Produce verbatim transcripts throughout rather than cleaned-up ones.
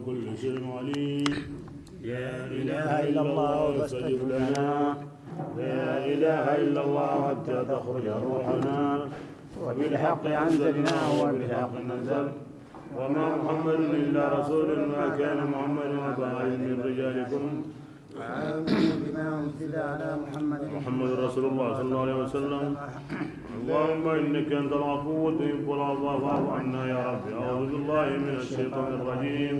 كل شيء عليم. لا إله إلا الله فاستجب لنا. لا إله إلا الله حتى تخرج روحنا. وبالحق أنزلناه وبالحق نزل. وما محمد إلا رسول. ما كان محمد أبا أحد من رجالكم. وآمنوا بما أنزل على محمد. محمد رسول الله صلى الله عليه وسلم. اللهم إنك أنت العفو تحب العفو فاعف عنا يا رب. أعوذ بالله من الشيطان الرجيم.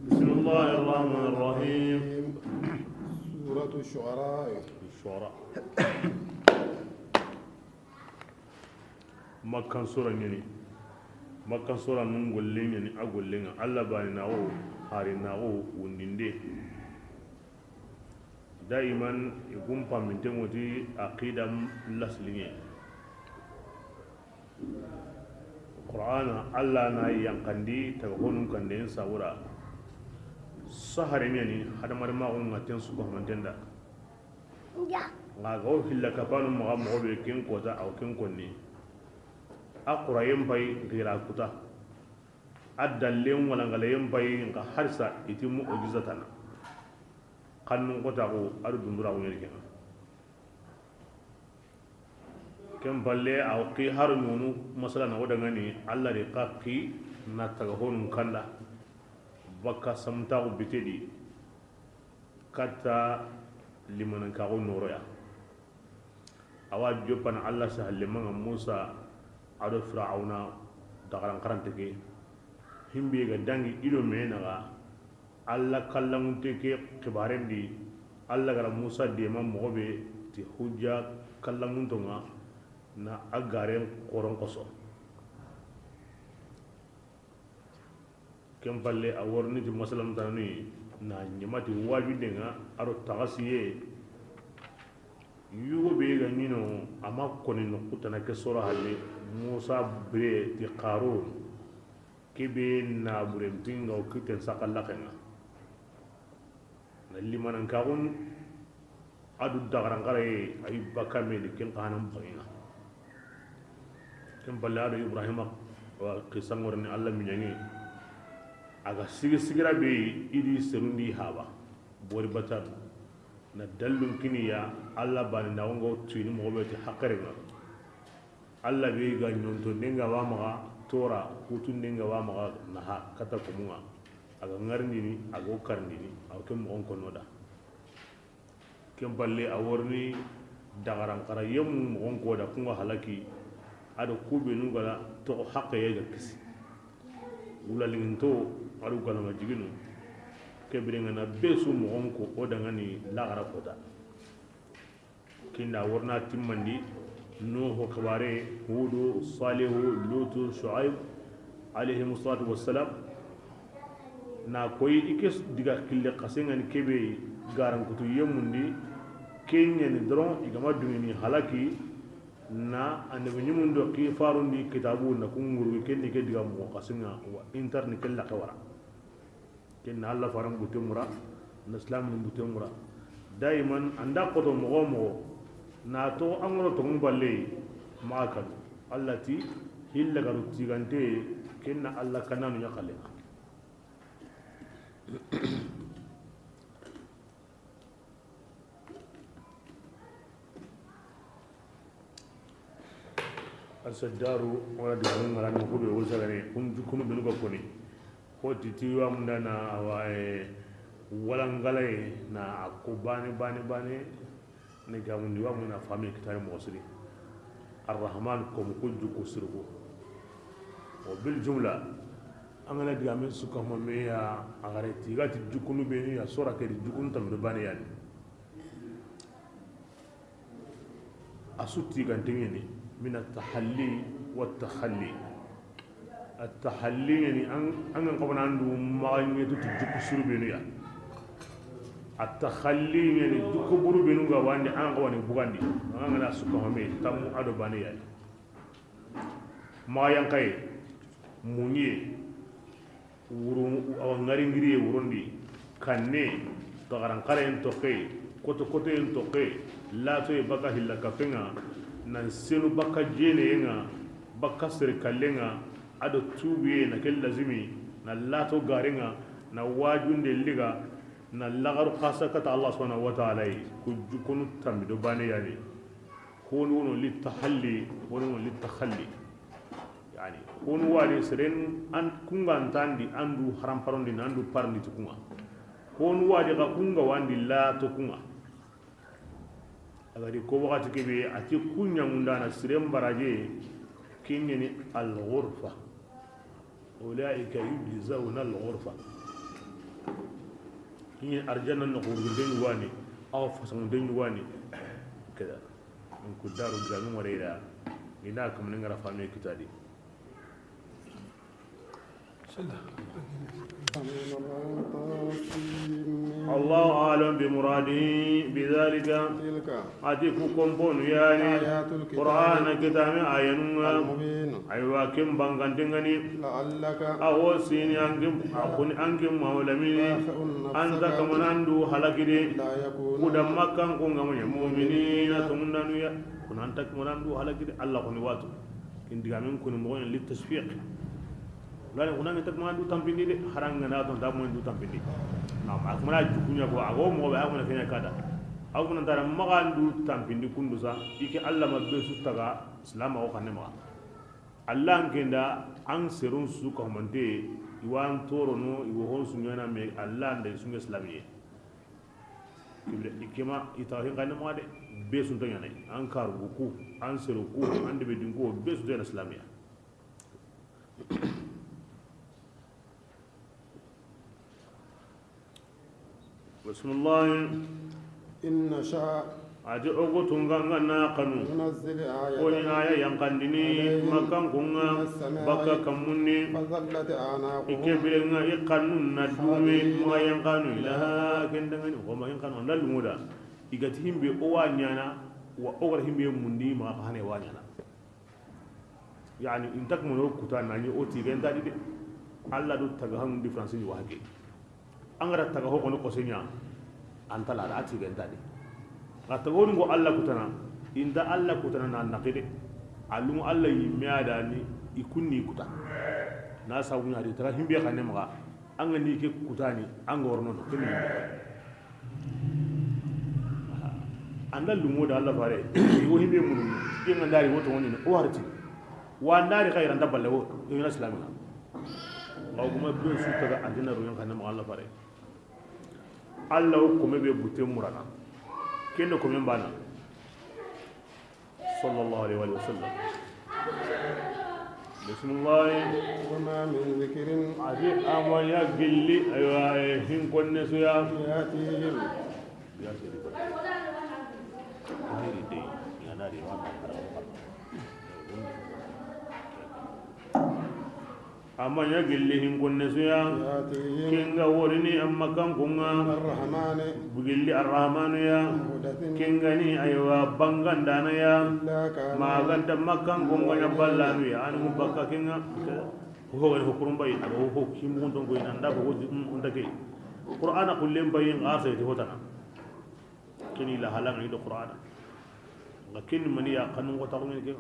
بسم الله الرحمن الرحيم. سورة الشعراء. الشعراء. Makkan sura ɲani. Makkan sura nun golle ɲani, a golle ŋa Allah bani naxo, hari naxo wundinde. Daiman i kun paminten ŋo ti aqida lasilinŋe. Qur'ana Allah na yanqandi taga honun kanden sabura. Sahare ɲani hadamare maxun ŋa ten suka manten da. Nga ga o hilla kapanu maxa moxo be ken kota aw ken konni. A qurayen pay ngira kuta. A dallen walangalayen pay nka harsa iti mu'jizatana. Kannun kota ko adu dundura ko ɲeri kenga. Ken palle aw ki har nunu masala na wodangani Allah de qaqi na taga honun kanda. Bakka samtaxu bitedi. Katta limanankaxu noroya. Awa joppana Allah sahallemanga Musa ado Firauna daxaran xarante ke. Himbe ga dangi ido menaga Allah kallangunte ke xibarendi. Allah gara Musa dema moxo be ti hujja kallanguntonga na a garen koron koso. Ken palle a worni ti masalan tanani na ɲamati wajudenga aro taxasiye. Yugo be ga ɲino ama koni no kutana ke sora halle. Musa bire ti Qarun kebe na buren pinga o kiten sakalla kenga. Na limanankaxun adu daxaranxaraye ayi bakka meni ken xanan bangenga. Ken palle ado Ibrahima wa xisangorini Allah miɲange. A ga sigi sigira be idi serundi haba bori batanu na dallun kiniya Allah bani naxunga tuyini moxo be ti haqerenga. Allah be ga ɲonto ndenga wa maxa tora kutu ndenga wa maxa naha kata komunga. A ga ngarindini a go karindini aw ke moxon kono da. Ken palle a worni daxaran xara yemu moxon ko da kunga halaki. Ado kubenu gala toxo haqe ye ga kisi. Wulalinginto ado galama jiginu. Kebirenga na besu moxon ko o dangani laxara kota. Kinda worna timmandi Nuhu xibare, Hudu, Salihu, Lutu, Shuaib alayhimu salatu wassalam. Na koyi i ke diga kille xasengani kebe garankutu yemundi. Kenyani doron i gama dungini halaki. Na annabi ɲimundo ki farundi kitabu na kunguru kenni ke diga moxo xasenga wa intarni kella xewara. Ken na Allah faran bute mura, na islamin bute mura. Daiman anda koto moxo moxo na to angoro to muballe ma kanu. Allah ti hilla garu tigante. Ken na Allah kananu ɲa xalle. Alsaddaru wala digamu ŋarani hube wo sagane kun jukkunu benu ga koni. Ko titi wa mundana awa, eh, walangalaye na a ko bane bane bane. Ni gamundi wa muna fami kitare moxo siri. Arrahman ko mu ko jukku sirgo. O bil jumla an gana digamen suka homa meya a gare tigati jukkunu benu ya sora ke di jukkunu tambe bane yani. A su tigante ɲeni mina tahalli wa tahalli. A tahalli ɲeni an gan xabana andu maxaɲetu ti jukku suru benu ya. A tahalli ɲeni jukku buru benu ga wandi an xawani bugandi. An gana suka home tammu ado bane yani. Maxa yankaye, muɲiye, wuru awa ŋaringiriye wurondi, kanne, tagaranxarayen toxe, koto kotoyen toxe, latoye baka hilla kafenga, nan senu baka jeneyenga, baka sere kallenga, ado tubuye na ke lazimi, na lato garenga, Na wajunde liga, na lagaru xasa kata Allah subhanahu wa ta'ala yi, ku jukunu tambi do bane yani. Honu wono li tahalli, honu wono li takhalli. Yani, honu wadi seren an kunga ntandi andu haram parondi nandu parndi tukunga. Honu wadi ga kunga wandi la tukunga. A ga di ko waxati kebe, a ti kuɲa mundana siren baraje, kiɲeni al-ghurfa. Ulaika yujzauna al-ghurfa. Kiɲe arjanna no ko den wani, aw fasan den wani. Keda. Donc daru jami wareda. Ina kam ngara fami kitadi. Allahu a'lam bi muradihi bi dhalika. A ti ku komponu yani Qur'ana kitame ayanunga. Aywa, kin bangandingani. A wo sini angi, a kuni angi maulamini. Anta kamanandu halakide. Kuda makkan ko ngamanya mu'minina tumundanu ya. Kuna anta kamanandu halakide. Allah kuni watu. Kin digamin kuni mogoyen li tashfiq. Lani kuna ngi tak mandu tampindi de, haranga na ton da mandu tampindi. Na ma kuma na jukunya ko ago mo ba kuma kenya kada. Aw kuna tara magandu tampindi kundu sa, ike Allah ma be su taga, Islam o kanne ma. Allah an kenda an serun su ka humante, iwan toro no, iwo hon sunyana me Allah nda sunga Islamiye. Kibra ikema ita hin kanne ma de, be sun tanyana, an karu ku, an seru ku, an de be dun ko, be sun tanyana Islamiya. Bismillah. إن نشأ A ti ogo tunga nga na kanu. ننزل آية Koni aya yankandini عليهم makkan kunga من السماء bakka kammunni. فظلت أعناقهم Ike birenga i kannun na dume خاضعين ma yankanu لها. Ilaha kendangani. Ko ma yankanu anda lumuda. Igati himbe o wa nyana, wa ogar himbe mundi ma hane wa nyana. Yani intak mono kuta nani o tigenta di de. Allah do taga hanu différence ni wahage. Angara taga ho kono kosenya. Antala da tigenta di. Ga taga woni go Allah kutana. Inda Allah kutana na naqide. Alum Allah yimme adani ikunni kuta. Na sabu na di taga himbe xane maga. Anga ni ke kutani anga worno no kemi. Anda lumo da Allah fare. Wo himbe munu. Ke ngandari wo to woni o warti. Wandari khairan da balle wo ina islamina. Aw kuma be su taga andina ruyan kan ma Allah fare. Allah o kuma be butte murana. Kendo kuma bana. Sallallahu alaihi wa sallam. Bismillah. وما من ذكر A ti a ma ɲa gilli, aywa, eh, hin konne su ya. يأتيهم. Ya sidi ko. Ahiri de, ya na de wa. A ma ɲa gilli hin konne su ya. يأتيهم Kenga worini amma kan kunga. من الرحمن Bugilli Arrahmanu ya. محدث Kengani aywa bangandana ya. إلا كانوا Maganta makkan kunga ya ballanu ya. Anu bakka kenga. Ho gani ho kurumbai. Abo ho kimbun ton ko inanda ko wodi, mm, undake. Qur'ana kullen bayin ga sai hotana. Kini la halanga ido Qur'ana. Nga kini mani ya kanun ko taxu ke.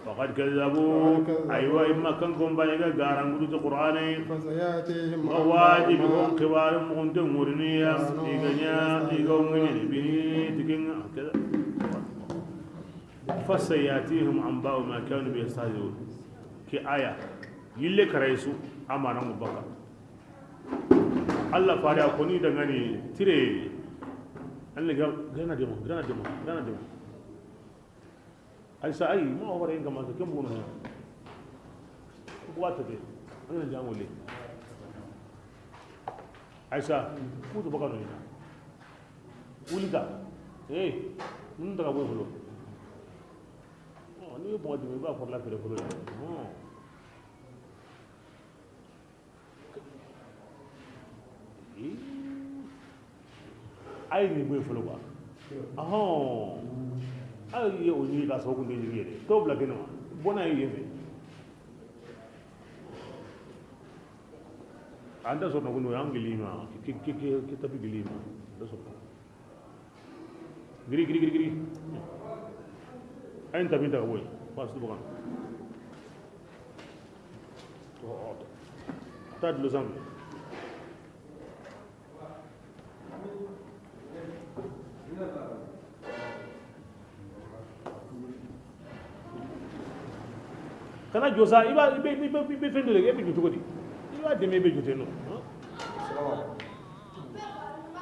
Faqad kazzabu. Aywa, imma kan kon bani ga garangudu to Qur'ana. فسيأتيهم Nga wajibi أنباء on xibaru mo on de murniya. كانوا Iganya يستهزئون Igongini bini tikinga. Fasayatihim anba'u ma kanu bi yastahzi'un. Ki aya yille karaisu amana mubaka. Allah fare a koni dangani tire. An ga gana demo, gana demo, gana demo. Aisa ay mo wara inga ma ke mbono. Ko wata de. An ga jango le. Aisa ku to baka no ina. Ulika. Eh, nun daga boy folo. Oh, ni bo dimi ba ko la fere folo. Oh. Ay ni boy folo ba. Aho. Ay ye o ni ka so ko ni yere. To bla keno. Bona ye. Anda so no ko no angilima. Ki ki ki ki tapi gilima. Anda so. Giri, giri, giri, giri. Ayin tabinta ka boy. Pas tu bakan. To, to. Ta dulu sam. A josa, i ba, i be, i be, i be fendo de, i be joto di. I ba deme, i be jote no.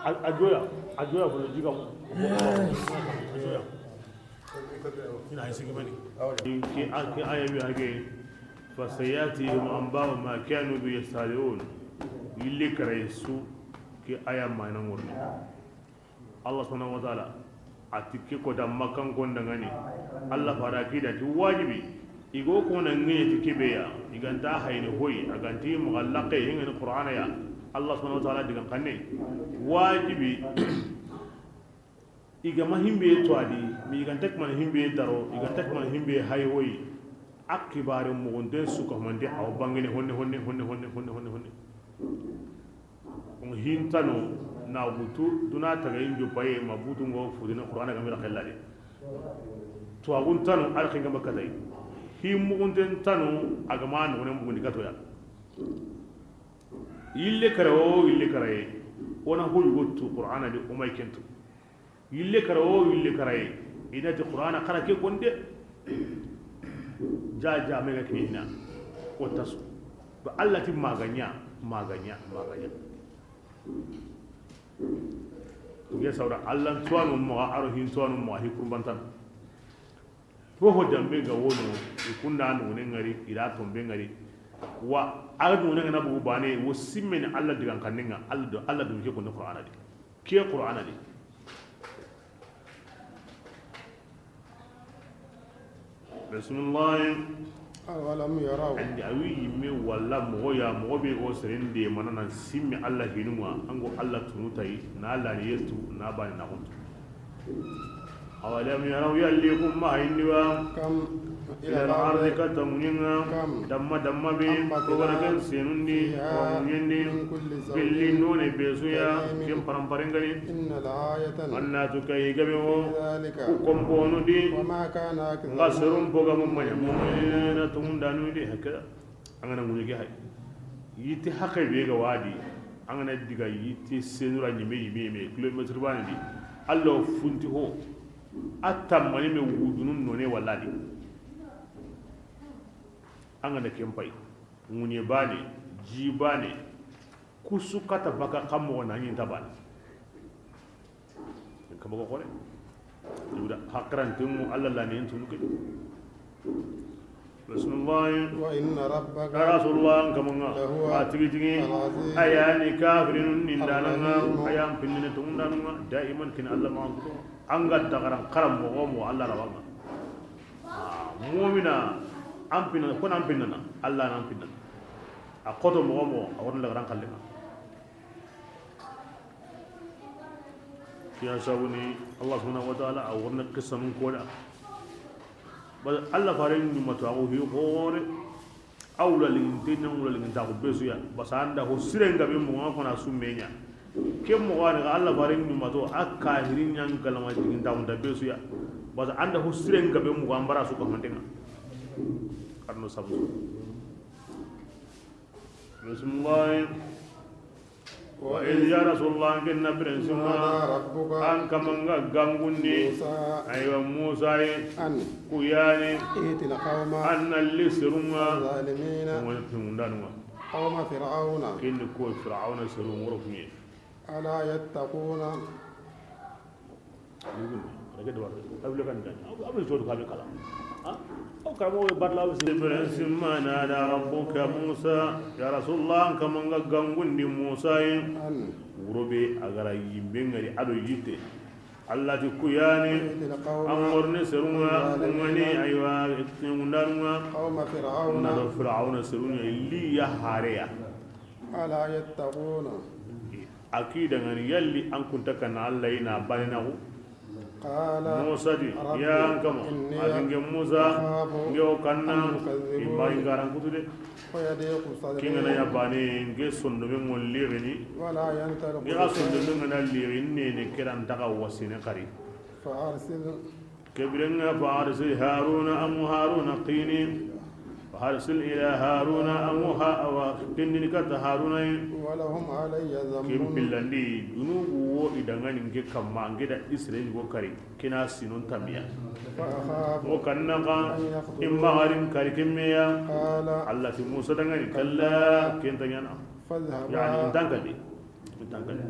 A, a joya, a joya fo jiga. A joya. Ina ay sigi mani. Ki, ki aya wi hage. Fasayatihim anba'u ma kanu bi yastahzi'un. Yille kare su ki aya mana ngorni. Allah subhanahu wa ta'ala a ti ke kota Makkanko ndangani. Allah fara ki da ti wajibi. I go ko na ŋeye ti ke be ya. I ga nta hayni hoyi, a ga nti maxa laxe, i ŋa ni Qur'ana ya. Allah subhanahu wa ta'ala digan xanne. Wajibi. I ga ma himbe to a di, mi i ga nta kuma himbe daro, i ga nta kuma himbe hay hoyi. A xibaare muxunten su ka humante, a wa bangene honne, honne, honne, honne, honne, honne, honne. Hintano na wutu duna tagayin joppaye ma butungo fudina Qur'ana ga mira xellade. Tuwaxuntano a ra xenga ma katay. Hi muxuntentano a ga ma noxonen bugundi katoya. Yille kara o yille karaye, wona hoyugo tu Qur'ana di o may kentu. Yille kara o yille karaye, i na ti Qur'ana xara ke konde. Ja ja me ga kini hina. O tasu. Ba Allah ti maganya, maganya, maganya. Nge sawra Allah tuwanu mo aro hin tuwanu mo hi kurbantan. Ho ho dambe ga wono, i kunda no ne ngari, ira tombe ngari. Wa a ga no ne na bugu bane, wo simmene Allah digan xanne ŋa, Allah do, Allah do ke ko Qur'ana di. Ke Qur'ana di. Bismillah. Awalam yaraw. Andi awi yimme walla moxo ya, moxo be o serende manana simme Allah hinunga, ango Allah tunu tayi, na lani yetu, na bani na kuntu. Awalam yaraw, yalli kun ma hayindi wa? Kam ila al-ardi, katta ŋuɲenga. Kam damma damma be, ambatna, ko wara ken senundi, fiha, wa ŋuɲendi, min kulli zawjin, gelli none besuya, karim, ken paramparen gani. Inna la ayatan, anna tu kay gabe wo, fi dhalika, ku komponu di. Wa ma kana aktharuhum, nga serun boga mu manya, mu'minina, tungundanu di hakada. An ga na ŋuɲi ke hay. Yitte haqe be ga wadi. An ga na diga yitte senura ɲime, yime, yime, kilomètre bane di. Allah funti ho. A tammani me wudunun none walla di. An ga na ken pay. Ŋuɲe bane, ji bane. Kusu kata baka kammo na ɲin tabane. Kama ko xore. Yuda hakran timu Allah la ne tunu ke. Bismillah. Wa inna rabbaka, ya Rasulullah, an kamanga, lahuwa, a tigi tigi, al-aziz, a yani kafirinun nindananga, ar-rahim, a yan pinnene tundananga, daiman kin Allah ma an kuto. An ga dagaran karam moxo mo Allah rawanga. Ah, mu'mina, an pinna, ko nan pinnana, Allah nan pinnana. A xoto moxo mo, a wona dagaran kallenga. Kiya sabuni Allah subhanahu wa ta'ala a wurna qissanun koda. Bal Allah faren ni matu ago hi gore. Awla lingin tenna wala lingin ta ko besuya. Basa anda ho siren gabe mo ngako na sumenya. Ke mo wani ga Allah faren ni mato a kahirin yan kalama lingin ta ko besuya. Basa anda ho siren gabe mo ambara su ko mantenga. Karno sabu. Bismillah. Wa idh, ya Rasulullah, an ken na biren sima, nada rabbuka, an kamanga gangundi, Musa, aywa, Musa ye, an, ku yani, i'til qawma, an na li serunga, zalimina, wala tundanunga. Qawma Fir'auna. Ken ko Fir'auna serun woro kunye. Ala yattaquna. Rege do wala abule kan kan abule to ka be kala. Ha? O ka mo batla o si Ibrahim simma nada rabbuka Musa. Ya Rasulullah, an kamanga gangundi Musa yi. An. Wuro be a ga ra yimbe ngari ado yitte. Allah ti ku yani. I'til qawma, an worni serunga, zalimina, kungani, aywa, tundanunga. Qawma Fir'auna. Na do Fir'auna serunga li ya hareya. Ala yattaquna. A ki dangani yalli an kunta kana Allah ina baninahu. Qala, Musa di, rabbi, ya an kama, inni, a dinge Musa, akhafu, nge o kanna, an yukadhdhibun, imma ingaran kutu de. Wa yadiqu sadri. Kingana ya bane, nge sondo men ngol lirini. Wa la yantiqu, nge a sondo men ngana lirini ne, ne kiran daga wasine kari. Fa arsil. Kebirenga fa arsil Haruna, amu Haruna qini. Fa أرسل إلى هارون أخاه, awa, ken dini katta Haruna yi. ولهم علي ذنب. Ken pillandi, junubu wo i da ŋa ni n ke kamma, n ke da Israyila go kari, ke na sinon tamiya. فأخاف. O kanna xa, أن يقتلون. I ma xari n kari ken me ya. قال. Alla ti Musa da ŋa ni, كلا. Ken ta ɲaana. فاذهبا. Yaani, n ta n kadi. N ta n kadi.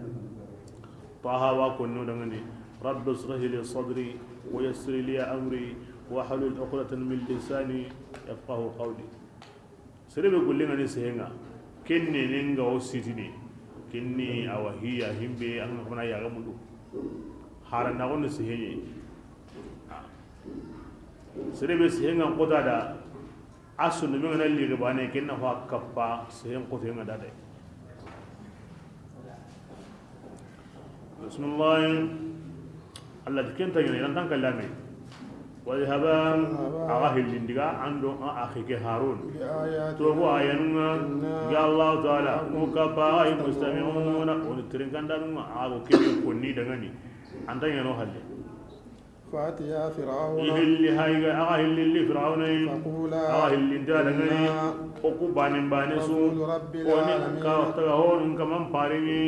Taha wa konno da ŋa ni, رب اشرح لي صدري ويسر لي أمري واحلل عقدة من لساني يفقهوا قولي. Sere be golle ŋa ni sehe ŋa, ken ne ne ŋa o sitini, ken ni awa hiya himbe an ŋa fana ya ga mundu. Hara na gonno sehe ɲi. Sere be sehe ŋa kota da, a sondomen ŋa na liri bane, ken na fa kappa sehen kote ŋa da de. Bismillah. Alla ti ken ta ɲaana, i ra n ta n kallame. واذهبا. Axa hillindi ga an do a axi ke Harun. بآياتنا. Toxo ayanun ŋa. إنا. Ga Alla Taala. معكم. Ku kappa axa yi مستمعون. مستمعون. O ni tirinkandanu ŋa, axa go kebe konni da ŋa ni. An ta ɲaana o halle. فأتيا فرعون. I hilli hayga, axa hillilli Firawuna yi. فقولا. Axa hillinta da ŋa ni. إنا. O ku banen bane su. رسول رب. O ni العالمين. Ka taga honun kaman pare ni.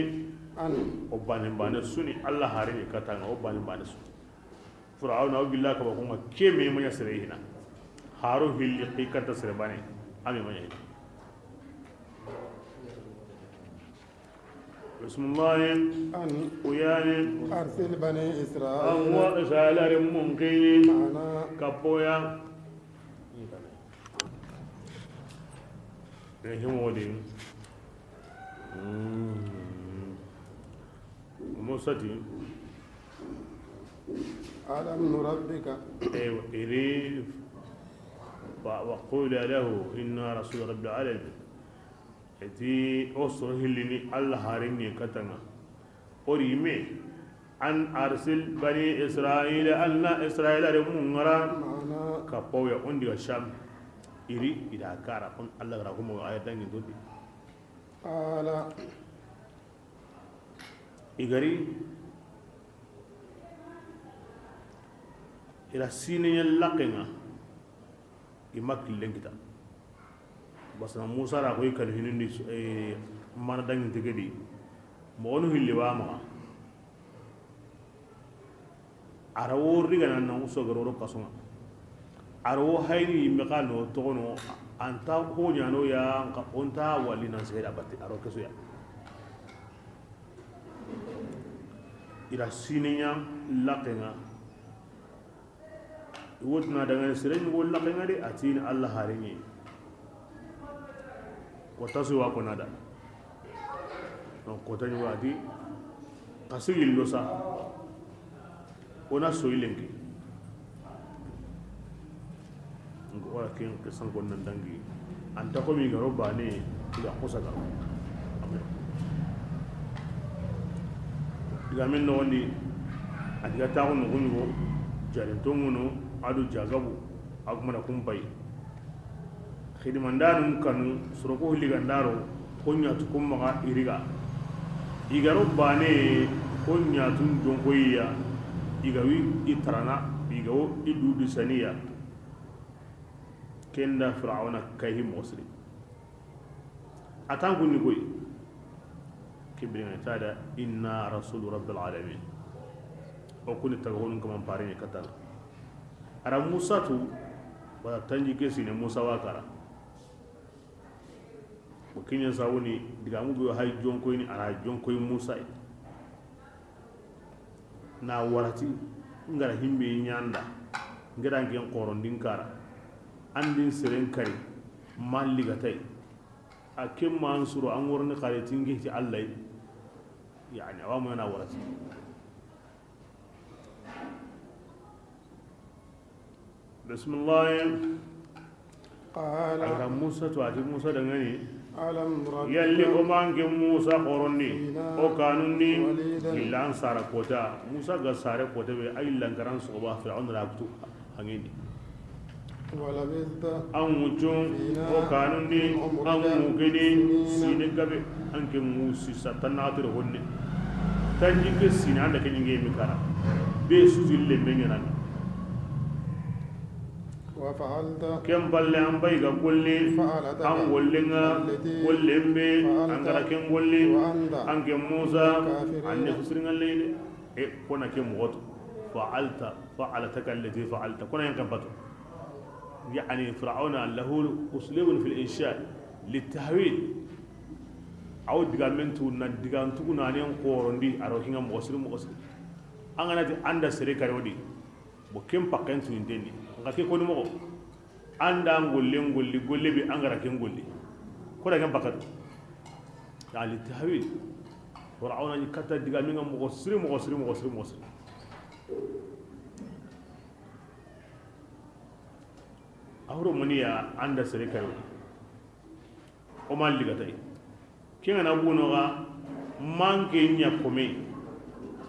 أن. O banen bane su ni Alla harini katta ŋa, o banen bane su. Firawuna o gilla ka ba ko ŋa ke me ma ɲa sere hina. Haru hilli ki katta sere bane. A me ma ɲa hina. Bismillah. أن. Uyani. أرسل بني إسرائيل. An wa Israyila renmun kini. معنا. Kappo ya. Ne himo di. Mm. Musa ti. ألم نربك. Ewa, i ri. Wa, وقولا له إنا رسول رب العالمين. I ti o soro hillini Alla harini katta ŋa. O ri me, أن أرسل بني إسرائيل, an na Israyila renmun ŋa ra. معنا. Kappo ya o n di ga Sham. I ri, i da kara, o n Alla ga ra ko mo aya dangi n do di. قال. I ga ri, i ra sine ɲa laqqe ŋa. I ma killen kita. Basana Musa ra ko i kanu hinundi, eh, mana dangin tegedi. Moxonu hilli wa maxa. A ra wo rigana na o sogoro ro kaso ŋa. A ra wo hayni yimme xa no toxono, an ta ho ɲaano ya, nxa o nta wali nan seeda batte, a ro keso ya. I ra sine ɲa laqqe ŋa. I wo tuna dangani sere ɲugo laqqe ŋa de, a ti ni Alla hareɲe. Kota su wa kona da. Donc, kota ɲugo a ti, xa sigi lo sa, o na soyi lenki. Donc, wala ken ke sanko nan dangi. An ta ko mi garo bane, i ga xosa garo. Amen. Diga min noxondi, a diga taxu noxu ɲugo, jarintonŋuno, a do jagabu, a gumana kumpay. Xidimandanun kanu, soroko hilligandaro, ko ɲatu kun maxa i riga. I garo bane, ko ɲatun jonkoyiya, i ga wi i tarana, i ga wo i dudi saniya. Kenda Firawuna kayhi moxo siri. A tan kunni koy. Kibirina tada, inna rasulu rabbil alamin. O kuni taga honun kaman parini katana. A ra Musa tu, wala tanji ke sine Musa wa kara. O kiɲa sawuni, digamu be hay jonkoyni, a ra jonkoy Musa. Na warati, n ga ra himbe ɲanda, n ga ra n ken xorondin kara, an din seren kari, ma ligatay. A ken ma an suro, an worni xare tinge ti Alla. Yani, awa mo na warati. Bismillah. قال. A ga Musa to, a ti Musa dangani. ألم نربك. Yalli o ma n ke Musa xorondi, فينا o kanundi, وليدا. Illa an sara kota. Musa ga sare kota be, ay lankaran soxoba Firawuna ra kutu hangindi. ولبثت. An wuccu, فينا o kanundi, من عمرك an wukini, سنين. Sine gabe, an ke musi sa tanatiro honne. Tanji ke sine anda ke ɲinge mi kara. Be su zille me ɲanani. وفعلت Ken palle an bay ga golli, فعلتك an gollinga, التي gollen be, فعلت an gara ken golli, وأنت an ke Musa, من الكافرين. an ne fusiringa leyde. E, kona ke moxoto. Fa'alta, fa'alataka allati fa'alta. Kona yen kan pato. Yani, Fir'auna lahu uslubun fil insha, litahwil. Aw digamen tu na digan tugu na nen xorondi, a ro hinga moxo siri moxo siri. An ga na ti an da sere kare wodi. Bo ken pakken tu inteni. Nga ke koni moxo. An da an gollen golli, golle be an gara ken golli. Ko da ken pakkatu. Ya litahwil. Fir'auna ni kata digamen nga moxo siri, moxo siri, moxo siri, moxo siri. A horo maniya an da sere kare wodi. O ma ligatay. Ke ngana buno ga manke nya kome.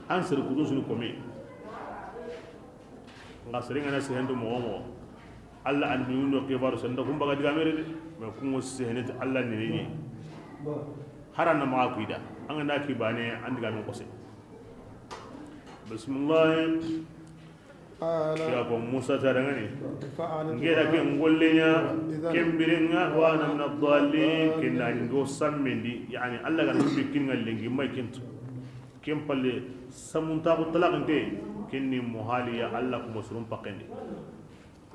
An sere kudu sunu kome. Nga sere ngana sehendo moxo moxo. Allah an mi undo ke baro senda kumba ga digamere de. Mais kungo seheneti Allah ni ni. Harana ma ku ida. An ga na ki bane an digamen kose. Bismillah. قال Ya ko Musa ta dangani. فعلت Ngera ke ngolle nya, ken birenga, wa ana min ad-dallin, ken na ngo sammendi, yani Allah ga ndu kin ngallengi may kentu. Ken palle samun ta ko talaqinte, ken ni muhali ya Allah kuma surun pakende.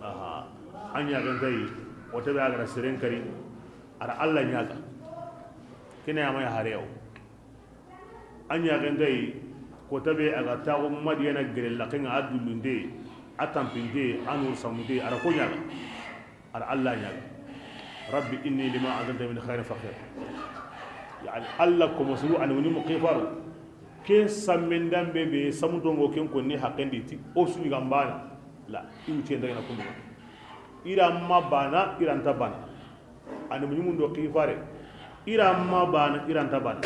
Aha. Anya gantay, o tabe agara seren kari, ara Allah nyaga. Kene ya may harew. A ɲaxentayi, kota be a ga taxu Madiyana gere laxen ŋa, a dullunte, a tampinte, a nuru samunte, a ra ko ɲaxa, a ra Alla ɲaxa, Rabbi inni lima anzalta min khairin faqir. Yani Alla komo suru a ni woni mu xifaru. Ken sammendan be be samunto ŋo ken konni haqqen di ti o su ɲi ga n bana la, i wucce ndagana kundu. I ra ma bana, i ra nta bana. A ni muɲumun do xifare, i ra ma bana, i ra nta bana.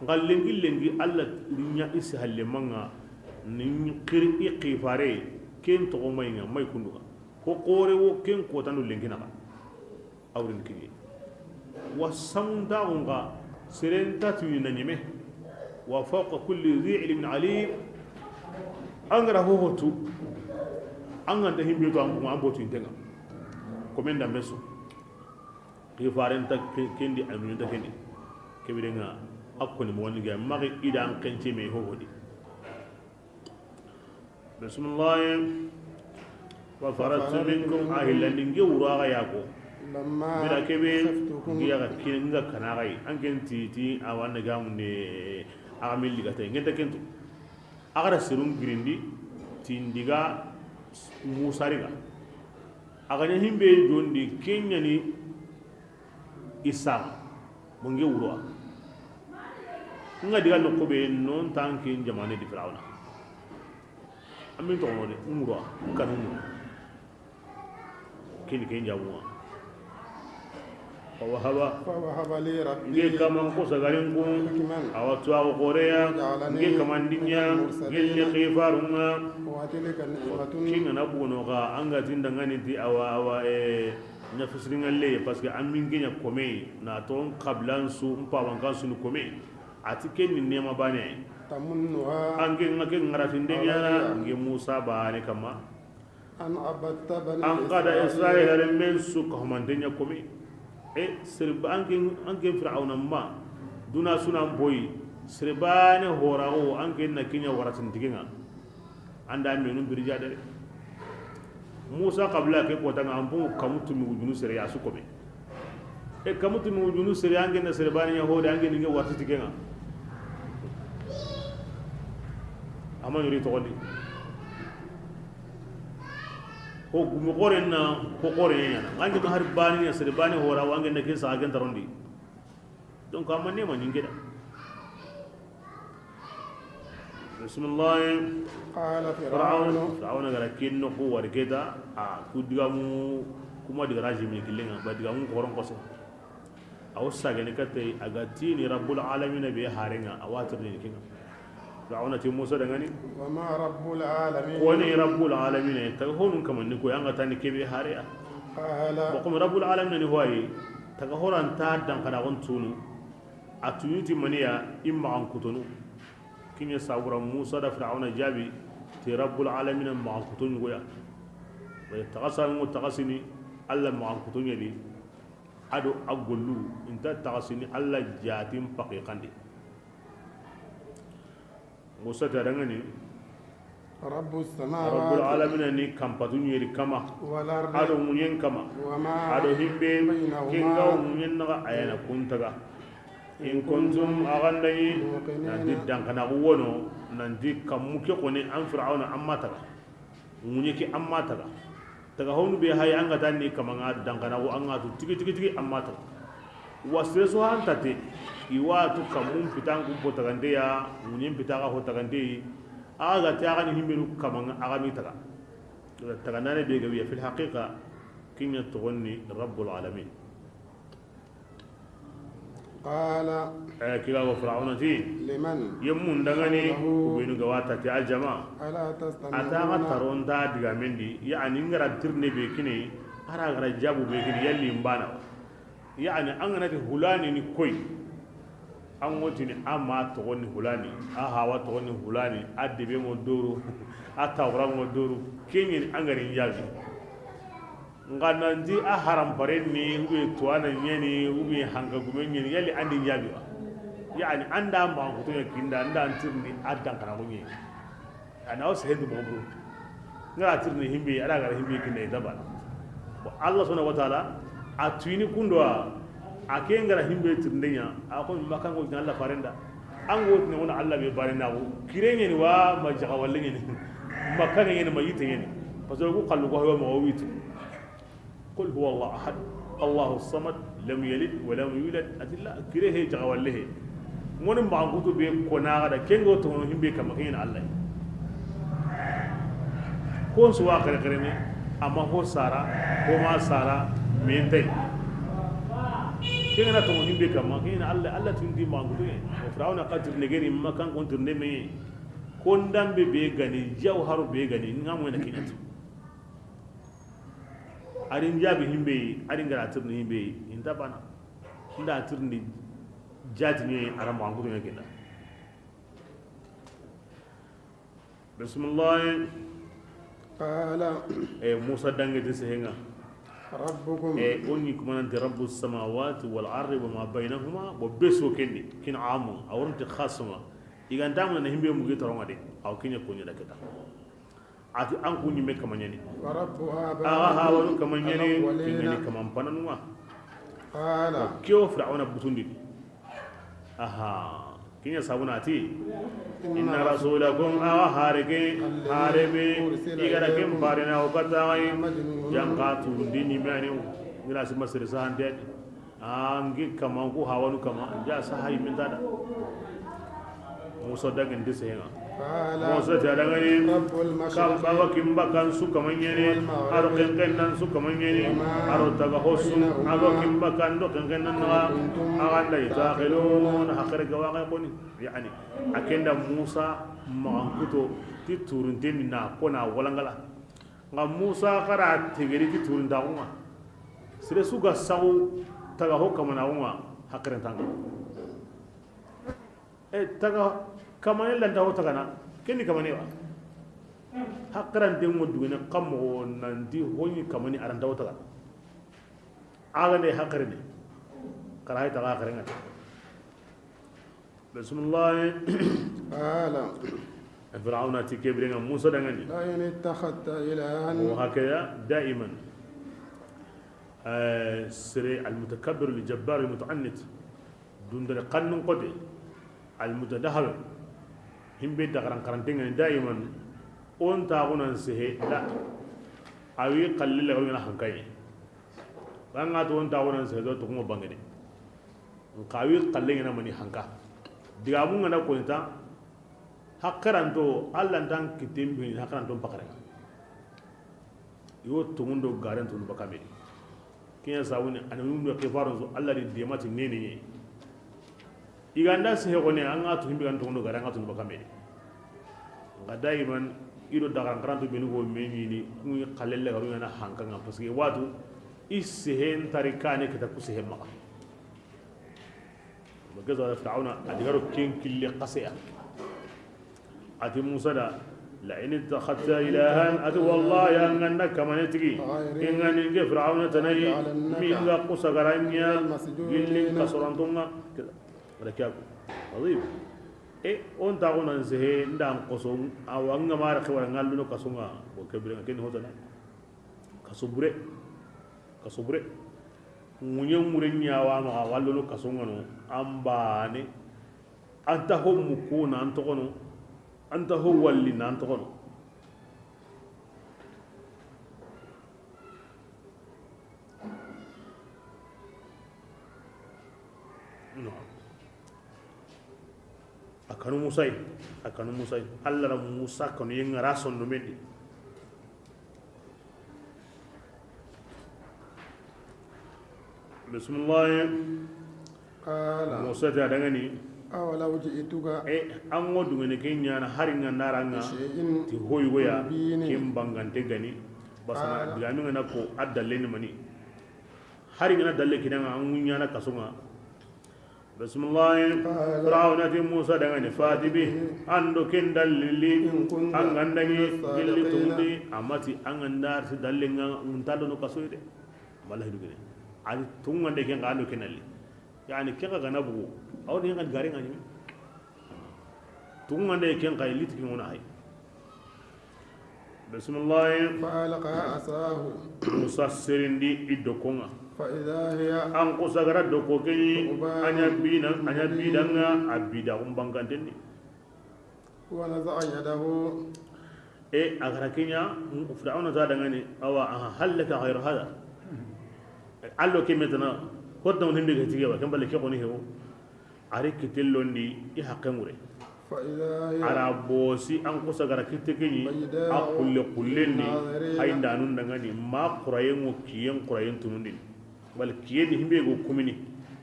Nxa lenki lenki Alla riɲa i si halle maŋa, ni xiri i xifare, ken toxo mayi ŋa, mayi kundu ŋa. Ko xore wo ken kotanu lenki naxa. Awrin kini. Wa samuntaxun xa, seren ta tuyini na ɲeme. Wa fawqa kulli dhi ilmin alim. An ga ra hoho tu, an ga nta himbe to, an botu intenga. Komen da meso. Xifaren ta kendi, a muɲun ta kendi. Kebirenga, a koni mo woni ga maxi i da an xence me hoho di. Bismillah. Wa farartu minkum, a hillandi nge wuro axa ya ko. Bira kebe nge ya ga kini nga kana xay. An ken ti ti a wa na ga munde, axa milli ga tay nge ta kentu. Axa ra serun girindi ti ndiga Musa riga. Axa ɲa himbe jondi kenyani Isa, mo nge wuro a. Nga diga no ko be non tan kin jamane di Firawna. Amin to no de umro a, kanu mo. Kin kin jabu ma. Fa wahaba. فوهب لي ربي Nge kaman ko sagarin ko. حكما Awa to awo koreya. وجعلني Nge kaman dinya. من المرسلين Nge ne xifarunga. وتلك نعمة Kinga na bono ga anga tinda ngani di awa awa e. Ɲa fisiringa le, parce que an min genya kome na ton kablan su, mpawan kan su ni kome. A ti ken ni nema bane. تمنها An ke nga ke ngara tinde ɲana, nge Musa bane kama. أن عبدت بني An kada Israel men su ka humande ɲa kome. E sirba an ke, an ke Firawna ma. Duna suna boyi. Sirbane horago an ke na kinya waratin digenga. Anda menu birja dare. Musa kabila ke kota nga ampu kamutu mi wujunu sere ya su kome. E kamutu mi wujunu sere ange na sere bani ya hode ange ninge warti tikenga. Ama yuri to ni. Ko gumu kore na ko kore ya na. Ange ma har bani ya sere bani hora wange na ke sa agen tarondi. Donc, a ma nema ɲi nge da. Bismillah. قال Firawna, فرعون Firawna gara ken no ko wari keta, a ku digamu kuma diga raji mi kilenga, ba digamu koron koso. A wasa gani kate a ga tini Rabbul Alamin be harenga, a watir ni kinga. Firawna ti Musa dangani. وما رب العالمين Ko ni Rabbul Alamin, ta honun kaman ni ko yanga tani kebe hare a. قال Ba kuma Rabbul Alamin ni hoyi, ta ga horan ta dan kada on tunu. A tuyuti maniya imma an kutunu. Kiɲe sabura Musa da Firawna jabi. Ti Rabbul Alamina maxankuto ɲugoya. Taxasanŋo taxasini Alla maxankuto ɲa di. A do a gollu i nta taxasini Alla jaatin paqiqandi. Musa ti a danŋani, Rabbu samawati, Rabbul Alamina ni kanpatu ɲeri kama, wal ardi, a do ŋuɲen kama, wa ma, a do himbe, baynahuma, ken ga ŋuɲen naxa a ya na kun taga. In kuntum, a ga nda ɲi, muqinin, nanti dankanaxu wono, nanti kammu ke xoni an Firawuna an ma taga. Ŋuɲe ke an ma taga. Taga honu be hayi an ga ta ni kamaŋa dankanaxu an ga tu tigi tigi tigi an ma taga. Wa sere su han tate, i wa tu kammun pitan kun po tagande ya, ŋuɲen pita ga ho tagande yi. A ga ti a ga ni himbenu kamaŋa a ga mi taga. Taga nane be ga wiya fil haqiqa, kinya toxon ni Rabbul Alamin. Qala. Eh, kiga go Firawuna ti. Liman. Yemmun dangani. Hawlahu. Kubenu ga wata ti aljama. Ala tastami'una. A ta ga taronta diga mendi. Yani ngara tirne be kine. Ara gara jabu be kine. Yalli mbana. Yani an gana ti hulani ni koy. An ŋo tini a ma toxon ni hulani. A hawa toxon ni hulani. A debe ŋo doru. A tawra ŋo doru. Kenyen an gari jabi. Nga nanti a haram paren ni, ou bien tuwana ɲeni, ou bien hanka gume ɲeni, yali andi ɲabi wa? Yani anda ma kuto ya kinda, anda antirni a dankana ko ɲeni. Ana o sehendu mo buru. Ngara tirni himbe, ala gara himbe kinda i dabana. Bon, Allah subhanahu wa ta'ala a tuini kundo a, a ke ngara himbe tirnde ɲa, a ko makango Allah farenda. An go tini wona Allah be bare na go. Kire ɲeni wa ma jaga walle ɲeni. Makka ɲeni ma yite ɲeni. Parce que ku kallu ko hawa ma o witu. Qul huwa Allahu ahad, Allahu samad, lam yalid wa lam yulad. Atilla kire he jaga walle he. Ngoni ma kutu be ko na ga da kengo to himbe kama ken Allah. Ko su wa kare kare ne, amma ho sara, ho ma sara, men tay. Kengana to himbe kama ken Allah, Allah tun di ma kutu. Firawuna katir ne geri makan kontir ne me. Ko ndambe be gani, jawharu be gani, ngamu na kinatu. Arin jabi himbe, arin gara tirni himbe, inta bana. Nda tirni jati ne ara mo angudo ne kenda. Bismillah. Qala. E Musa dange ti sehenga. Rabbukum. E onni kumanante Rabbus samawati wal ardi wa ma baynahuma, bo beso kendi, kin amu, awrunti khasuma. Iganta mun na himbe mugi toronga de, aw kinya kunya da keta. Ati an ku ɲimme kamaɲani. Wa rabbu abaikum, axa hawanu kamaɲani, al-awwalina. Kingani kaman pananuma. Qala. Kiyo Fir'auna butundi. Aha. Kinya sabuna ati. Inna rasulakum, axa hareke, alladhi harebe, ursila ilaykum, igara kem barina o katai. Lamajnun. Janka turundi ɲimme ani. Ngira sima sere sahante. Angi kama ku hawanu kama, ja sahayi minta da. Musa dangin disenga. Qala. Musa ti adangani. Rabbul mashriqi. Kam bawa kimba kan su kamaɲeni. Wal maghribi. Aro kenken nan su kamaɲeni. Wa ma. Aro taga hosu. Baynahuma. Aro kimba kan do kenken nan na. In kuntum. Aganda ta'qilun. Ta'qilun. Hakere gawa ga koni. Yani akenda Musa magankuto ti turunten na kona walangala. Nga Musa xara tegeri ti turuntaxunga. Sere su ga saxu taga ho kamanaxunga, haxirentanga. E taga kamane lanta ho tagana, kenni kamane wa. Haxiranten ŋo dugene xa moxo nanti hoɲi kamani aranta ho tagana. Agande haxirene xara hay taga haxirengata. Bismillah. Qala. Firawuna ti kebirenga Musa dangani. La in ittakhadhta ilahan. Wa hakada daiman. Eh, sere al-mutakabbir al-jabbar al-muta'annit. Dundare kannun kote. Al-mutadahhir. Himbe dagaran karantengani daiman. On taxunan sehe la. Awi xallile wala hankaye. Banga to on taxunan sehe do to kuma bangene. Nkawi xalle ngana mani hanka. Digamu ngana ko nta. Haqiranto, Allah ntan kitembe haqiranto pakare. Yo tungundo garen tunu bakamedi. Kinya sawuni anamum do xibaron so Allah di demati nene. Iganda se hegone anga to himbi gan tungundo garen anga tunu bakamedi. Nga daiman ido daga karanto benu go menyini ku xalle le garu yana hankanga parce que watu i sehen tari kane kita ku sehen maxa. Bo ke zara Firawuna a digaro ken kille xaseya. Ati Musa da, لئن اتخذت إلها, a ti, wallahi, an ga na kamane tigi, in ga ni nke Firawuna tana yi, min ga kusa ga ra ɲa gilli kasoranton ŋa. Wala kiyaku. Azim. E, o n ta xo nan sehe, n da n koso, awa, n ga ma ra xewara ŋalluno kaso ŋa, bo ke bire ŋa ken hotana. Kaso bure. Kaso bure. Ŋuɲe ŋure ɲa wa ma, wallono kaso ŋa no, an bane. An ta ho muku na an toxono, an ta ho walli na an toxono. No. A kanu Musa yi, a kanu Musa yi. Alla ra Musa kanu ye ŋa ra sondomen di. Bismillah. قال Musa ti a danŋa ni, أولو جئتك E, an ŋa duŋene ke ɲaana hari n ga na ra ŋa بشيء ti hoyi goya, مبين ken bangante ga ni. Basana قال digame ŋa na ko a dalle ni mani. Hari n ga na dalle kini an ŋa, an ŋa ɲaana kaso ŋa. Bismillah. قال Firawuna ti Musa danŋa ni, فأت به an do ken dalli, إن كنت an ga na ɲi من gilli الصادقين. Tunŋundi, a ma ti an ga na ri dalle ŋa, n ta do no kaso yi de. Wallahi dugene. A ti tunŋande ken xa an do ken dalli. Yani ken xa ga na bugu. Aw ni ŋa gare ŋa ni. Tunŋande ken xa yi liti ken ŋa na hay. Bismillah. فألقى عصاه Musa serindi i dokko ŋa. فإذا هي An kusa ga ra dokko ke yi, ثعبان a ɲa bina, a ɲa مبين bidanŋa, a bida kun bangante ni. ونزع يده. E, a ga ra ke ɲa, Firawuna ta danŋa ni, awa, aha, هل لك غير هذا. Allo ke metana, hotna woni be ga tige ba, ken balle ke xoni hewo. A ri kite londi, i haqqe ŋure. فإذا هي A ra bosi an kusa ga ra kite ke ɲi, بيضاء a xulle xullen ni, للناظرين. Hayindanun danŋa ni, ma xurayen ŋo kiyen xurayen tunundini. Bal kiye di himbe go kumini,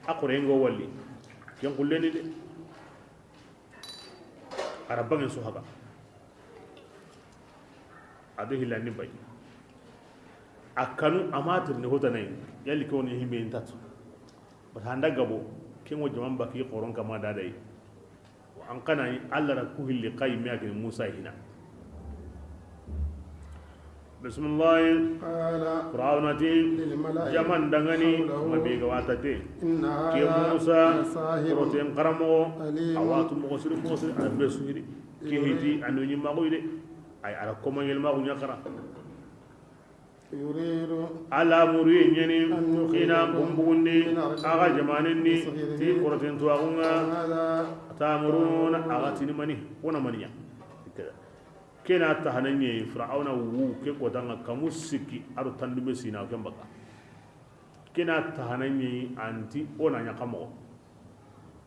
a xurayen go walli. Ken xullen ni de. A ra bangen su haga. A do hillandi bay. A kanu a ma tirindi hotana yi, yalli ke woni himbe n tatu. Bata handa gabo, ken ŋo jaman baki xoron kama dadai. Wa an kana yi, Alla ra ku hilli xa yi me a kini Musa hina. Bismillah. قال Firawuna ti, للملأ jaman danŋa ni, حوله ma be ga wata te. إن Ke هذا Musa, لساحر koroten xaramoxo, عليم a watu moxo siri, moxo siri, a be su hiri. Ke hiti, a no ɲi maxu yi de. Ay, a ra koma yel maxu ɲa xara. يريد A la muriye ɲeni, أن يخرجكم i na kun bugundi, من أرضكم a ga jamanen ni, بسحره ti koroten tuwaxun ŋa. فماذا تأمرون. A ta muruna, a ga tini mani, wona maniya. Ke na ta hana ɲi, Firawuna wu ke kotanŋa kamu sikki, a do tandume sina ken baka. Ke na ta hana ɲi, an ti o na ɲa xa moxo.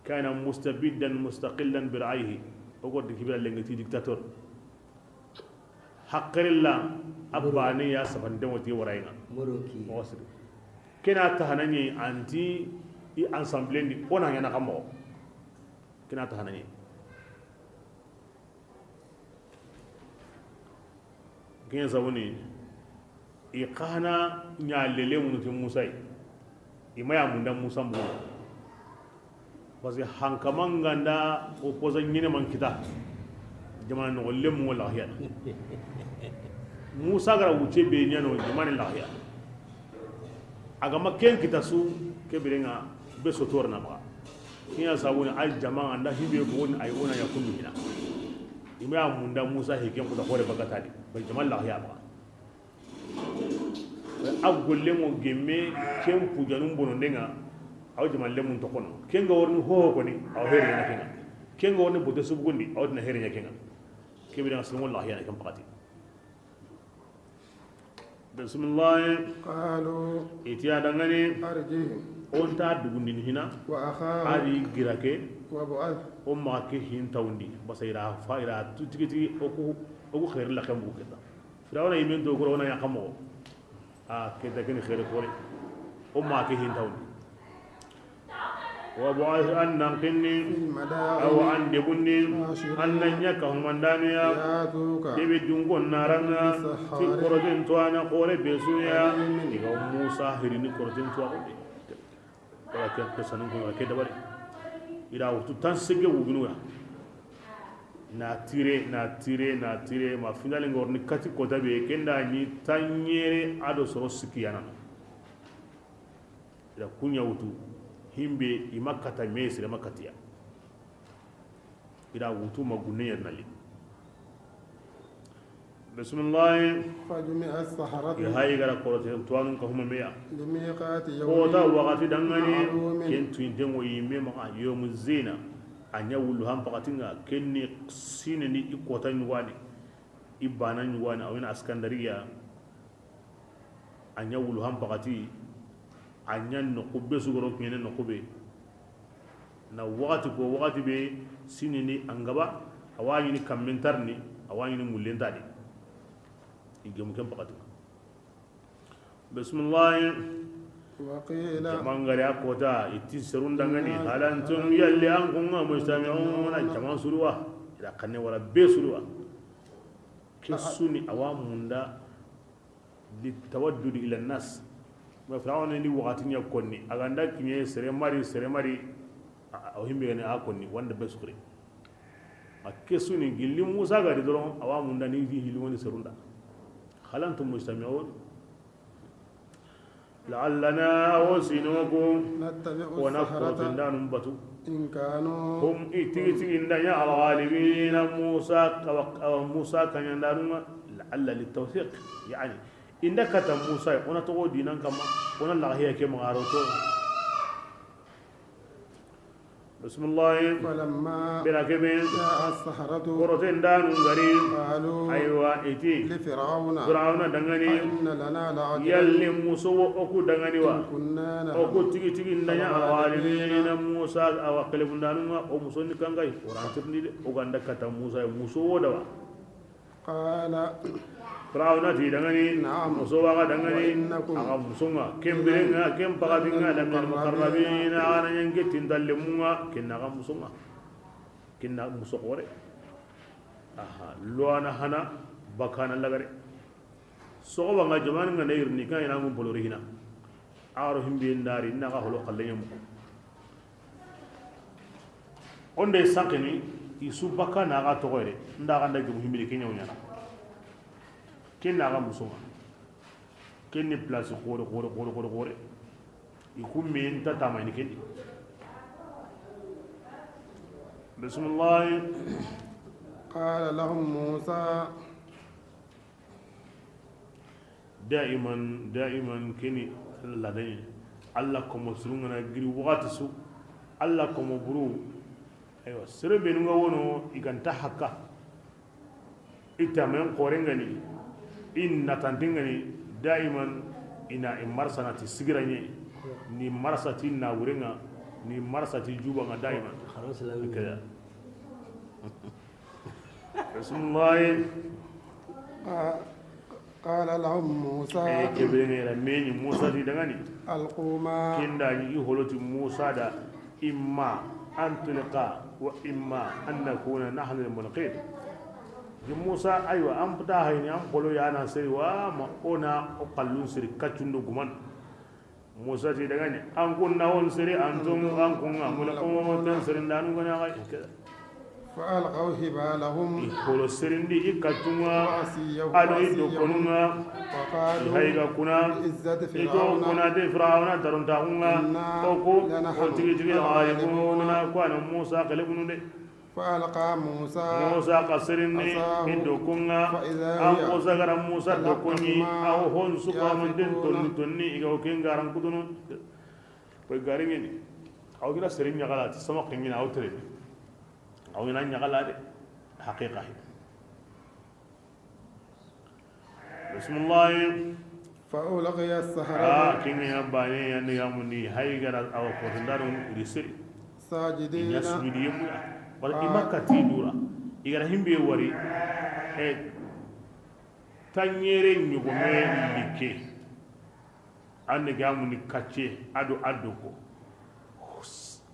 Kana mustabiddan mustaqillan bi ra'yihi. O ko di kibira lenŋa ti dictateur. Haqqilla a bane ya sabande woti warayi ŋa. Moxo siri. Ke na ta hana ɲi, an ti i ensemble ndi, o na ɲa na xa moxo. Ke na ta hana ɲi. Ken sabuni, i xa na ɲa lele munu ti Musa yi. I ma ya munda Musa mbugu. Parce que hankama n ga nda opposant ɲene man kita, jamana noxo lemu ŋo laxiya. Musa ga ra wucce be ɲa no, jamana laxiya. A ga ma ken kita su, ke biren ŋa be sotor na maxa. Ken ya sabuni, ay jama ŋa nda hibe bogoni, ay o na ɲa kundu hina. I ma ya munda Musa hi ken kuta xore bagatadi, be jama laxiya maxa. A golle ŋo gemme, ken pujanun bononden ŋa, aw jama lemun toxono. Ken ga worini hoho koni, aw here ɲa ken ŋa. Ken ga worini bote subugundi, aw dina here ɲa ken ŋa. Ke biren ŋa sunu ŋo laxiya na ken pakati. Bismillah. قالوا I ti a danŋa ni, أرجه o nta dugundini hina, وأخاه a ri gira ke, وابعث o maxa ke hin tawundi, basa i ra fa, i ra tu tigi tigi, o ku, o ku xeeri laxen bugu keta. Firawuna yimen do goro wona ɲa xa moxo. A keta ken xeeri kore. O maxa ke hin tawundi. وابعث an na n kinni, في المدائن awa an debundi, حاشرين an na ɲa ka humandaniya, يأتوك kebe dungon na ra ŋa, بسحار ti koroten tuwana xore be su ya, عليم i ga Musa hirini koroten tuwa xode. Wala ke, ke sanun ko ke dabari. I ra wutu tan sege wugunu ya. Na tire, na tire, na tire, ma finali ŋorni kati kota be, kenda ni tanyere ado soro sikiyana. Ida kunya wutu, himbe ima kata me sire ma katiya. Ida wutu ma gunne yernali. Bismillah. فجمع السحرة I hayi gara korote tuwanun ka huma meya. لميقات يوم Kota wakati dangani, معلوم ken tuinten wo yimme maxa, yomu zina. A ɲa wulu han pakatinga, kenni sineni i kota ɲugani, i bana ɲugani, awina Askandariya. A ɲa wulu han pakati, a ɲa noqu be sugoro kiɲene noqu be. Na wakati ko wakati be sinini angaba, a wa ɲini kammentarni, a wa ɲini mullentadi. I gemu ken pakati. Bismillah. وقيل Jamangari a kota, iti serun dangani, إن هل أنتم yalli an kunga مجتمعون jaman suruwa, ila kanne wala be suruwa. Kesuni awa munda, للتودد إلى الناس. Ma Firawuna ni wakati ɲa konni, a ganda kiɲe sere mari, sere mari, a, a, o himbe gani a konni, wanda be sukure. A kesuni gilli Musa gadi doron, awa munda ni di hilmoni serunda. هل أنتم مجتمعون؟ لعلنا awo sinoku, نتبع wana السحرة kotindanun batu. إن كانوا Hum i tigi tigi nda ɲa الغالبين Musa, awa, awa Musa kaɲandanunga, لعل للتوثيق. Yani, inda kata Musa, ona togo dinan kama, ona lahiya ke maxa ro to. Bismillah. فلما Bira kebe, جاء السحرة korote ndanu ngari, قالوا aywa, iti, لفرعون Firawuna dangani, أئن لنا لأجرا yalli muso wo oku dangani wa? إن كنا نحن Oku tigi tigi nda ɲa الغالبين. Alghalibina Musa awa kelebundanunga, o muso ni kangai, orantirni de, o ganda kata Musa, muso wo dawa. قال Firawuna ti dangani, نعم muso waga dangani, وإنكم axa musonga, ken birenga, ken pakatinga, لمن لمن المقربين المقربين, axa na ɲange tindalle munga, ken axa musonga, ken na muso xore. Aha, loana hana, bakana lagare. Soxoba nga jamani nga na yirini, kan ina ngun bolori hina. Aro himbe ndari, na ga holo xalle ɲamu. Onde sankini, i su bakka na ga toxoyre, nda ga nda gemu himbiri ke ɲaw ɲana. Ken na ga musonga. Ken ni place xore, xore, xore, xore, xore. I kumme nta tamani kendi. Bismillah. قال لهم موسى Daiman, daiman keni Alla dani. Alla komo surungana giri wakati su. Alla komo buru. Aywa, sere benu nga wono, i ganta hakka. I tamen xore ngani, i natanti ngani, daiman ina i marsa na ti sigira ɲe, ni marsa ti na wurenga, ni marsa ti jubanga daiman. Keda. Bismillah. قال لهم موسى Eh, kebe ne ra meni Musa ti dangani. ألقوا ما Kinda ni i holoti Musa da, إما أن تلقى وإما أن نكون نحن الملقين. Di Musa, aywa, an puta hayni, an polo yana seri wa, ma ona o kallun seri kacundo guman. Musa ti dangani, an kunna on sere, antum, an kunga, mulqun, tan sere ndanu gana ga. فألقوا حبالهم I kolo serindi i katunga, وعصيهم ado i dokonunga. وقالوا I hayga kuna, بعزة i to فرعون kuna de Firawuna tarontaxunga. إنا Oku, لنحن o tigi tigi الغالبون. Ghalibuna, ko ana Musa kale bununde. فألقى موسى Musa ka serindi عصاه i dokonga. فإذا An هي ko sagara Musa تلقف dokoni, ما aw hon suka manten يأفكون. Tonni tonni, i ga o ken garan kudunu. Koy garingeni. Aw gina serin ɲagala, ti sama kengina aw tere. Aw gina ɲagala de. Haqiqa hi. Bismillah. فألقي السحرة Ah, kinga ya bane ya ni ya mundi, hay gara awa ko tandaro risiri. ساجدين Nya sujudi yemu ya. Wala Ah. Imaka ti dura. Igara himbe wari. Eh, tanyere ɲogome like. An ne ga mundi kacce, ado, ado ko.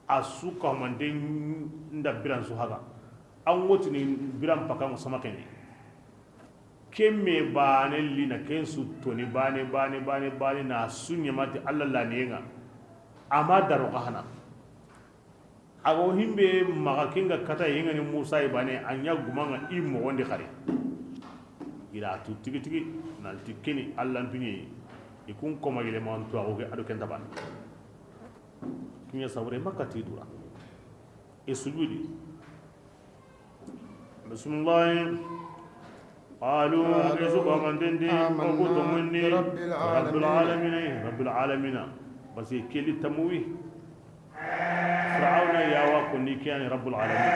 A su ka mande nda biran su haga. An wotini biran pakan sama kene. Kemme bane lina ken su toni bane, bane, bane, bane na su ɲamati Alla laniyenga. Ama daro kahana. A ga wo himbe maxa, ken ga kata yi ŋa ni Musa yi bane, a ɲa guma ŋa i moxon di xari. I da tu tigi tigi, nanti ke ni Alla n piɲe yi, i kun koma yele ma n tuwaxu ke, a do ken ta bane. Ke ɲa sabure Makka ti dura. I sujudi. Bismillahi. Qalu, ke su ko manten di, o ku tonŋundi, Rabbil alamin, Rabbil alamina. Parce que ke li tamuwi. Firawuna ya wa ko ni ke ya ni Rabbul alamin.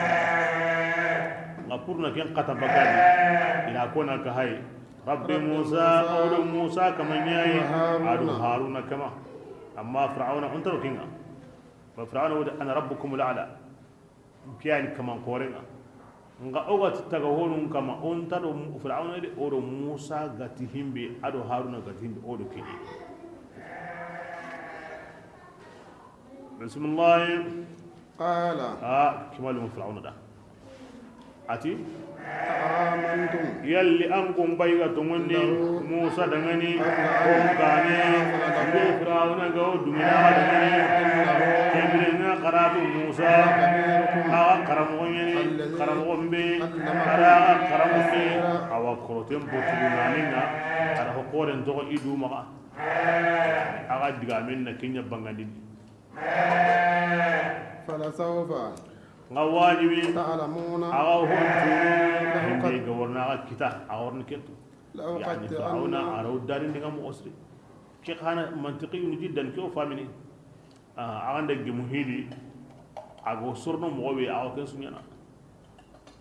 Nga purna ken kata bakani. I da ko na ka hay. Rabbi Musa, o do Musa kama ɲa yi, a do Haruna kama. Amma Firawuna o nta ro ke ŋa. Ba Firawuna wo ti ana rabbukumul a'la. Ke ya ni kaman xoore ŋa. Nga o ga ti taga honun kama, o nta do Firawuna de, o do Musa ga ti himbe, a do Haruna ga ti himbe, o do ke di. Bismillahi. Qala. A, ke ma lu Firawuna da. A ti, a amantum, yalli an kun bay ga tonŋundi Musa danŋa ni, kun kane, be Firawuna ga wo dumina ga danŋa ni, ke bire ŋa xara tu Musa, a ga xaramoxo ɲa ni, xaramoxo be, a da a ga xaramoxo be, a wa koroten botu na ni ŋa, a da ho xoren toxo i du maxa. A ga digamen na ke ɲa bangandini. Falasawfa. Nga wajibi. Ta'lamuna. A ga wo hontunu. Himbe ga worna a ga kita, a ga worni ketu. Yani Firawuna a ra wo darindi ŋa moxo siri. Ke xa na mantiqiyun jiddan, ke wo famini. A ga nda gemu hidi, a ga wo sorono moxo be, a ga wo ken su ɲaana.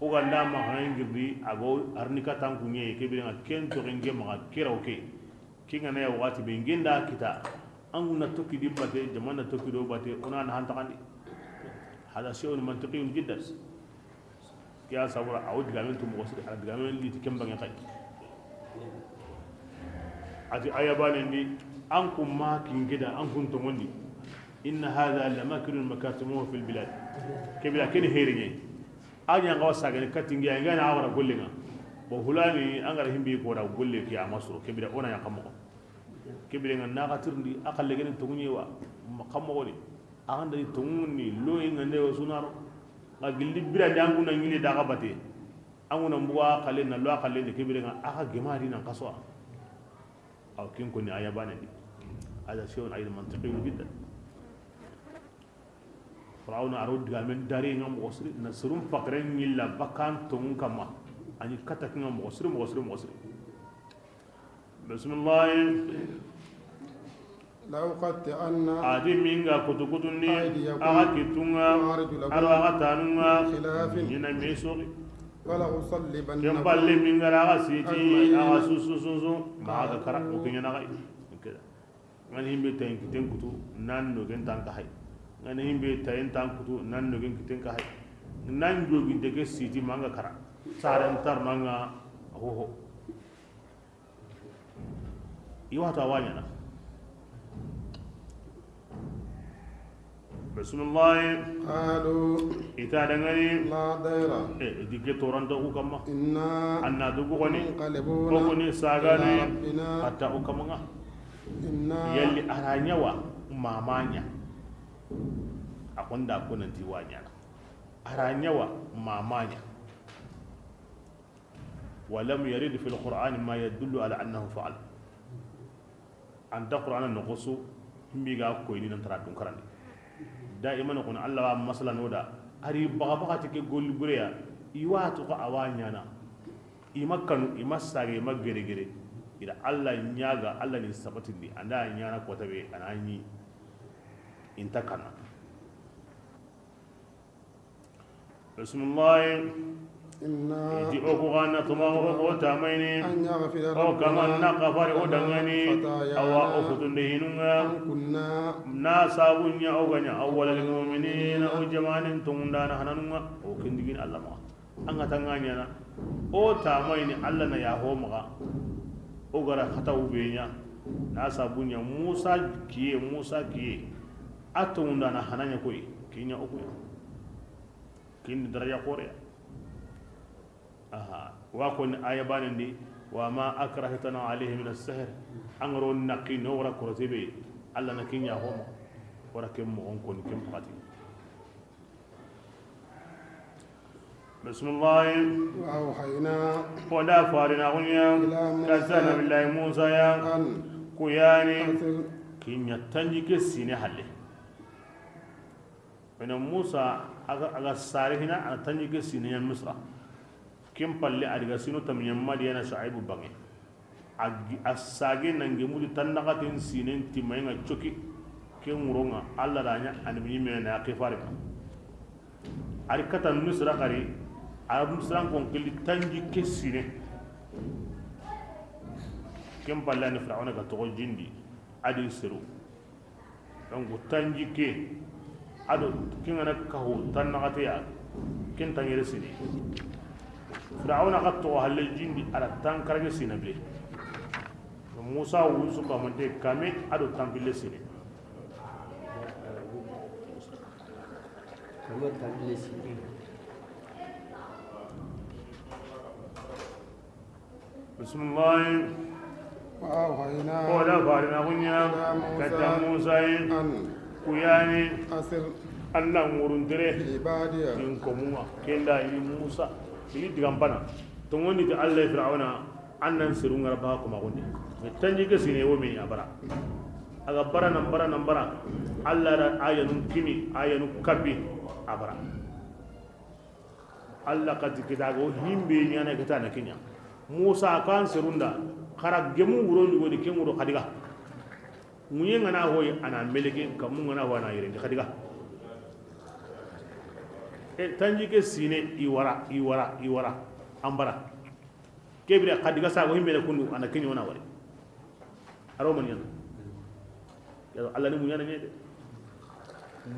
O ga nda ma xa na girdi, a ga wo arni ka tanku ɲe, ke bire ŋa ken toxi n ke maxa, ke ra wo ke. Ke ŋa na ya waxati be n ke nda kita, an ŋa na toxi di bate, jama na toxi do bate, o na na hantaxandi. Hada shay'un mantiqiyun jiddan. Ke ya sabura, a wo digamen tu moxo siri, a digamen li ti ken banŋe xay. A ti aya banen di, an kun ma kin ke da, an kun tonŋundi. Inna hadha lamakrun makartumuhu fil bilad. Ke bire ke ni here ɲa. A ɲa nga wa sagani kati n ke ya, n ke na a wara golle ŋa. Bo hulani, an ga ra himbe ko da golle ke a ma soro, ke bire o na ya xa moxo. Ke bire ŋa na xa tirindi, a xalle geni tonŋu ɲe wa, ma xa moxo ni. A ga nda tonŋu ni, lo yi ŋa nde wo su na ro. Nga gilli bire ndi an kun na ɲi le da ga bate. An kun na mbuga xalle na lo a xalle ni, ke bire ŋa a ga gema di nan xaso. Aw kin ko ni aya banen di. Hada shay'un mantiqiyun jiddan. Firawuna a ra wo digamen dari ŋa moxo siri, na soron pakaren ɲilla bakkan tonŋun kama. A ɲi kata ke ŋa moxo siri, moxo siri, moxo siri. Bismillahi. La'uqatti'anna. A di minga kutu kutundi. Aydiyakum. A ga kitun ŋa. Wa arjulakum. A ra a ga tanun ŋa. Khilafin. Ɲina me soxi. Wala usallibannakum. Ken balle minga ra a ga siti. Ajma'in. A ga susu susu. Ma a ga kara. O ke ɲaana ga. Ngani himbe tayen kiten kutu, nan no gen tan ka hay. Ngani himbe tayen tan kutu, nan no gen kiten ka hay. Nan jogi dege siti manga kara. Saren tar manga ho ho. Iwa ta wanyana. Bismillahi. Qalu. I ta dangani. La dayra. E, dikke toranta ku kamma. Inna. Anna dugu goni. Munqalibuna. Ko goni sagani. Ila rabbina. Hatta ku kamanga. Inna. Yalli a ra ɲa wa mamanya. A konda ko nanti wanyana. A ra ɲa wa mamanya. Wa lam yarid fil Qur'ani ma yadullu ala annahu fa'al. Anta Qur'ana noxo su himbi ga koyini nan tara dunkarandi. Da imana kono Allah wa masala no da. Ari baga baga tike golli bureya. Iwa to ko awa ɲana. Ima kanu, ima sage, ima gere gere. Ida Allah ɲaga, Allah ni sabatindi. Anda ɲana ko tabe, ana ɲi. Inta kana. Bismillahi. Inna. Iti o ku gana tuma o ko tamayni. An yaghfira. O kaman na kafari o dangani. Khatayana. Awa o futunde hinunga. An kunna. Na sabunya o ganya awwalal mu'minina, o jamanin tungundana hananunga. O kindigin Allah ma. An ga tanga ɲana. O tamayni Allah na ya ho maga. O gara khata ubenya. Na sabunya Musa kiye, Musa kiye. A tongundana hananya koy, kinya okuya. Kin daraja koreya. Aha, wa ko ni aya banen di, wa ma akrahtana alayhi min as-sihr. An ga ro naki no wara korote be, Allah na kinya homa. Wara kem mo on ko ni kem pati. Bisimilahi. وأوحينا Ko da farina kunya إلى موسى kasa nabillahi Musa ya. أن Kuyani أسر Kinya tanji ke sine halle. Ina Musa aga, aga sare hina a tanji ke sine ya Misra. Kin palle a diga sino tamiya Madiyana Shuaibu bange. A gi-, a sage nange mutu tannaxaten sinen timayenga coki. Ke ŋuronga Allah da ɲa annabi ɲimme na ke fare ma. Ari kata Misra xari, a Misran kon kili tanji ke sine. Ken palle ani Firawuna ga toxo jindi, adi seru. Donc tanji ke ado kengana kaho tannaxateya, ken tanjere sine. Firawuna xa toxo halle jindi, a da tankaraŋe sine be. Musa wusu kamante kame ado tanpille sine. Kame tanpille sine. Bisimilahi. وأوحينا Ko da farina kunya إلى موسى kata Musa yi. أن Kuyani أسر an na ŋuruntere بعبادي. Tin komunga kenda yi Musa. Ili digampana. Tongondi ti Allah Firawuna an nan seru ngara ba ko ma gundi. Me tanji ke sine wo me abara. Aga bara nan bara nan bara. Allah da ayanu kini ayanu kabi abara. Allah kati kita go himbe ɲana kita na kinya. Musa kan serunda xara gemu wuro ni woni ke ŋuro xadiga. Ŋuɲe ngana hoyi ana meleke kamu ngana ho ana yere ndi xadiga. E tanji ke sine iwara iwara iwara ambara. Kebire xadiga sago himbe kundu ana kinya wona wari. Aro man yana. Ya Allah ni muɲana ɲe de.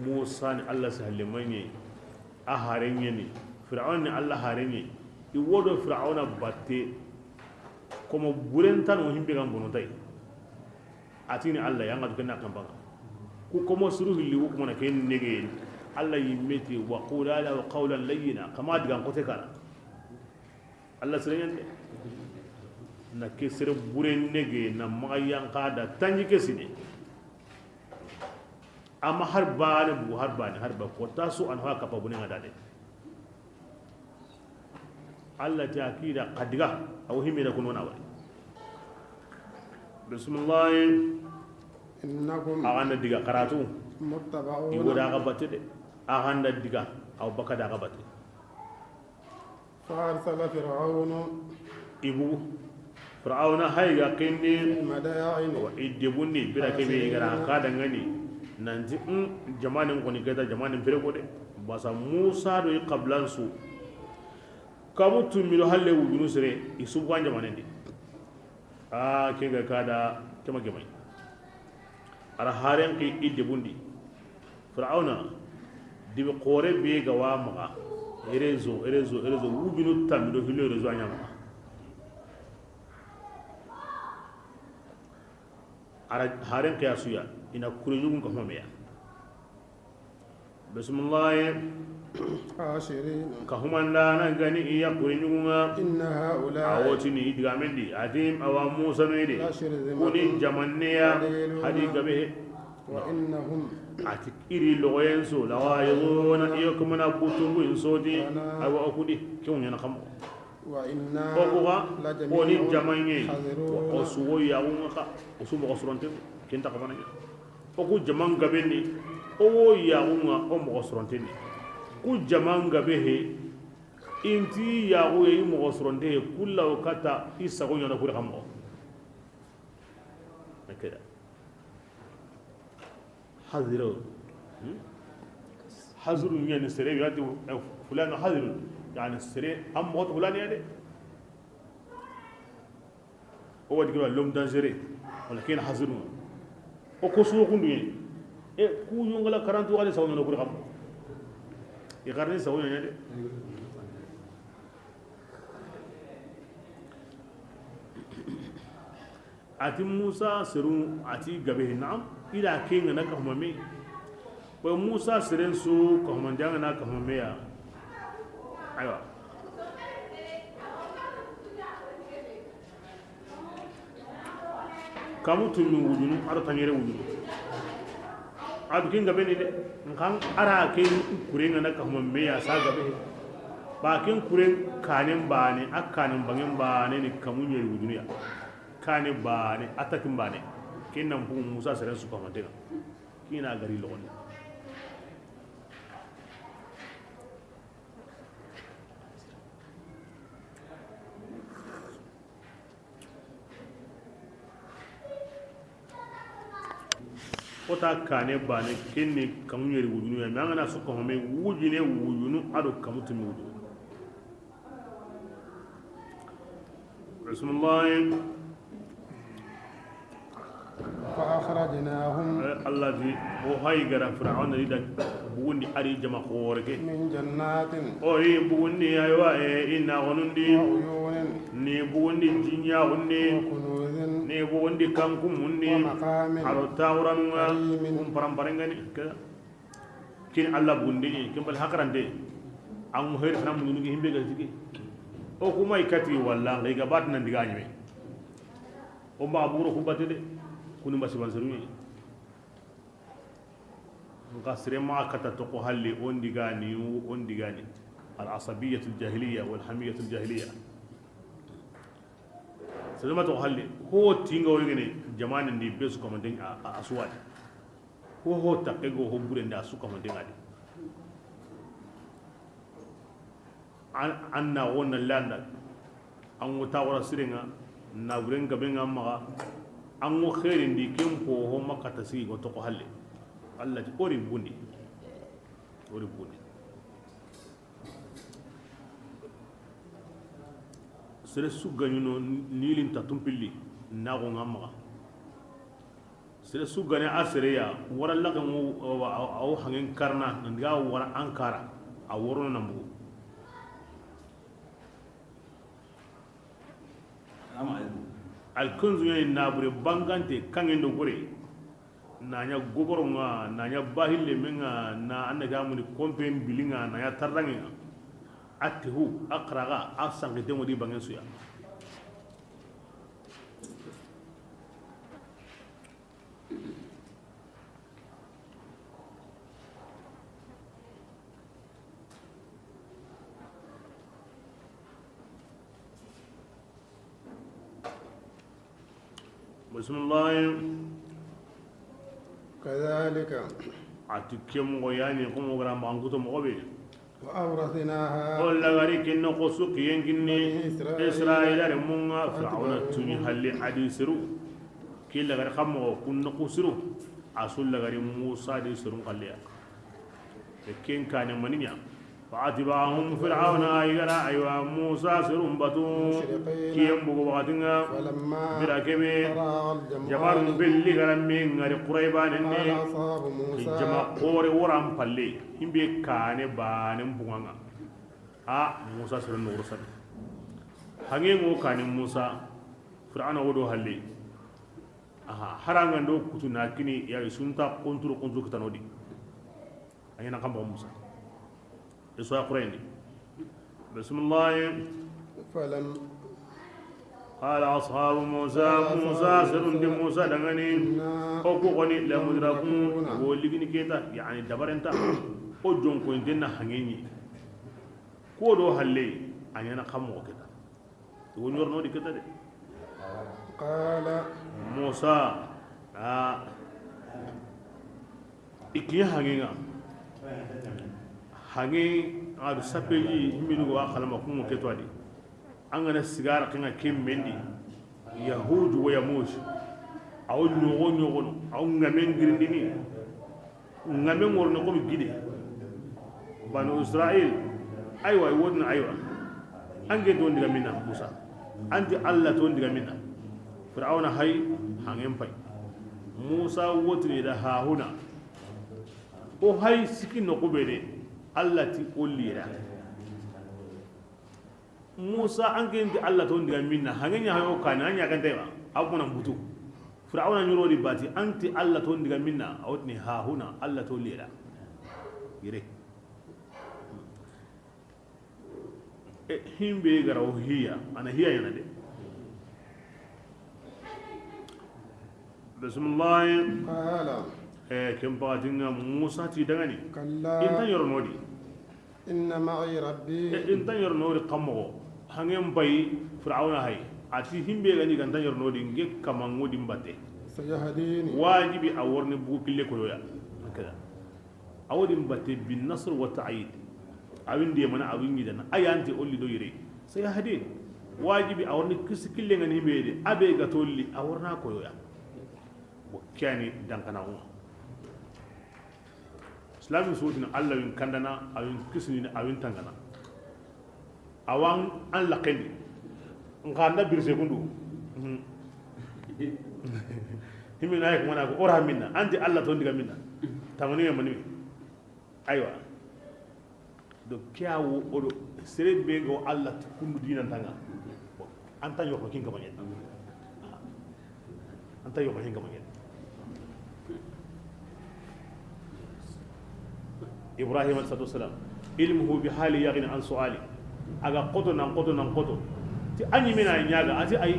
Musa ni Allah sa halle manye. A hare ɲeni. Firawuna ni Allah hare ɲe. I wodo Firawuna batte. Komo buren tano himbe gam bono tay. Atini Allah yanga duke na kambanga. Ku komo suru hilli ku kuma na ken nege. Allah yimmeti wa qula lahu qawlan layyina. Kama digan kote kara. Allah sere ɲande. Na ke sere bure nege na maxa yanka da tanji ke sine. Ama har bane bu har bane har ba ko tasu an ha kapa bune ngada de. Allah ta kida xadiga aw himbe da kunona wa. Bismillah. إنكم Aganda diga karatu. متبعون Igo da ga batte de. Aganda diga aw baka da ga batte. فأرسل فرعون Ibu Firawuna hay ga kindi في المدائن wa idde bunni bira kebe حاشرين igara ka dangani nanti, mm, jamanin koni keta jamanin fere ko de. Basa Musa do i qablan su kabu tummi do halle wujunu sere i subu kan jamanen di. A ke ga kada kema gemai. Ara haren ki idde bundi. Firawuna dibi xore be ga wa maxa. Réseau, réseau, réseau. Wubinu tammi do hilo réseau a ɲa maxa. Ara haren ki a suya ina kure ɲugun ka home ya. Bismillah. حاشرين. Ka humandana gani iya kure ɲugunga. إن هؤلاء A wotini i digamendi. Adim awa Musa no ide. لشرذمة Kuni jamanneya قليلون hadi gabe he. وإنهم Ati iri logoyen so, la wa yona iyo kumana butungu insodi. لنا Awa okudi. Kiyo nyana kamo. وإنا Oku ga, لجميع oni jamanye. حاذرون. Osu wo yagunga ka, osu moxo soronte, kenta kamana. Oku jaman gabe ni, o wo yagunga, o moxo soronte ni. Ku jaman gabe he, inti yagu ye i moxo soronte he, kulla o kata i sago ɲana kuri kamo. Akeda. Haziro. Hmm? Haziru ɲani sere, yati, eh, fulano haziru. Yani sere, am moxo fulani ya de. O wadi kira l'homme dangereux. Wala ken haziru. O ko su kundu ye. E ku yongala karantu wala sawo no kuri kam. E karni sawo ɲa de. Ati Musa seru ati gabe, naam, ila kenga na kahuma me. Wa Musa seren su kahuma ndianga na kahuma me ya. Aywa. Kamu tunnu wujunu, aro tanyere wujunu. Adu ken gabe ni de. Nkan ara ken kurenga na kahuma me ya sa gabe. Ba ken kuren kanen bane, a kanen bangen bane ni kamu ɲeri wujunu ya. Kane bane, a takin bane. Ken nan bugu Musa seren su kamanten ŋa. Kina gari loxondi. Kota kane bane, ken ni kamu ɲeri wujunu ya, mais an ga na su kamu me wujine wujunu, a do kamu tumi wujunu. Bismillah. فأخرجناهم. Eh, Allah di, o hay gara Firawuna di da bugundi a ri jama xoore ke. من جنات. O ri bugundi, aywa, eh, i na gonundi. وعيون. Ni bugundi jinya gunni. وكنوز. Ni bugundi kanku munni. ومقام. A ro tawranun ŋa. كريم. Kun paramparenŋa ni. Ke-, kin Allah bugundi, kin bal hakarante. An heri na mundu ngi himbe ga tigi. O kuma i kati walla, ngai ga bat nan diga ɲime. O ma buro ku bate de. Kunu masiban seru ni. Nka sere ma kata toxo halle, o n diga ni, o n diga ni. Al asabiyatu al jahiliya wal hamiyatu al jahiliya. Sere ma toxo halle, ho tinga wori gene, jamane ndi be su kamanten a, a, a suwadi. Ho, ho takke go ho bure nda su kamanten adi. An, an na wonna landa. An go tawara sirenŋa, na buren gabenŋa maxa. An go xeerindi ken po ho makata sigi go toxo halle. Allah ti o ri bundi. O ri bundi. Sere su gaɲuno nilin ta tumpilli, na go ŋa maxa. Sere su gane a sere ya, wara laxe ŋo, a wo hangen karna, nan diga wara an kara, a worono nan bugu. Alkunzu ya ni na bure bangante, kanŋen do gore. Na ɲa gogoro ŋa, na ɲa bahille menŋa, na an na ga muni kompe mbilinŋa, na ɲa tarranŋe ŋa. A tehu, a xaraga, a sanxite ŋo di bangen suya. Bisimilahi. Kadhalika. A ti ke moxo ya ni, komo gara maxankuto moxo be. Wa awrasnaha. O lagari kinno ko su kiyen kinni. Bani Israila. Israila renmun ŋa. Firawuna tuɲi halle a di seru. Ki lagari xa moxo kun noxu siru. A su lagari Musa di serun xalleya. Ken kane maniɲa. Fa atba'ahum Fir'auna, i gara, aywa, Musa serun batu. Mushriqina. Kiyen bugu waxatin ŋa. Falamma. Bira kebe. Tara al-jam'ani. Jamarun belli gara me ŋari Quraybanen ni. Qala ashabu Musa. Jama xoore woran palle. Himbe kane banen buganŋa. A Musa seren no worsani. Hange ŋo kane Musa. Fir'auna wodo halle. Aha, haranga ndo kutu na kini ya sunta konturu konturu kitanodi. A ɲana kamba Musa. Iso ya Qurayni. Bismillah. Falam. Qala ashabu Musa, Musa serun di Musa danŋani. Inna. O ku xoni lamudrakun, wo ligini keta, yani dabarenta. O jonko intenna hange ɲi. Ko do halle, a ɲana kamo keta. Wo ɲorno di keta de. Qala. Musa, a, i kiɲe hange ŋa. Hange a du sapeji, himbe ni go a xalama kumo keto adi. An gana sigara kenga ke mendi. Yahuju wa yamuj. Aw ɲogo ɲogono, aw ŋamen girindini. Ŋamen ŋorno komi gide. Banu Israil, aywa, i wodna, aywa. Anke to ndiga minna, Musa. Anti Allah to ndiga minna. Fir'auna hay, hangen pay. Musa wotini da hahuna. O hay siki no kubede, Allah ti o lira. Musa, an ke nti Allah to ndiga minna, hange ɲa hayo kane, an ɲa kan tayma, a kuna butu. Fir'auna ɲuro di bati, an ti Allah to ndiga minna, a wotini hahuna, Allah to lira. Yire. E, himbe gara o hiya, ana hiya yana de. Bismillah. Qala. E, ken pakatinga Musa ti dangani. Kalla. Inta ɲoro nodi. إن معي ربي. E, in ta ɲoro nori xa moxo, hangen bayi Firawuna hay. A ti himbe ga ni ga n ta ɲoro nodi, n ke kama ŋo di n batte. سيهدين. Wajibi a wa riini bugu kille koyoya. Kada. A wa di n batte bin nasr wa ta'yid. A wi n demana, a wi n ɲidana. A ya nte o li do yire. Sayahdin. Wajibi a wa riini kisi kille ŋa ni himbe de. A be ga to li, a wa riina koyoya. Bo ke ya ni dankana ŋo. Islami sutini Allah win kandana, a win kisini, a win tangana. Awan an lakendi. Nka anda birse kundu. Himina ay kuma na ko ora minna. Anti Allah to ndiga minna. Tamani ya mani. Aywa. Do kiyawo odo sere be go Allah kundu dinan tanga. An ta yoxo kin kama ɲen. An ta yoxo kin kama ɲen. Ibrahim alayhi salatu wasalam, ilmuhu bi hali yaghni an su'ali. A ga xoto nan xoto nan xoto. Ti a ɲi me na ɲaga, a ti ay.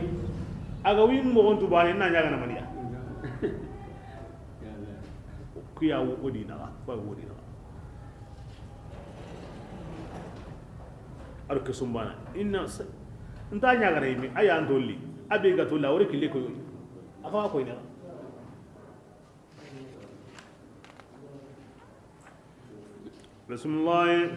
A ga wi moxon tu bane na ɲaga na maniya. Kiyawo odi na, ba wodi na. Ar ke sumbana. Inna sa-, nta ɲaga na yimi, a ya n tolli. A be ga tolla, o ri kille ko yoyi. A xa wa koyna. Bismillah.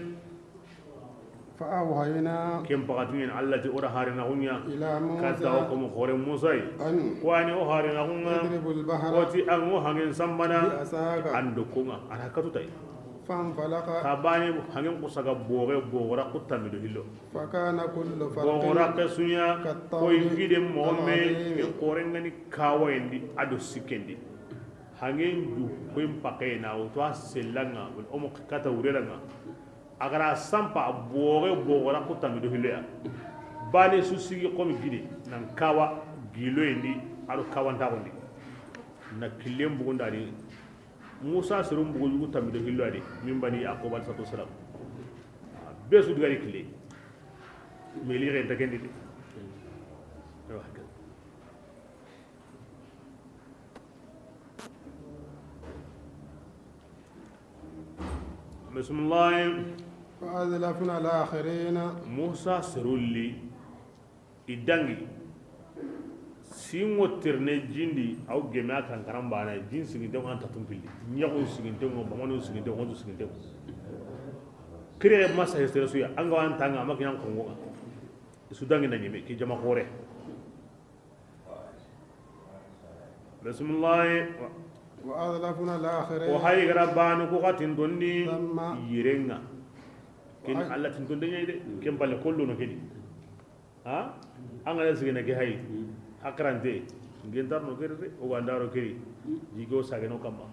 فأوحينا. Ken paxatingen Allah ti o da harina xunya. إلى موسى. Katta o komo xore Musa yi. أن. Ko ani o harina xunga. اضرب البحر. O ti an ŋo hangen sambana. بعصاك. An do konga. A ra katu tay. فانفلق. Xa bane hangen kusaga boge bogora kutami do hillo. فكان كل فرق. Bogora ke sunya. كالطود. Koy gide moxo me. العظيم. Ke korengani kawayendi a do sikkendi. Hangen ju koy pake na o to a sellanga o mo kata wurelanga. A ga ra sampa a boge bogora kutami do hillo ya. Bane su sigi komi gide nan kawa giloyendi a do kawantaxundi. Na killen bugundani Musa serun bugu yugu tammi do hillo ya di min bani Yaquba alayhi salatu wasalam. Be su digari kille. Meli ren ta kendi de. Bismillah. وأزلفنا الآخرين. Musa serun li i dangi. Singo terne jindi, aw geme a karankaran bana, jin siginte ŋo an tatun pilli. Ɲaxu siginte ŋo, bamanu siginte ŋo, tu siginte ŋo. Kire masa hesere suya, an ga wan tanga, a ma kiɲan kongo ŋa. Su dangi na ɲeme, ki jama xore. Bismillah. وأزلفنا الآخرين. O hayi gara banu ko xatin donni. ثم. Yirenga. Ken Allah tin donni de. Ken balle kollo no kedi. Ha? An ga na sigene ke hayi. Hakrante. Ngentar no kedi de. O gandaro kedi. Jigo sageno kamma.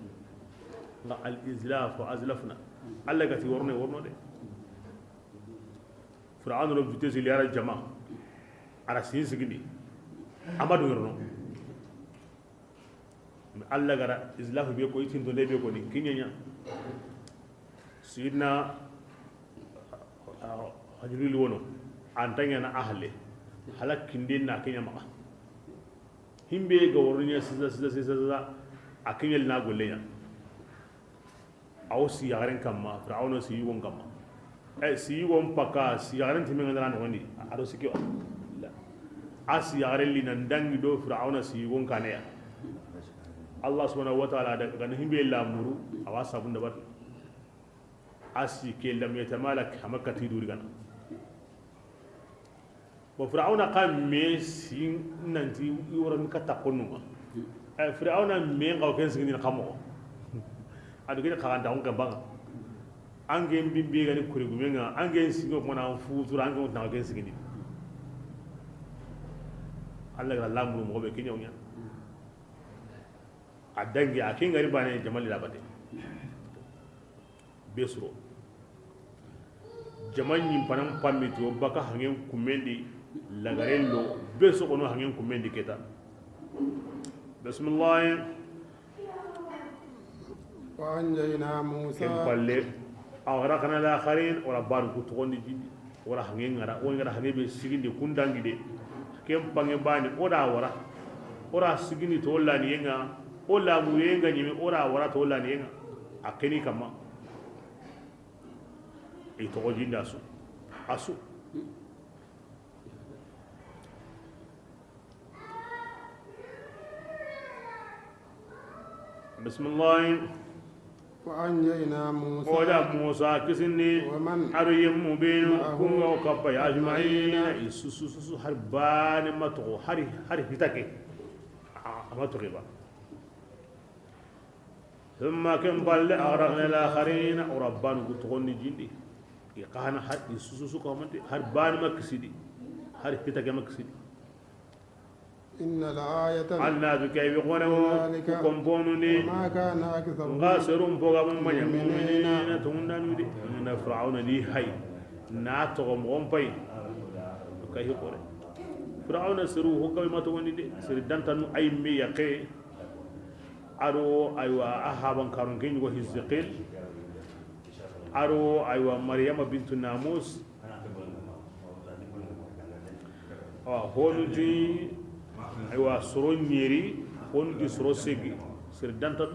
Nga al izlaf wa azlafna. Allah gati worno worno de. Fir'auna lo vitesse li a ra jama. A ra sin sigindi. Amadu yorno. Allah gara izlafu be ko itin to be ko ni kiɲeɲa. Sidna Jibril wono. Antanya na ahle. Halak kindin na kiɲa ma. Himbe ga wornya sisa sisa sisa sisa. A kiɲel na gollenya. Aw si yaxaren kamma, Firawuna si yugon kamma. E, si yugon paka, si yaxaren timen ga na noxondi, a do sikki wa. A si yaxaren li nan dangi do Firawuna si yugon kaneya. Allah subhanahu wa ta'ala da ga na himbe lamuru, a wa sabun da batu. A si ke lam yatamalak hamakati duri gana. Bon, Firawuna xa me si nanti i worani katta xonnunga. Eh, Firawuna me xa ken sigindini xa moxo. A do ken xaxanta xun ken banga. An ken bimbi gani kuri gumenga, an ken sigo kuma na futura, an ken tanga ken sigindi. Allah ga lamuru moxo be kiɲawnya. A dangi a ken gari bane jamali labate. Be suro. Jama ɲimpanan pammi to baka hangen kumendi lagaren lo be soxono hangen kumendi keta. Bismillah. وأنجينا موسى. Ken palle. أغرقنا الآخرين. Wala baru ku toxondi jindi. Wala hangen ngara, o ngara hange be sigindi kundangi de. Ken pange bani o da wara. O ra sigindi to lani yenga. O lamu yenga ɲimi o ra wara to lani yenga. A keni kamma. I toxo jindi a su. A su. Bisimilahi. وأنجينا موسى O da Musa kisindi, ومن a do yemmu benu, معه kunga o kappa ya, أجمعين ajmaina, i su, su, su, su, har bane ma toxo, har, har hitake. A, a ma toxo ba. ثم ken palle أغرقنا الآخرين, o rabbanu ku toxondi jindi. I xana har, i su, su, su, kamante, har bane ma kisidi. Har hitake ma kisidi. إن الآية An na du kay bi xone wo, ذلك ku komponu ni. وما كان أكثرهم Nga serun boga mun manya مؤمنين. Mu'minina, tungundanu di. Na Fir'auna di hay. Na toxo moxon pay. Kay hi xore. Fir'auna seru ho kay ma toxondi de. Seri dantanu ay me yaqe. A do aywa, a haban karun ken go Hizqil. A do aywa, Maryama bintu Namus. Awa, honu ti, aywa, soro ɲeri, honu ti soro segi, sere danta.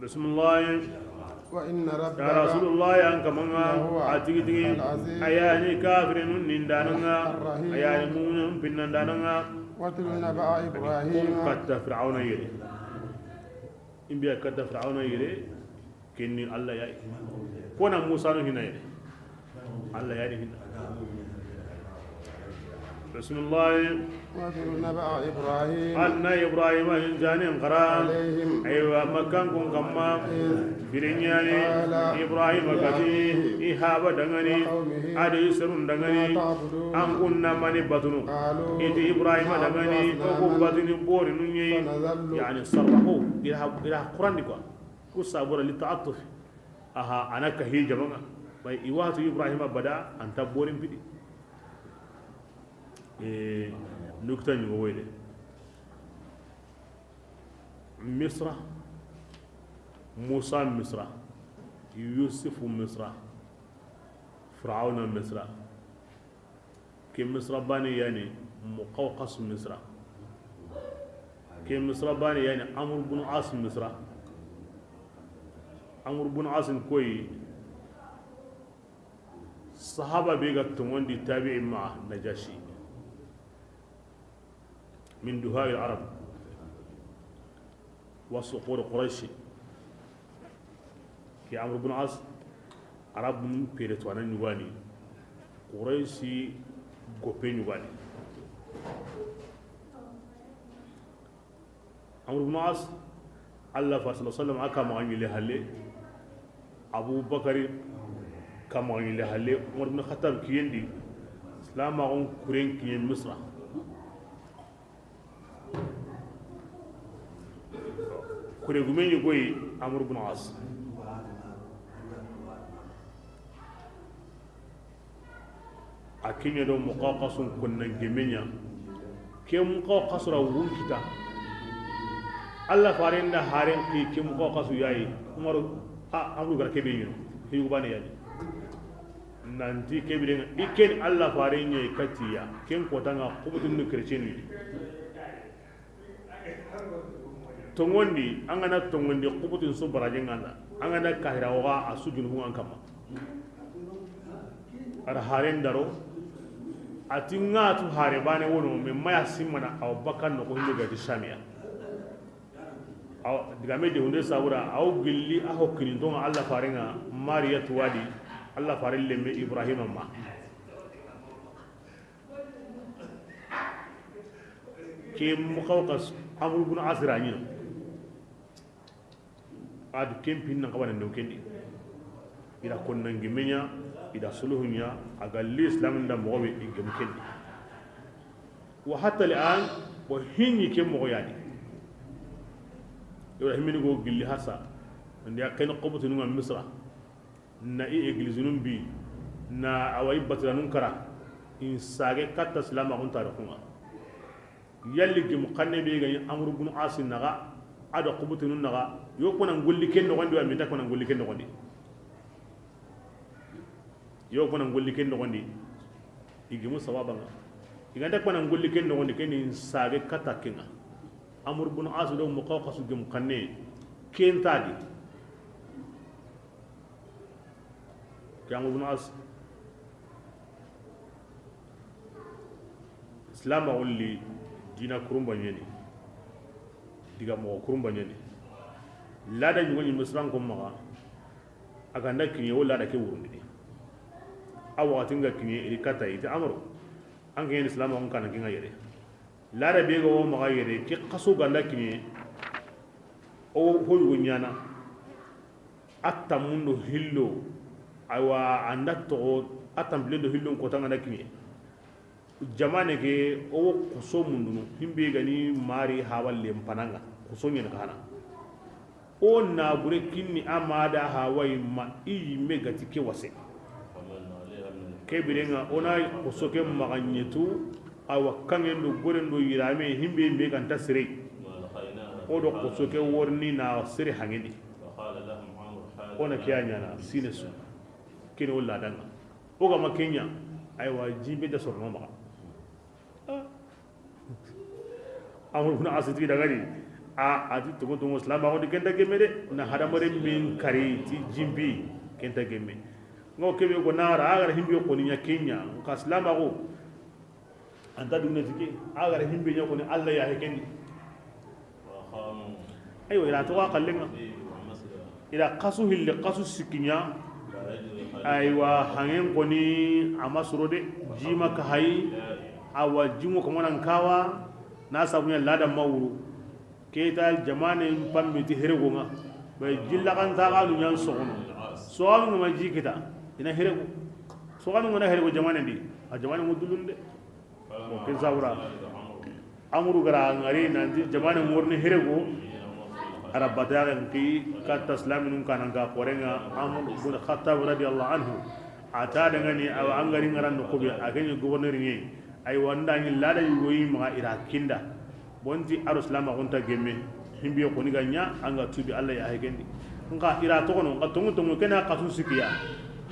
Bismillah. وإن ربك Ya Rasulullah, an kamanga, لهو a tigi tigi, العزيز a yani kafirinun nindananga, الرحيم a yani mu'minun pinnandananga. واتل نبأ إبراهيم Kun katta Fir'auna yere. Imbiya katta Fir'auna yere, kenni Allah ya. Kona Musa no hina yere. Allah ya ni hina. Bismillah. واتل نبأ إبراهيم Anna Ibrahima hinjanen xara. عليهم Aywa, Makkan kun kamma. إذ Birinyani قال Ibrahima gati لأبيه i haba dangani, وقومه a do i serun dangani. ما تعبدون An kunna mani batunu. قالوا Iti Ibrahima نعبد dangani, o ku أصناما batuni bori nunye. فنظل Yani sarrahu, ila, ila Qur'an di quoi. Ku sabura li ta'attuf. Aha, ana ka hi jamanga. Bay i watu Ibrahima bada, anta borin pidi. E, nukta ni woyde. Misra, Musa Misra, Yusufu Misra, Firauna Misra. Ke Misra bane yani Muqawqas Misra. Ke Misra bane yani Amr bin As Misra. Amr bin As koyi sahaba be ga tongondi tabi'i ma Najashi. Min duha'il Arab. Wa suqur Quraysh. Ke Amr bin As, Arabun pere to anan yugani. Quraysh gope yugani. Amr bin As, Allah fa sallallahu alaihi wasallam aka ma ngile halle. Abu Bakari kama ngile halle. Umar bin Khattab kiyendi. Islam on kuren kiyen Misra. Kure gume ni goyi Amr bin As. A kiɲe do Muqawqasun konna gemenya. Ke Muqawqasu ra wun kita. Allah faren da haren ki ke Muqawqasu yayi. Umaru, a, Amru gar kebe yino. Hiyu bane yani. Nanti kebire i ken Allah faren ɲe katiya. Ken kotanga kubutun chrétien ni. Tongondi, an gana tongondi, kubutin su barajen ganda. An gana kahira waga a su junubun an kamma. Ar haren daro, a ti ŋa tu hare bane wono, me maya simmana, aw bakkan no ko hinde gati Shamiya. Aw, diga me de hunde sabura, aw gilli, a hokkini tonga Allah farenga, Mariya tuwadi, Allah faren lemme Ibrahima ma. Ke Muqawqas Amr ibn Asira ɲino. Adu ken pin nan xabanen do kendi. Ida konnan gemenya, ida suluhunya, aga l'islam da moxo be i gemu kendi. Wa hatta al an, wa hinni ke moxo yani. Ibrahim ni go gilli hasa. Ndi a ken qobutinu nga Misra. Na i église nun bi, na awa i batiranun kara, in sage katta silamaxun tarixunga. Yalli gemu xanne be ga ni Amru bun Asi naxa, a do xubutunun naxa, yo kona ngolli ken noxondi wa, minta kona ngolli ken noxondi. Yo kona ngolli ken noxondi, i gemu sababanga. I ganta kona ngolli ken noxondi, ken in sage katta kenga. Amru bun Asi do Muqawqasu gemu xanne, ken tadi. Amr ibn As, Islam a wulli dina kurumba ɲeni, diga moxo kurumba ɲeni. Lada ɲugo ɲi misran ko maxa, a ganda kiɲe wo lada ke wurundini. A waxati nga kiɲe iri kata iti Amru, an ke ɲeni Islam a kun kana kinga yere. Lada be ga wo maxa yere, ke xaso ganda kiɲe, o ho yugo ɲana. A tammundo hillo, aywa, anda toxo, a tampilendo hillon kota nga na kiɲe. Jamane ke, o wo xoso mundunu, himbe gani mari hawa lempananga, xoso ɲen kana. O na bure kinni a ma da hawa imma i yimme gati ke wase. Ke birenga, o na xoso ke maxa ɲetu, awa kangendo, gorendo, yirame, himbe, himbe ganta sire. O do xoso ke worni na sere hangeni. O na ke ya ɲana, sine su. Kene o ladanga. O ga ma ke ɲa, aywa, jimbe da sorono maxa. Ah. Amr ibn As ti dagari. A, a ti tongo tongo, silamaxu di kenta gemme de. Na hadamare min kari ti jimbi, kenta gemme. Ngo kebe ko nara, a gara himbe ko ni ɲa ke ɲa, nka silamaxu. Anta dunne tike, a gara himbe ɲa ko ni Allah ya hekendi. Aywa, ira to xallenga. Ira xasu hille, xasu sikiɲa. Aywa, hangen koni a ma soro de, jima ka hayi, awa jimo ko manan kawa, na sabunya lada mawuru. Keta jamane pammi ti herego nga. Bay jilla kan ta ganu ɲan sogono. Soganu ma ji kita, ina herego. Soganu ngana herego jamane di. A jamane mo dulunde. Bon, ken sabura. Amru gara ngari nanti jamane morni herego. Arabata ki katta islaminun kanan ka korenga Amr bin Khattab radiyallahu anhu. Ata dangani awa angari ngaran no kobe, a gani gouverneur ni. Ay wanda ni lada yugoyi ma ira kinda. Bonti aro silamaxu nta gemme. Himbiye xoni ga ɲa, an ga tubi Allah ya hegendi. Nka ira toxono, nka tongu tongu kena xasu sikiya.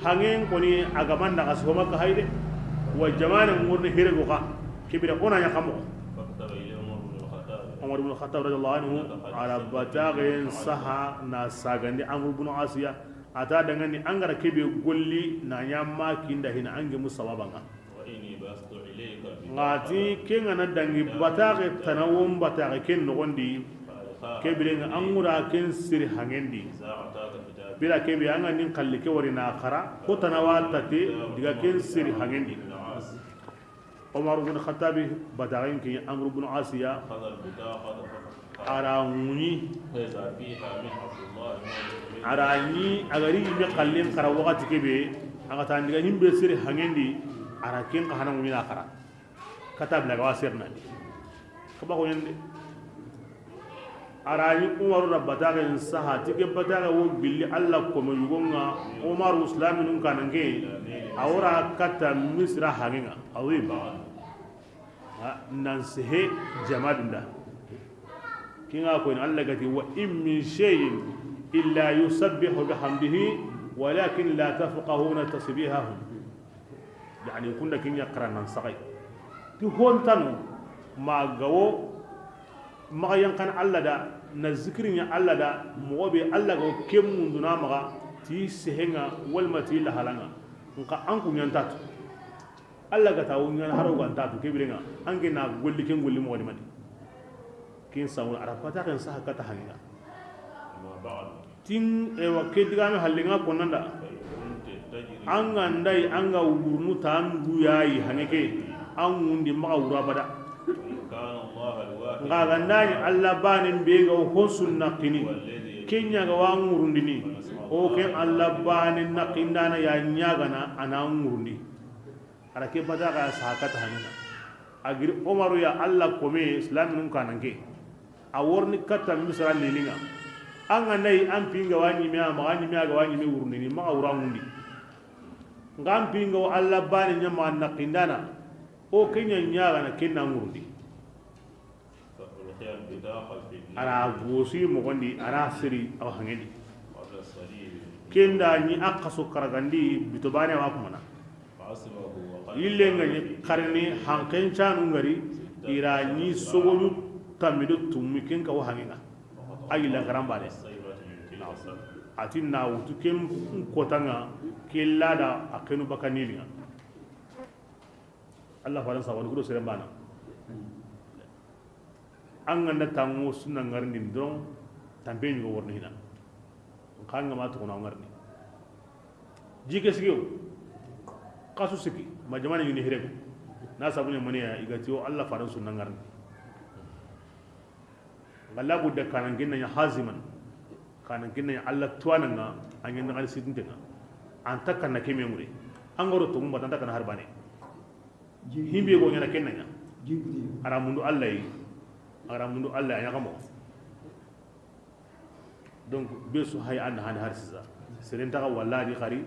Hangen koni a ga manda xasu homa ka hayde. Wa jamane ngurni herego xa. Kibira ona ɲa xamo. Omar ibn Khattab radiyallahu anhu, ala bataxen saha na sagandi Amr ibn Asiya. Ata dangani angara kebe golli na ɲa ma kinda hina ange musababanga. Ngati ke ngana dangi bataxe tana won bataxe ken noxondi. Ke birenga an ŋura ken siri hangendi. Bira kebe anga nin xalli ke wari na xara ko tana wa tate diga ken siri hangendi. Omar bin Khattabi bataxen ke Amr bin Asiya. Ara ŋuɲi. Ara ɲi a gari yimme xallen xara waxati kebe. A ga ta ndiga himbe siri hangendi. Ara ken xa hana ŋuɲi na xara. Kata bila ga wa sirna di. Kaba ko yende. Ara ɲi Umaru da bataxen saha tike bataxe wo billi Allah ko mo yugonga. Umaru islaminun kanange. A wora kata Misra hangenga. Azim. Ha, nan sehe jama dunda. Kinga ko in Allah gati, "Wa in min shay'in illa yusabbihu bihamdihi, walakin la tafqahuna tasbihahum." Yani, kunda kinya qara nan sagai. Ti hontano, ma gawo, maga yankan Allah da, na zikiri ɲa Allah da, mogo be Allah gawo kemunduna maga, ti sehenga, walma ti lahalanga. Nka an kunyantatu. Allah ga ta wo ɲana haro ga nta tu ke birenga. Ange na golli ken golli mo wadi mati. Ken sawun ara pata ken saha kata hanginga. Tin e wa ke diga me hallinga konanda. Anga ndai anga wurnu tan guyayi hange ke. An wundi maga wura bada. Nga gandani Allah banin be ga ho sunna kini. Kenya ga wa ngurundini. O ken Allah banin na kindana ya nyagana ana ngurundi. Ara ke bata ga saha kata hanina. A giri Umaru ya Allah kome islaminun kananke. A worni kata Misra nininga. An ga nayi an pinga wa ɲime a maga ɲime a ga wa ɲime wurundini maga wura ŋundi. Nga an pinga wa Allah bani ɲama na kindana. O kenya ɲaga na kenna ŋurundi. Ara gosi mogondi, ara siri awa hangedi. Kenda ni a kaso karagandi bito bane wa kumana. Yille nga ni karni hanken canu ngari, ira ni sogonu tamido tummi ken ka wa hangenga. Ayi la karambare. A ti na wutu ken kota ŋa, ke lada a kenu baka nili ŋa. Allah fadan sawani kudo sere bana. An ga na tanŋo sunna ŋarindini doron, tanpe ɲugo worni hina. Xa an ga ma toxono ŋarini. Jike sigiyo. Xasu sigi. Ma jamana ɲini hirego. Na sabu ɲa maniya i ga ti o Allah fadan sunna ŋarini. Nga la budda kanan kinna ɲa haziman. Kanan kinna ɲa Allah tuwana ŋa, an ɲa nda xali sitinten ŋa. An ta kanna keme ŋure. An goro to mumba an ta kanna harbane. Himbe go ɲana kenna ɲa. Ara mundu Allah yi. Ara mundu Allah ya kamo. Donc be su hay an han har sisa. Seren ta wala di xari.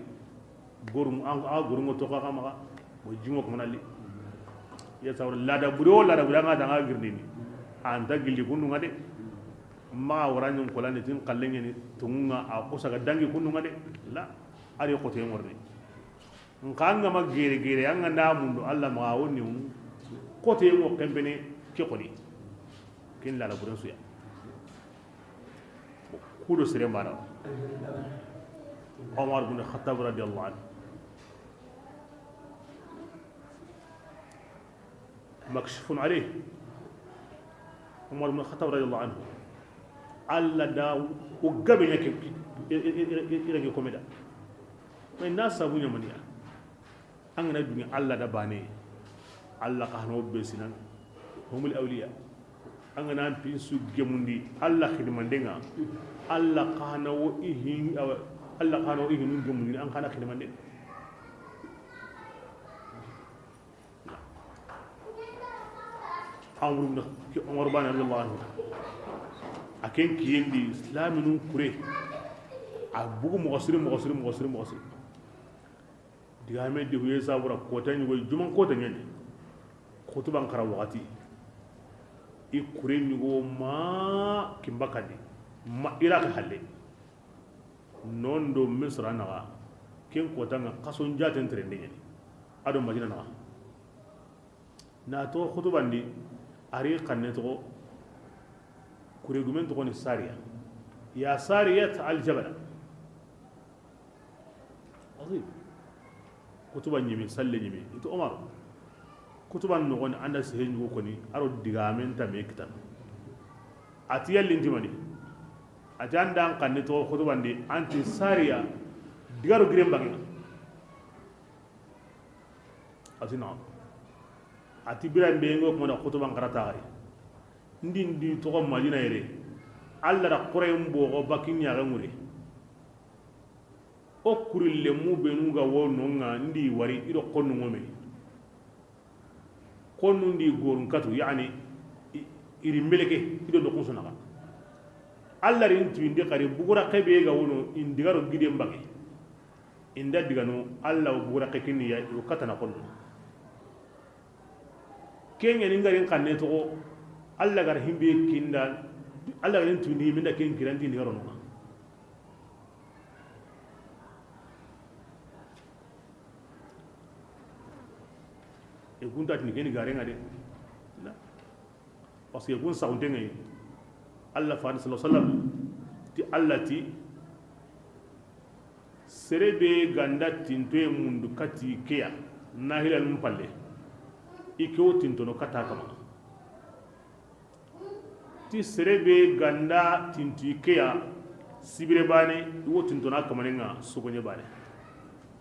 Gorum an a gorum to ka kama. Mo jimo ko manali. Ya sawra lada buri o lada buri ŋa da ŋa girnini. An ta gilli kundu ŋa de. Ma wara ɲun kolani tin kallenŋe ni tunga a ko saga dangi kundu ŋa de. La. Ari ko te ŋorni. Nka an ga ma gere gere an ga nda mundu Allah ma woni. Ko te ŋo kembene ke koni. Kin lada buren suya. Kudo sere mara. Omar bin Khattab radiyallahu anhu. Makshufun alayh. Omar bin Khattab radiyallahu anhu. Allah da o gabe ɲa ke ira ke komeda. Mais na sabu ɲa maniya. An ga na dungi Allah da bane. Allah ka hano be sinan. Humul awliya. An ga na an pinsu gemundi Allah xidimanden ŋa. Allah ka hana wo ihin Allah ka hana wo ihin gemundi an kana xidimanden. Amru bin Omar bane radiyallahu anhu. A ken kiyendi islaminun kure. A bugu moxo siri moxo siri moxo siri moxo siri. Digame de huye sabura kota ɲugo juman kota ɲani. Xutuban xara waxati. I kure ɲugo ma kimbakandi. Ma iraki halle. Non do Misra naxa. Ken kota ŋa xason jaten terende ɲani. Ado Madina naxa. Na toxo xutubandi, ari xanne toxo, kure gumen toxo ni Sariya. Ya Sariyat al Jabala. Azim. Kutuba ɲimi, salle ɲimi. Ito Omar. Kutuba noxoni anda sehe ɲugo koni, aro digamen ta me kitan. Ati yallinti mani. Ati anda an xanne toxo xutubandi, anti Sariya, digaro giren bangi. A ti naam. A ti biran be ngo kuma na xutuban xara taxari. Ndi ndi toxo Madina yere. Allah da Quraysh mbogo bakin ya ga ngure. O kurille mu benu ga wono nga ndi wari ido konnu ngome. Konnu ndi gorun katu, yani, i-, iri mbeleke ido no kunsuna ga. Allah rin tu indi xari bugura xebe ga wono indigaro gide mbage. Inda digano, Allah wo bugura xekini ya, yo katana xonno. Kenya ni ngarin xanne toxo, Allah gar himbe kinda, Allah garin tuni minda ken kiranti ni garono. E kunta tini keni garenga de. Parce que kun saxunte ŋa yi, Allah fani sallallahu alaihi wasallam ti, Allah ti, sere be ganda tintoye mundu kati keya, nahilal mumpalle, i ke wo tintono kata kama. Ti sere be ganda tintoye keya, sibire bane, i wo tintona kamanen ŋa sogoɲe bane.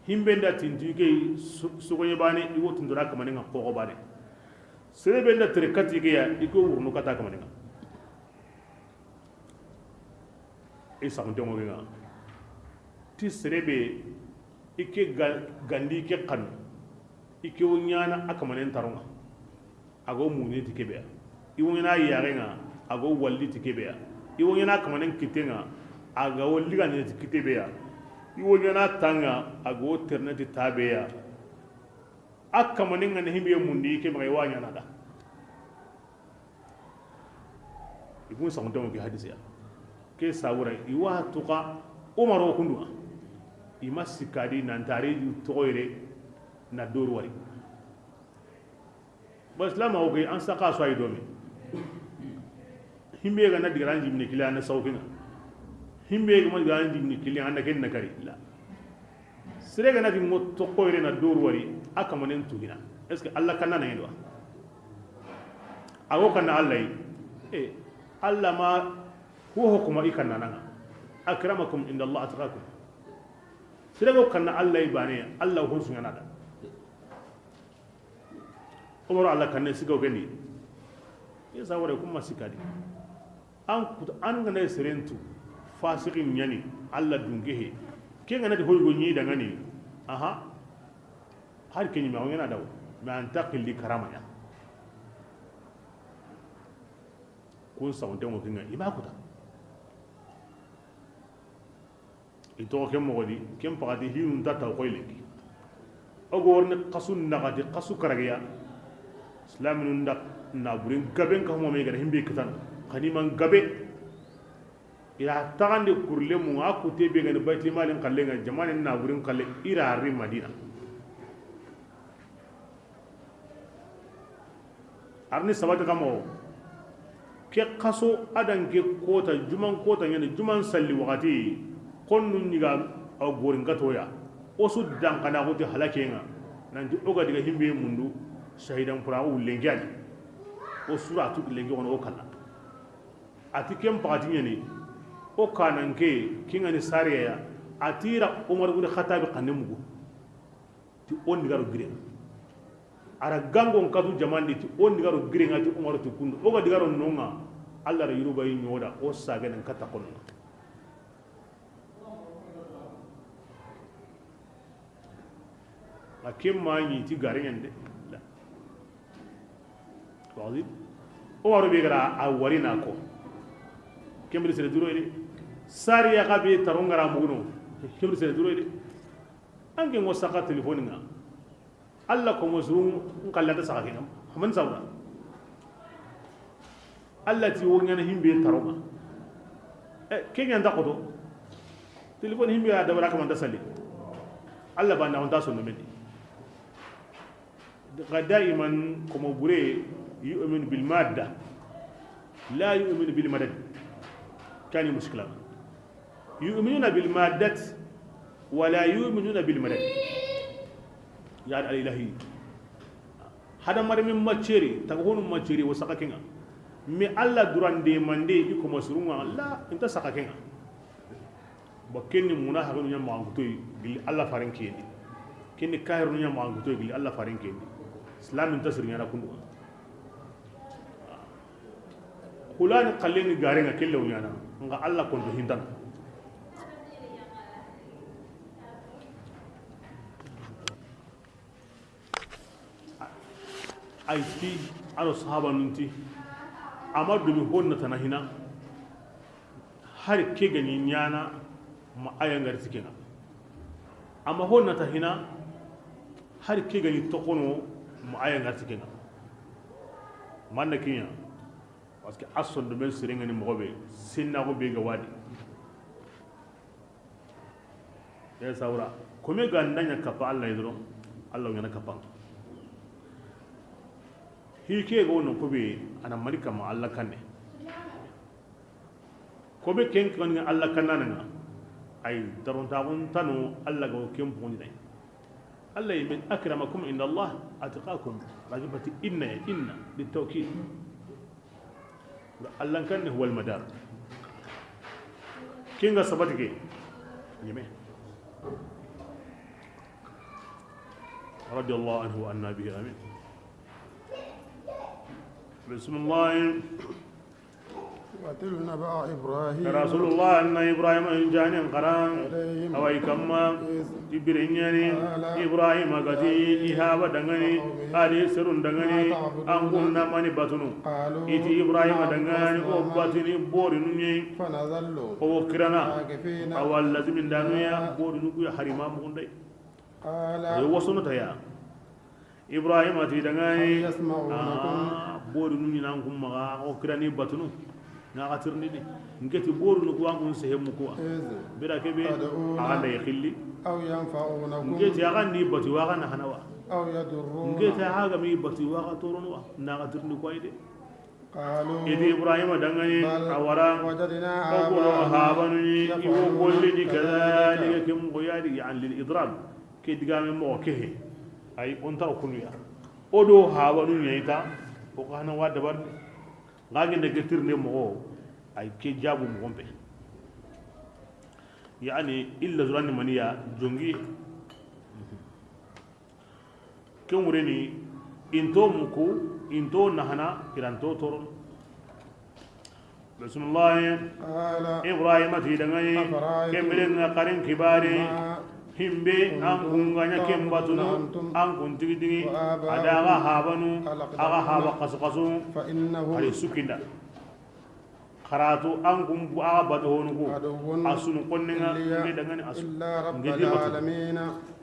Himbe nda tintoye ke sogoɲe bane, i wo tintona kamanen ŋa xoxo bane. Sere be nda tere kati ke ya, i ko wurnu kata kamaninga. I saxunte ŋo ŋa. Ti sere be, i ke ga-, gandi ke xanu. I ke wo ɲana a kamanen taronga. A go muni ti kebe ya. I wo ɲana yaxenga, a go walli ti kebe ya. I wo ɲana kamanen kitenga, a ga wo ligane ti kite be ya. I wo ɲana tanga, a go terne ti tabe ya. A kamanen ŋa na himbe mundi ke maxa i wa ɲana da. I kun saxunte ŋo ke hadisi ya. Ke sawura i wa tuka Umaro kundu. I ma sikadi nan tare ju toxoyre na doru wari. Ba Islam o ke an saka so ay domi. Himbe ga na digaran jimne kila na sawkinga. Himbe ga ma ga an jigini kille, an da ken na kari la. Sere ga na ti mo to ko yere na doru wari, a kamanen tu hina. Est-ce que Allah kanna na yendo? A go kanna Allah yi. E, Allah ma ho ho kuma i kanna nanga. Akramakum inda Allah atqakum. Sere go kanna Allah yi bane, Allah ho su yana da. Omaro Allah kanne sigo geni. Ye sa wore kuma sikadi. An kuta, an ga na seren tu, fasiqin ɲa ni, Allah dunke he. Ke ga na ti hoygo ɲi dangani, aha. Har ke ɲi ma wona daw, mais an ta xilli karama ya. Kun sawunte mo kinga, i ma kuta. I toxo ken moxo di, ken paxati hinu nta taw xoy lenki. O go worni xasu naxati, xasu karagiya. Islaminu nda naburin gaben ka mo me gada himbe kitan. Xani man gabe. I ra taxande kurle mu a kute be gani Baytil Malin xalle nga, jamanin naburin xalle i ra ri Madina. Arni sabati kamo. Ke xaso adan ke kota, juman kota ɲani, juman salli waxati, konnu ɲiga a gorin katoya. O su dan kana xuti halakenga. Nanti o ga diga himbe mundu, shahidan pura o lenki ani. O sura tu lenki wono o kala. Ati ken paxati ɲani, o kanan ke, kingani sariya ya, ati ra Umar ibn Khattab xanne mugu. Ti o ndi garo gire. Ara gangon katu jamandi ti o ndi garo gire nga ti Umaru ti kundu. O ga digaro nonga, Allah ra yuruba yi ɲoda, o sagenen kata kono. A ken ma ɲi ti gare ɲande. La. Wadi. O waro be gara a wari na ko. Kembri sere duro ide. Sari ya ga be taron gara muguno. Kembri sere duro ide. An ke ngo saka telefoni nga. Allah ko mo surun n kalla ta saka kenan. Haman saura. Allah ti wo ɲana himbe taroma. E, ke ɲan ta koto. Telefoni himbe ya dabara kamanta sali. Allah ba na on ta sonno mendi. Ga daiman ko mo bure yu'minu bil madda. La yu'minu bil madad. Kani mushkila. Yu'minuna bil maddat wa la yu'minuna bil madad. Ya al ilahi. Hada mare min maceri, taga honu maceri, wo saka kenga. Mi Allah durande mande i ko masurunga, la, inta saka kenga. Ba kenni munafiqinu ɲa maxankutoyi gilli Allah faren kiyendi. Kenni kahirinu ɲa maxankutoyi gilli Allah faren kiyendi. Islamin ta siri ɲana kundu. Hulani xalleni garenga kelle wo ɲana nga Allah konto hintana. Ay ti aro sahaba nunti ama dumi honna tana hina. Hari ke gani ɲana ma aya ngarti kenga. Ama honna ta hina. Hari ke gani tokono ma aya ngarti kenga. Manna kinya. Parce que a sondomen sirengani moxo be sennaxo be ga wadi. Ya sawra kome ga ndaɲa kappa Allah yi doron, Allah ɲana kappa. Hi ke go no ko be ana mari kama Allah kanne. Ko be ken kan Allah kannana nga. Ay daron ta gon tano Allah go ken boni nay. Allah yi min akramakum inda Allah atqakum. Ragibati inna, inna bit tawkid. Allah kan ne huwal madar. Kinga sabati ke. Ɲeme. Radiyallahu anhu wa anna bihi, amin. Bismillah. واتل نبأ إبراهيم. Rasulullah, anna Ibrahima in janen xara. عليهم. Awa i kamma. إذ. Ti bire ɲani. قال. Ibrahima ga ti. لأبيه. I haba dangani. وقومه. A di serun dangani. ما تعبدون. An kun na mani batunu. قالوا. I ti Ibrahima dangani. نعبد. O batini borinu ɲi. فنظل. O kirana. عاكفين. Awa lazimin danu ya. لها. Borinu ku ya harima mugundai. قال. Yo wasono ta ya. Ibrahima ti dangani. هل يسمعونكم. Ah, borinu ɲi nan kun maxa, o kirani batunu. Na xa tirindini. Nke ti borinu ku an kun sehemu kuwa. إذ. Bira kebe. تدعون. A ga nda yi xilli. أو ينفعونكم. Nke ti a ga ndi batu wa ga na hanawa. أو يضرون. Nke ti a ga mi batu wa ga torono wa. Na xa tirindi kuwa ide. I ti Ibrahima danŋa ni, a wara, o ku no haabanu ni, i wo gollini kadhalika, ke moxo ya di, yani lil idrab, ke digame moxo ke he. Ay, o nta o kunu ya. O do haabanu ɲa i ta, o xa na wa dabar ni. Nga gende ke tirinde moxo, ay ke jaabu moxo be. Yani, illa zurani maniya, jongi. Ke ŋureni, into muku, into nahana, iranto toron. Bismillah. Ibrahima ti danŋa ni, ke mire nga xarin kibari, himbe an kun ga ɲa ken batunu, an kun tigi tigi, a da ga haabanu, a ga haaba kasu kasu, xari su kinda. Xaratu an kun bu a ga batu honu ku. A sunu konne nga nge danŋa ni a su. Nge di batu.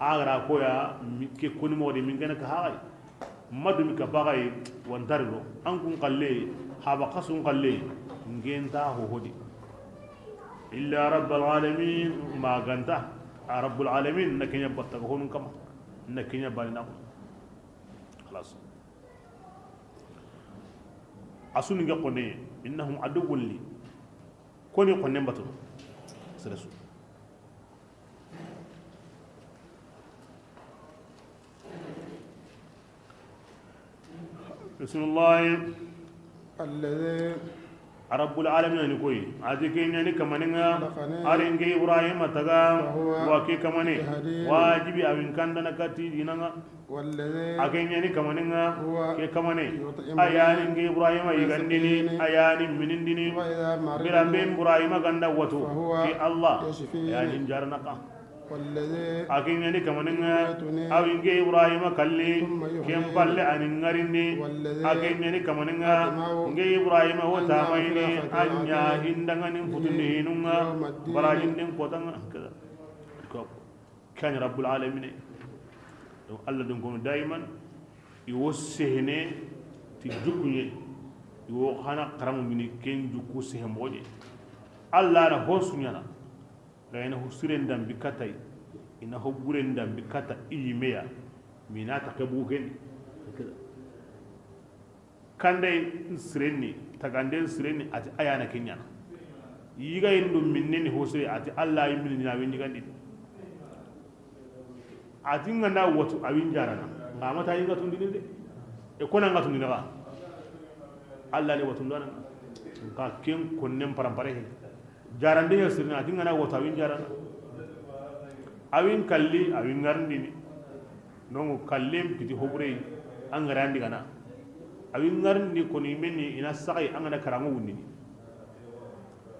A ga ra ko ya, ke koni moxo di min gana ka haxay. Madu mi ka baxay, wantari do. An kun xalle, haaba kasun xalle, nge nta ho hodi. Illa rabbal alamin, ma ganta. A rabbul alamin, na ke ɲa batta ga honun kama. Na ke ɲa bani na ko. Xalas. A su ni nge konne, innahum aduwwun li. Koni konne batu. Sere su. Bismillah. Alladhi. A rabbul alamin ni koy. A ti ke ɲa ni kamaninga. Khalaqani. A ri nge Ibrahima taga. Fahuwa. Wa ke kamane. Yahdini. Wajibi a wa in kandana kati dinanga. A ke ɲa ni kamaninga, ke kamane. A ya ni nge Ibrahima yigandini, a ya ni minindini. Biranbe Ibrahima ganda watu, ke Allah, a ya ni jarana ka. A ke ɲa ni kamaninga, a wi nge Ibrahima kalli, ken palle a ni ŋarindi. A ke ɲa ni kamaninga, nge Ibrahima wo tamayini, a ɲa hindangani futundi hinunga, barajindin kotanga. Kani rabbul alamine. Donc Allah din kono daiman, i wo sehene ti jukuɲe, i wo xana xaramu mini ken juku sehe moxoɲe. Allah na ho suɲana, ga ina ho siren dambi katay, ina ho buren dambi kata i yimeya, mina ta ke bugen. Kanday sirenni, taganden sirenni, a ti a ya na ke ɲana. Yigayin do minneni hosire, a ti Allah yi minni na wi yigandini. A ti n ga na watu a wi n jarana. N ga mata yi n ga tundini de. E kona n ga tundini ga. Allah ni watu ndana. N ka ken konnen parampare he. Jarande ya sirina, a ti n ga na watu a wi n jarana. A wi n kalli, a wi n ŋarindini. Donc kallen piti hoburey, a ŋarandi gana. A wi n ŋarindi koni menni ina saxay a ŋana karanŋo wundini.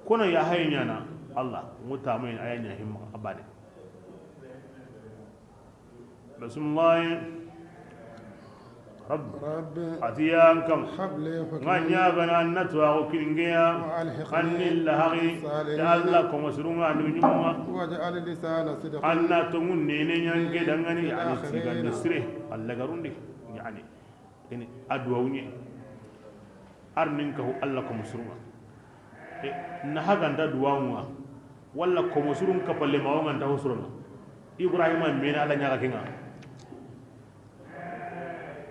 Kono ya haye ɲana, Allah, ŋo tamayin a ya ɲa himma abade. Bismillah. Rabbi. Rabbi. A ti ya n kam. Habli hukman. N ga ɲagana an na tuwaxu kiningeya. Wa alhiqni. An ni laxaxi. Bis salihin. Ti Allah komo surunga ni ɲumunga. Waj'al lisana sidqin. An na tonŋu nene ɲanke dangani, yani sigande sire. Allah garundi. Yani. Ini a duwawu ɲe. Ar nin kahu Allah komo surunga. E, na haganta duwawunga. Walla komo surun kapalle ma wanga nta ho surunga. Ibrahima mena Allah ɲaga kinga.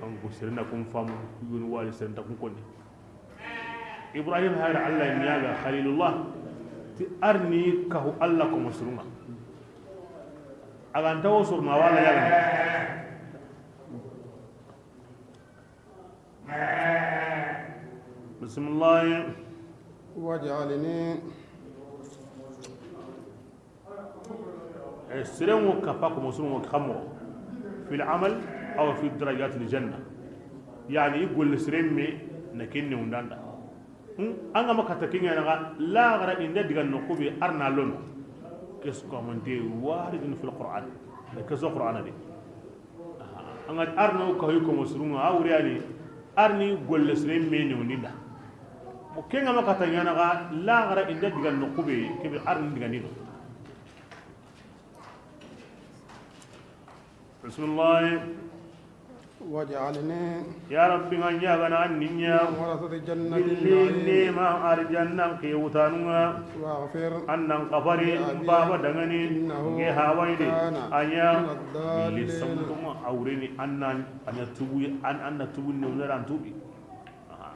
An ko sirna kun famu, yun wali sirna kun konni. Ibrahim hayra Allah ɲaga Khalilullah. Ti ar ni kahu Allah komo surunga. Aganta ho surunga wala ɲaga. Bismillah. Waj'alni. E, sirenŋo kappa komo surunŋo kamo. Fil amal aw fi darajatil janna. Yani i golle siren me na kenne undanda. Hmm? An ga ma kata kenya na ga la gara inda diga no ko be arna lono. Kes ko amante waridun fil Qur'an. Keso Qur'ana de. An ga arno ka hoy komo surunŋa, a wuriyani, arni golle sire me newndinda. Mo kenga ma kata ɲana ga, la gara inda diga no kube, kebe arni diga nino. Bismillah. Waj'alni. Ya Rabbi, n ga ɲagana an ni ɲa. Min warasati jannati. Gilli na'im. Nema arjannan ke wutanunga. Waghfir. An nan kafari, li abi, n baba dangani, innahu, nge hawayde, kana, a ɲa, mina ddallin, gilli samutuma awreni, an nan, a ɲa tubu, an, an na tubu ne, wala an tubi. Aha.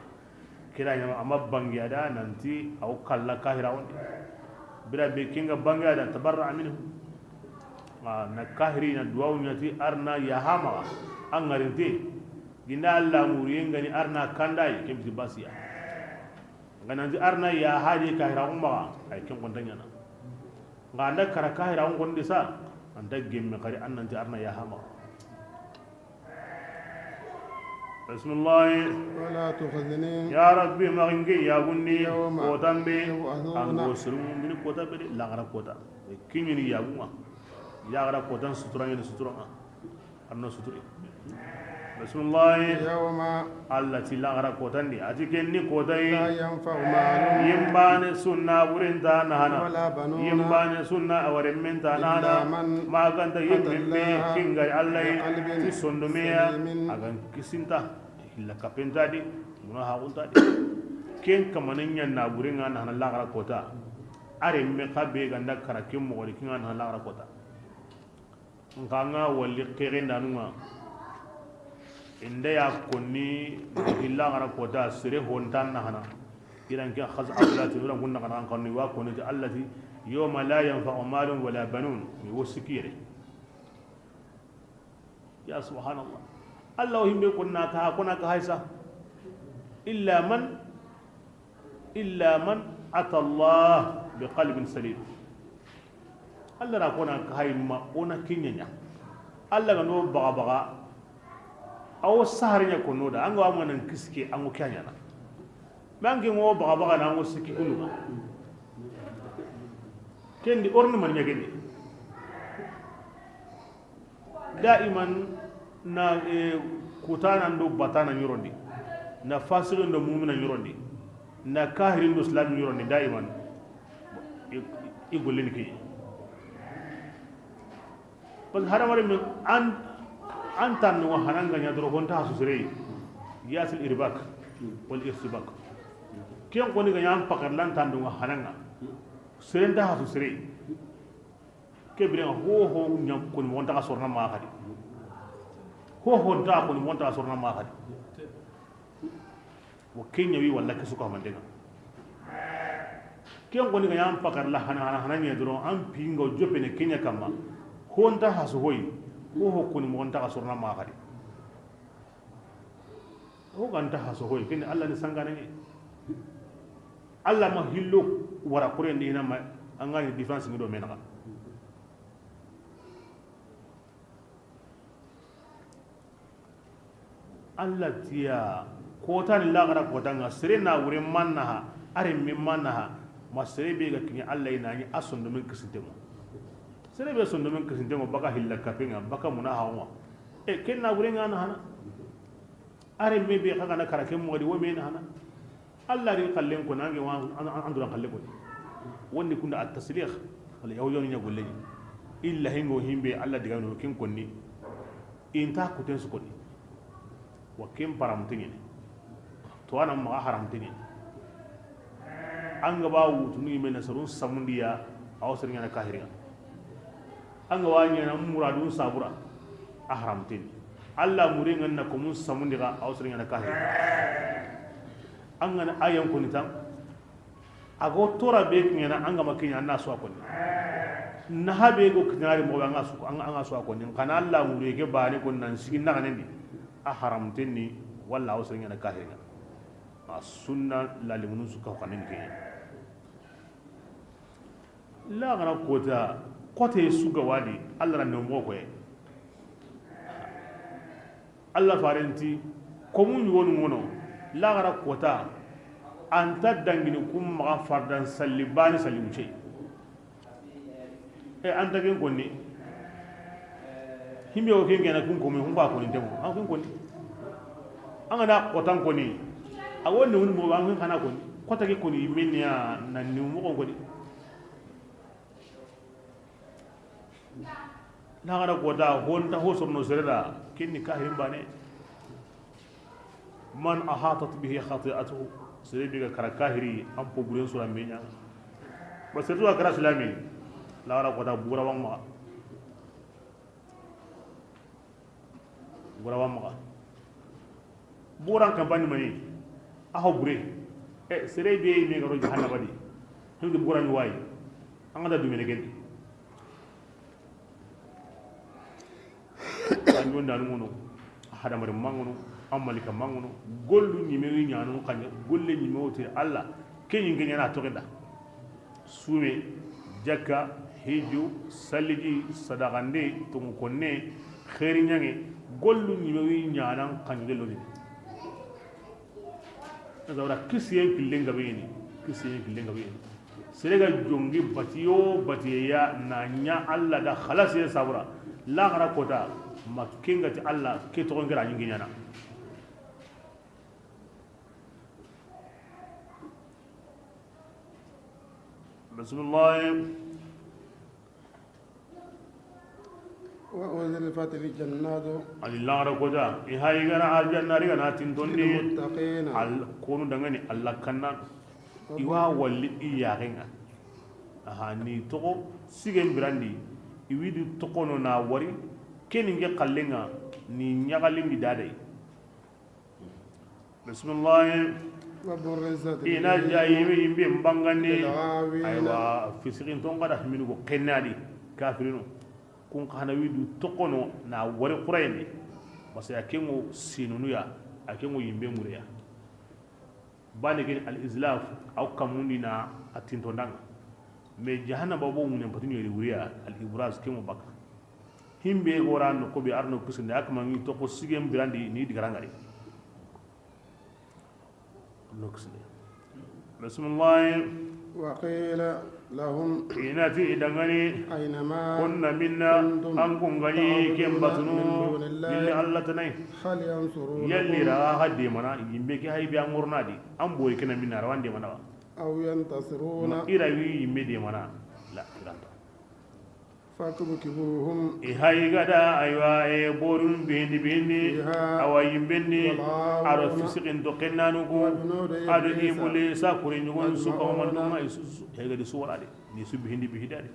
Kira ɲama a ma bange a da nanti a wo kalla kahira wondi. Bira be kinga bange a da, tabarra minhu. Na kahiri na duwawu ɲa ti arna yahama an ŋarinte. Ginda Allah muriyen gani arna kandayi, ken biti basiya. Nga nanti arna yahadi kahira umma, ay ken konta ɲana. Nga anda kara kahira un kondi sa, anta gemme kari an nanti arna yahama. Bismillah. ولا تخزني. Ya Rabbi, maxinge yagundi. يوم. Kotanbe. يبعثون. Ango sirumundini kotanbe de, laxara kota. Kiɲini yagunga. Laxara kotan sutura ɲini sutura nga. Arno suturi. Bismillah. يوم. Allah ti laxara kotandi. A ti kenni kotayi. لا ينفع مال. Yimbane sunna burinta nahana. ولا بنون. Yimbane sunna awaremminta nahana. إلا من. Maganta أتى yimmimbe الله kingari Allah yi. بقلب. Ti sondomeya. سليم. Agan kisinta. Illa kapenta di. Muna haxunta di. Ken kamanen ɲa na buringa nahana laxara kota. Aremme xa be ganda kara ken moxori kinga nahana laxara kota. Nka nga walli xexendanunga. Inda ya konni illa gara kota sere hontan na hana. Iran ke khaz abdati iran kunna kana kan konni wa konni ti Allah ti yawma la yanfa'u malun wala banun. Mi wosikire. Ya subhanallah. Allah himbe kunna ka kona ka haisa. Illa man إلا من أتى الله بقلب سليم. Allah ra kona ka hay ma ona kinyanya. Allah ga no baga baga. Aw saharnya ko no da an ga wa manan kiske an go kanyana. Mangi ngo baga baga na ngo siki kunu. Kendi orni man nyageni. Daiman na, eh, kutana ndo batana ɲorondi, na fasiqin do mumina ɲorondi, na kahirin do islami ɲorondi daiman. I, i golleni ke. Parce que hadamaren min an, an tanno hananga ɲa doro honta hasu sere. Yasil irbak wal irsibak. Ken koni ga ɲa an pakar lan tanno hananga. Seren ta hasu sere. Ke birenga ho ho ɲa koni moxon taxa sorona maxa xadi. Ho ho nta koni moxon taxa sorona maxa xadi. Wo kenya wi walla ke suka mandenga. Ken koni ga ɲa an pakar la hana hana hana ɲe doron an pinga jope ne kenya kamma. Ho nta hasu hoyi. Ho ho koni moxon taxa sorona maxa xadi. O ganta haso hoy ken Allah ni sangane. Allah ma hillo wara kuren di na ma an ga ni différence ngi do menaga. Allah tiya kota ni lagara kota nga sere na wure mannaha are mi mannaha ma sere be ga kini Allah ina ni asondo men kisintemo. Sere be sondo men kisintemo baka hilla kapenga baka muna hawa. E ken na wure nga na hana. Are me be xaga na kara ke moxo di wo me na hana. Allah ri xallen ko nange wa an duran xalle ko. Wonni kunda at tasliq wala yaw yaw nya golle. Illa hingo himbe Allah diga no kin konni. Inta kuten su konni. Wa kin param tingini. To ana ma haram tingini. An ga ba wutunu yime na sarun samundiya aw sirnya na kahiriya. An ga wa ɲana muradun sabura a haramteni. Allah muri ngan na ko mun samundi ga aw sirnya na kahiri. An ga na ayan ko ni tan. Ago tora be kinyana an ga ma kinya na so ko ni. Na habe go kinyari mo an ga su an ga so ko ni. Kana Allah muri ke bani ko nan sigi na ganen di. A haramteni walla aw sirnya na kahiri. A sunna la limunu su ka kanin ke. Laxara kota kote su ga wadi Allah ra nemo koye. Allah farenti komu ɲugonu ŋono. Laxara kota anta dangini kum maxa fardan salli bani salli wuce. E anta ken konni. Himbe o ken gena kun komu kun ba konni temo an kun konni. An ga na kotan konni. A wonni woni mo an kun kana konni. Kota ke konni minniya nan ni mo konni. Laxara kota honta ho sorno sereda kenni kahirin bane. Man ahatat bihi khati'atuhu. Sere be ga kara kahiri an po buren sura menya. Ba sere to kara islami. Laxara kota bura wamma. Bura wamma. Buran kampani mani. Aho bure. Sere be me ga ro jahannaba di. Himdi buran wayi. An ga da dumene kendi. An jon danu ngono, hadamare mangono, an malika mangono, gollu ɲime wi ɲanon xaɲe, golle ɲime woti Allah, ke ɲinge ɲana toxeda. Sume, jakka, hijju, saliji, sadaxande, tongu konne, xeeri ɲange, gollu ɲime wi ɲanan xaɲuge loni. Zawra kisiyen killen gabe yini, kisiyen killen gabe yini. Sere ga jongi batiyo batiye ya na ɲa Allah da xalasiye sabura. Laxara kota ma kenga ti Allah ke toxon kira ɲingi ɲana. Bismillah. وأزلفت الجنة. Ali laxara kota, i hayi gana aljanna ri gana tintondi. للمتقين. Al konu dangani Allah kanna. I wa walli i yaxenga. Aha, ni toxo sigen birandi. I widi toxono na wari. Keni nge xallenga ni ɲaxalindi dadai. Bismillah. وبرزت الجحيم. I na jayi be yimbe mbangandi. للغاوين. Aywa, fisiqin ton kada minu go kennadi kafirinu. Kun xana widu toxono na wari qurayni. Parce que a kengo sinunu ya, a kengo yimbe mureya. Bane ken al izlaf, aw kamundi na a tintondanga. Mais jahannaba bo munen patini yeri wuriya al ibraz kemo baka. Himbe gora no ko be arno kusinde akma ngi toxo sigen birandi ni digarangari. Arno kusinde. Bismillah. وقيل لهم. I na ti i dangani. أين ما. Konna minna. كنتم. An kun gani. تعبدون. Ken batunu. من دون الله. Gilli Allah tanai. هل ينصرونكم. Yalli ra ha de mana yimbe ke haybe an ngornadi. An bori kena minna ra wande mana. أو ينتصرون. Ma ira wi yimbe de mana. La, iranta. فكبكبوهم. I hayi gada, aywa, e, borun bindi bindi, فيها. Awa yimbendi, والغاوون. Aro fisiqin to kennanu ku, وجنود ado إبليس. Ibulisa kuri ɲugun su, أجمعون. Kawman duma, i su, su, hegadi su warade, ni su bihindi bihidade.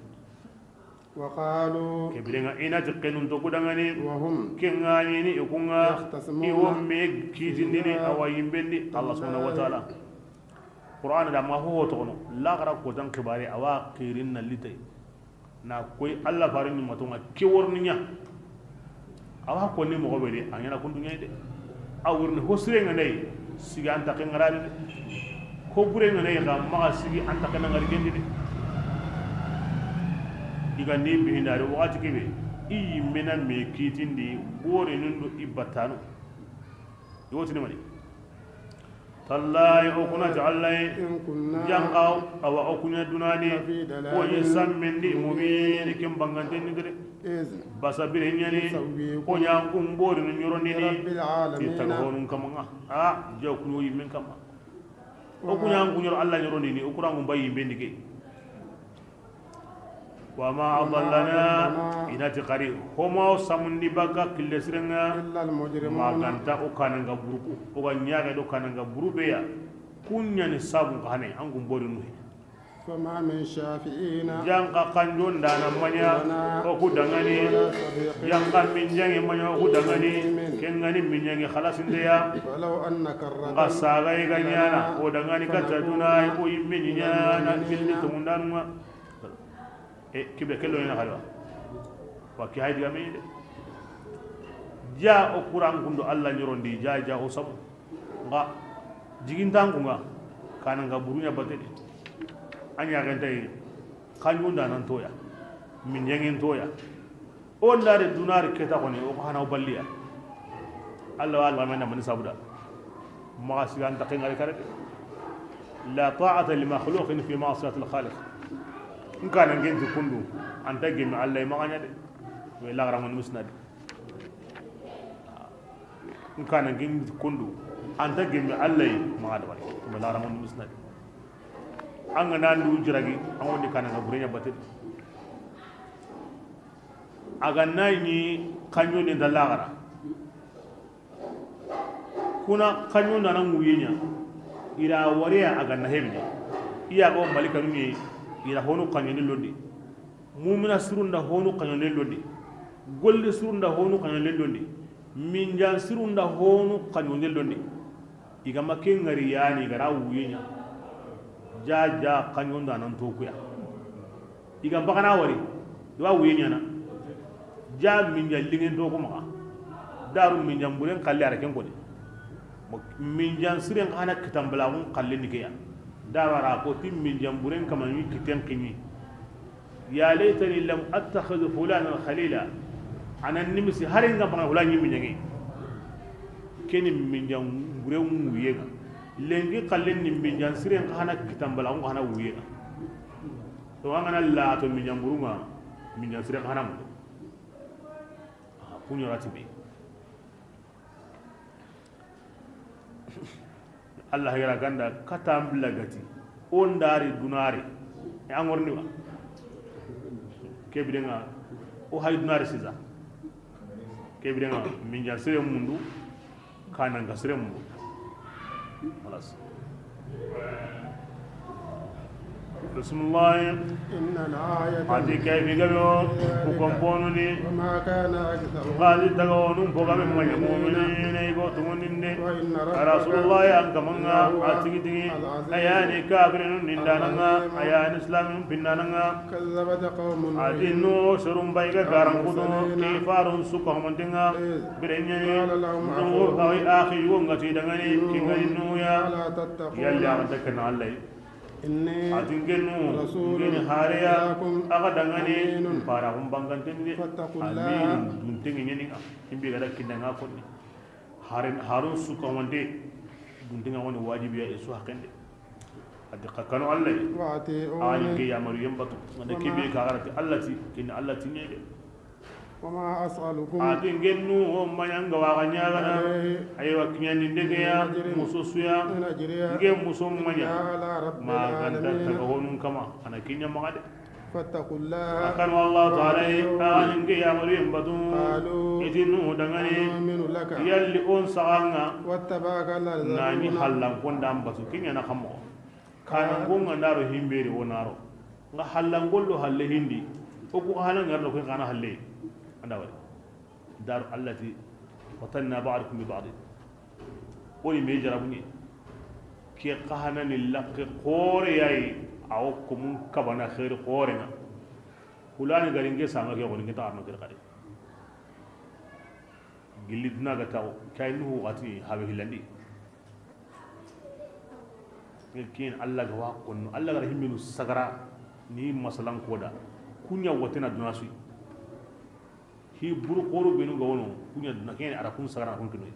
وقالوا. Kebirenga i na ti kenun to kudangani, وهم. Kenga ni, ni i kunga, يختصمون. I wo me kitindini, فيها. Awa yimbendi, Allah subhanahu wa ta'ala. Qur'an da ma ho ho toxono, laxara kotan xibare, awa xirin na litay. Na koy Allah farin ni matonga ke worni ɲa. Awa konni moxo be de, a ɲana kundu ɲa de. A wurni ho sire nga nay, sigi anta ke ngarani de. Ko bure nga nay, ga maxa sigi anta ke na ngari gendi de. I ga ni bihindari waxati kebe, i yimmena me kitindi, bore nundu i battano. I wotini mani. Tallahi, o kuna ti Allah ye. إن كنا. Janka, awa o kunya dunani. لفي ضلال. O yi sammendi, مبين. Mubini, kin banganten ni gede. إذ. Basa bire ɲani. نسويكم. O ɲa kumbori ni ɲoroni ni. برب العالمين. Ti taga honun kamanga. A, jaw kuno yimen kama. O kunya kunyoro Allah ɲoroni ni, o kurangu bayi bendi ke. وما أضلنا. I na ti xari, homa o samundi baka kille sirenga. إلا المجرمون. Ma ganta o kananga buruku, o ga ɲaga do kananga burube ya. Kunya ni sabun xane, an gumbori nuhi. فما من شافعين. Janka kanjon dana manya, لنا. O ku dangani. ولا صديق. Janka min jangi manya, o ku dangani. حميم. Kengani min jangi xalasinde ya. فلو أن كرة. Nga saga i ga ɲana, لنا. O dangani kata فنكون. Duna, o yimme ɲana, من المؤمنين. Kille tumundanu. E, kibe kello ina xalwa. Wa ki haydi ga me de. Ja o kuran kundo Allah ɲorondi, ja, ja o sabu. Nga jigintan kunga, kananga burunya batede. Anya gentay, kanjunda nan toya. Min yangen toya. O ndare dunari keta koni, o ko hana o balliya. Allah wa Allah mena mani sabuda. Maxa siga anta ke ngari kare de. لا طاعة لمخلوق في معصية الخالق. Nkana ngenti kundu, anta gemi Allah maxa ɲa de. We la garamo misna de. Nkana ngenti kundu, anta gemi Allah maxa de. We la garamo misna de. An ga na ndu jiragi, an woni kananga burenya batte. A ga na ɲi kanjo ni da laxara. Kuna kanjo na na ŋuye ɲa. I ra wariya a ga na hemne. I ya ga wo malikanu ɲi, i ra honu kanjo ni londi. Mumina sirun da honu kanjo ni londi. Golli sirun da honu kanjo ni londi. Minjan sirun da honu kanjo ni londi. I ga ma ke ngari yani, i ga ra wuye ɲa. Ja, ja, xaɲonda nan to kuya. I ga bagana wari, i wa wuye ɲana. Ja minja lingen to ko maxa. Daru minjan buren xalle a ra ken koni. Minjan siren xa na kitan balaxun xalle ni ke ya. Daru a ra ko ti minjan buren kama ni kiten kini. Ya laytani lam attakhidh fulanan khalila. A na nimisi hari nga baga wala ni minjangi. Keni minjan buren wuye ga. Lenki xalle ni minjan siren xa na kitan balaxun xa na wuye ga. To an ga na la to minjan burunga, minjan siren xa na mu. Kuɲo rati be. Allah yara ganda kata mbila gati. O ndari dunare. E angor ni wa. Ke birenga o hay dunare siza. Ke birenga minja sere mundu. Kanan ka sere mundu. Halas. Bismillah. إن الآية A ti kayfi gabe o, ku komponuni. وما كان أكثرهم Xali taga wonun boga min maɲa mu'minina i go tungundinde. وإن ربك Rasulullah an kamanga لهو a tigi tigi. العزيز A yani kafirinun nindananga, الرحيم a yani islamin pinnananga. كذبت قوم نوح A ti no sorun bai ga garan kudu, والمرسلين ki farun su ko mantenga. إذ Birenye قال لهم Nuhu أخوهم awi akhi yugo ngati dangani, نوح kingani Nuhu ya. ألا تتقون Yalla an takana Allah. إني A ti ngennu, رسول ngen hareya, إليكم aga dangani, أمين para hum bangantendi. فاتقوا الله Amin, duntengi nyeninga, imbi gada kindanga konni. Haren, harun su kawande, duntenga woni wajibi ya isu hakende. A ti xa kanu Allah. وأطيعون Ani ke yamaru yembatu. Ngana وما kibe ka garati Allah ti, kin Allah ti nyede. وما أسألكم A ti ngennu o maɲanga wa ga ɲagana. عليه Aywa kiɲani ndege ya, من أجر muso suya. إن أجري Nge muso maɲa. إلا على رب Ma ganta العالمين taga honun kama, ana kiɲa maga de. فاتقوا الله Akan Allah ta'ala, وأطيعون ani nge yamaru yembatu. قالوا Iti Nuhu dangani. أنؤمن لك Yalli on saganga. واتبعك الأرذلون Nani hallan konda mbatu, kiɲa na kamo. Kana ngonga ndaro himberi wonaro. Nga hallan gollo halle hindi. O ku halan ngarno ko kana halle. Anda wari. Dar allati fatanna ba'dakum bi ba'd. Woni me jarabuni. Ke kahana ni lakke kore yayi. Awo ko mun kabana khair kore na. Kulani garinge sama ke woni ke ta arno ke kare. Gilli duna ga taxo, kay Nuhu waxati habe hillandi. Ken Allah ga wa konno, Allah ga ra himmenu sagara ni masalan koda. Kuɲa watena duna suyi. Hi buru xoro benu ga wono, kuɲa duna ken a ra kun sagara kun kinoy.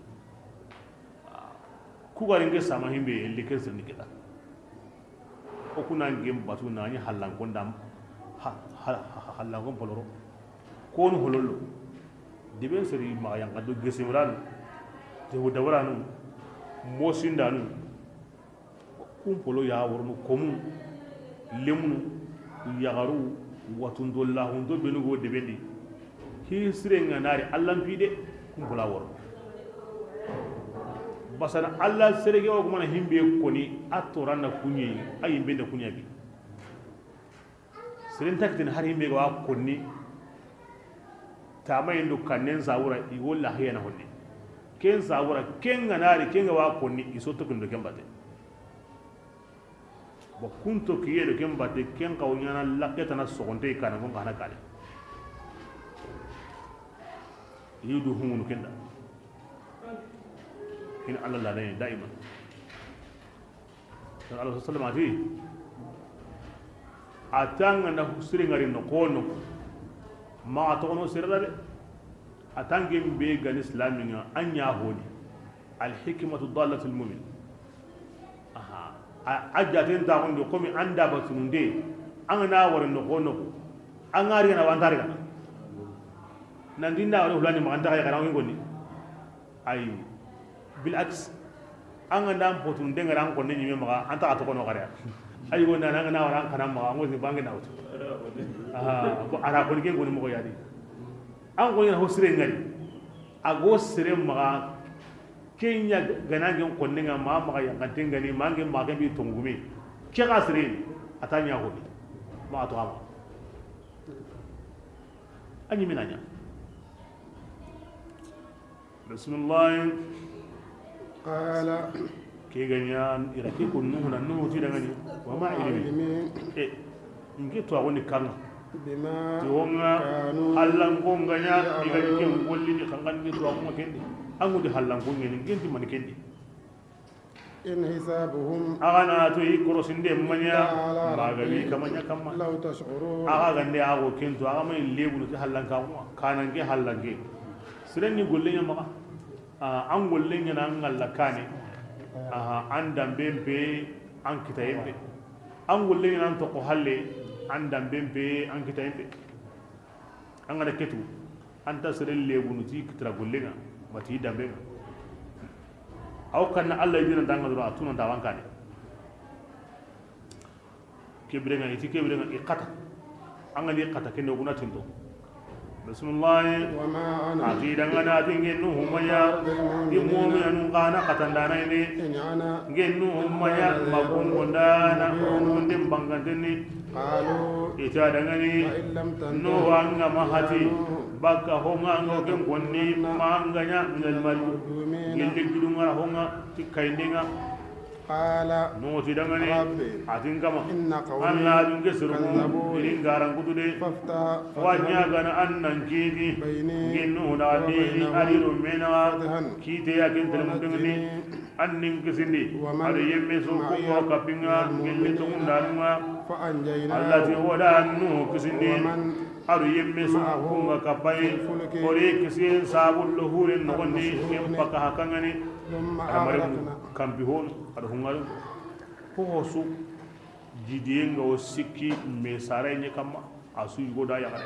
Ku gari nge sama himbe, liken sirni kita. O kuna nge batu na ni hallan kondam, ha, ha, ha, hallan kon poloro. Konu hololo. Deben seri ma yan kadu gesimranu. Te wudawranu. Mosindanu. Kun polo ya wornu komu. Lemunu. Yagaru. Watundo lahun do benu go debendi. Hi sire nga nari Allah mpi de, kun polo a woro. Basana Allah serege o kuma na himbe koni, a toranna kunye, a yimbe nda kunya bi. Sirin taktin har himbe ga wa konni, tama indo kannen sawura, i wolla hayana honne. Ken sawura, ken nga nari, ken ga wa konni, i soto kundo ken bate. Bon, kun to kiye do ken bate, ken xaw ɲana lakke tana soxonte i kana, kun xana kale. Yidu humunu kenda. In Allah la ne daima. Dan Allah sallallahu alaihi wasallam ati, a tanga na siri ngari no kono. Ma a toxono sirra de. A tangen be gani islaminga, a ɲa honi. Al hikmatu dallatul mu'min. Aha. A, a jaten ta gondo komi anda batunde, an ga na wari noxo noxo, an ga ri gana wantari gana. Nan dinda wari hulani ma anta kay kana ngoni. Ay. Bil aks. An ga na potunde ngara an konne ɲime maxa, anta ka toxono xare. Ay wona nan ga na wari an kana maxa, an gosi bangi na wutu. Aha. Ko ara ko ke ngoni mo yadi. An ko ɲana ho sire ngari. A go sere maxa, ke ɲa gana ngen konne nga ma maxa yankanten gani, ma ngen maxa bi tongumi. Ke ga sere, a ta ɲa honi. Ma to ama. A ɲi mina ɲa. Bismillah. قال Ke ga ɲa i ra ke ko Nuhu na, Nuhu ti dangani, wa ma ilmi. E, n ke tuwaxu ni kanga. Ti wo ŋa, Alla n ko n ga ɲa i ga ni ke gollini, xa n ga ni ke tuwaxu ŋa ken di. An ŋu di Alla n ko ŋeni, n ke nti mani ken di. In hisabuhum. A ga na to i korosinde ma ɲa, ba ga wi kama ɲa kamma. Law tash'urun. A ga gande a go ken to, a ga ma i lebunu ti Alla n ka, xa na n ke Alla n ke. Siren ni golle ɲa maxa. A, an golle ɲa na an ŋalla kane. Aha, an damben pe, an kitayen pe. An golle ɲa na an toxo halle, an damben pe, an kitayen pe. An ga na ketu, an ta sere lebunu ti kitira golle ŋa, ma ti dambe ŋa. Aw kan na Alla i dina danga doro, a tuna dawan kane. Ke bire ŋa, i ti ke bire ŋa, i xata. An ga ni xata, kende o guna tinto. Bismillah. وما أنا A ti dangana, a ti n ke Nuhu ma ɲa, بطارد i المؤمنين mu'minun xa na xatandana ine. إن أنا N ke Nuhu ma ɲa, إلا ma نذير kun gondana, مبين. Kun den bangantenni. قالوا I ta dangani, لئن لم تنته Nuhu, an ga ma hati, يا نوح baka ho ŋa an ga ken konni, لتكونن ma an ga ɲa, من المردومين. Gilli gidun ŋa ra ho ŋa, ti kayinde ŋa. قال Nuhu ti dangani, رب a ti n kama, إن قومي an na dun ke suru, كذبون i ri n garan kutu de. فافتح Wa ɲa gana an nan kiti, بيني n ke Nuhu na ni, وبينهم a ri ro mena, فتحا kite ya ken telmun dangani. ونجني An ni n kisindi, ومن a do yemme su معي ku ŋa kapinga, من المؤمنين gilli tugundanu ŋa. فأنجيناه Alla ti wo da Nuhu kisindi, ومن a do yemme su معه ku ŋa kapayi, في الفلك o ri kisiyen sabu lo huren noxondi, المشحون ken paka hakangani. ثم A da mare mu أغرقنا kampi honu, a do hungaru. Ko ho su, jidiyen ga wo sikki, me sare ɲe kamma, a su yugo da yaxare.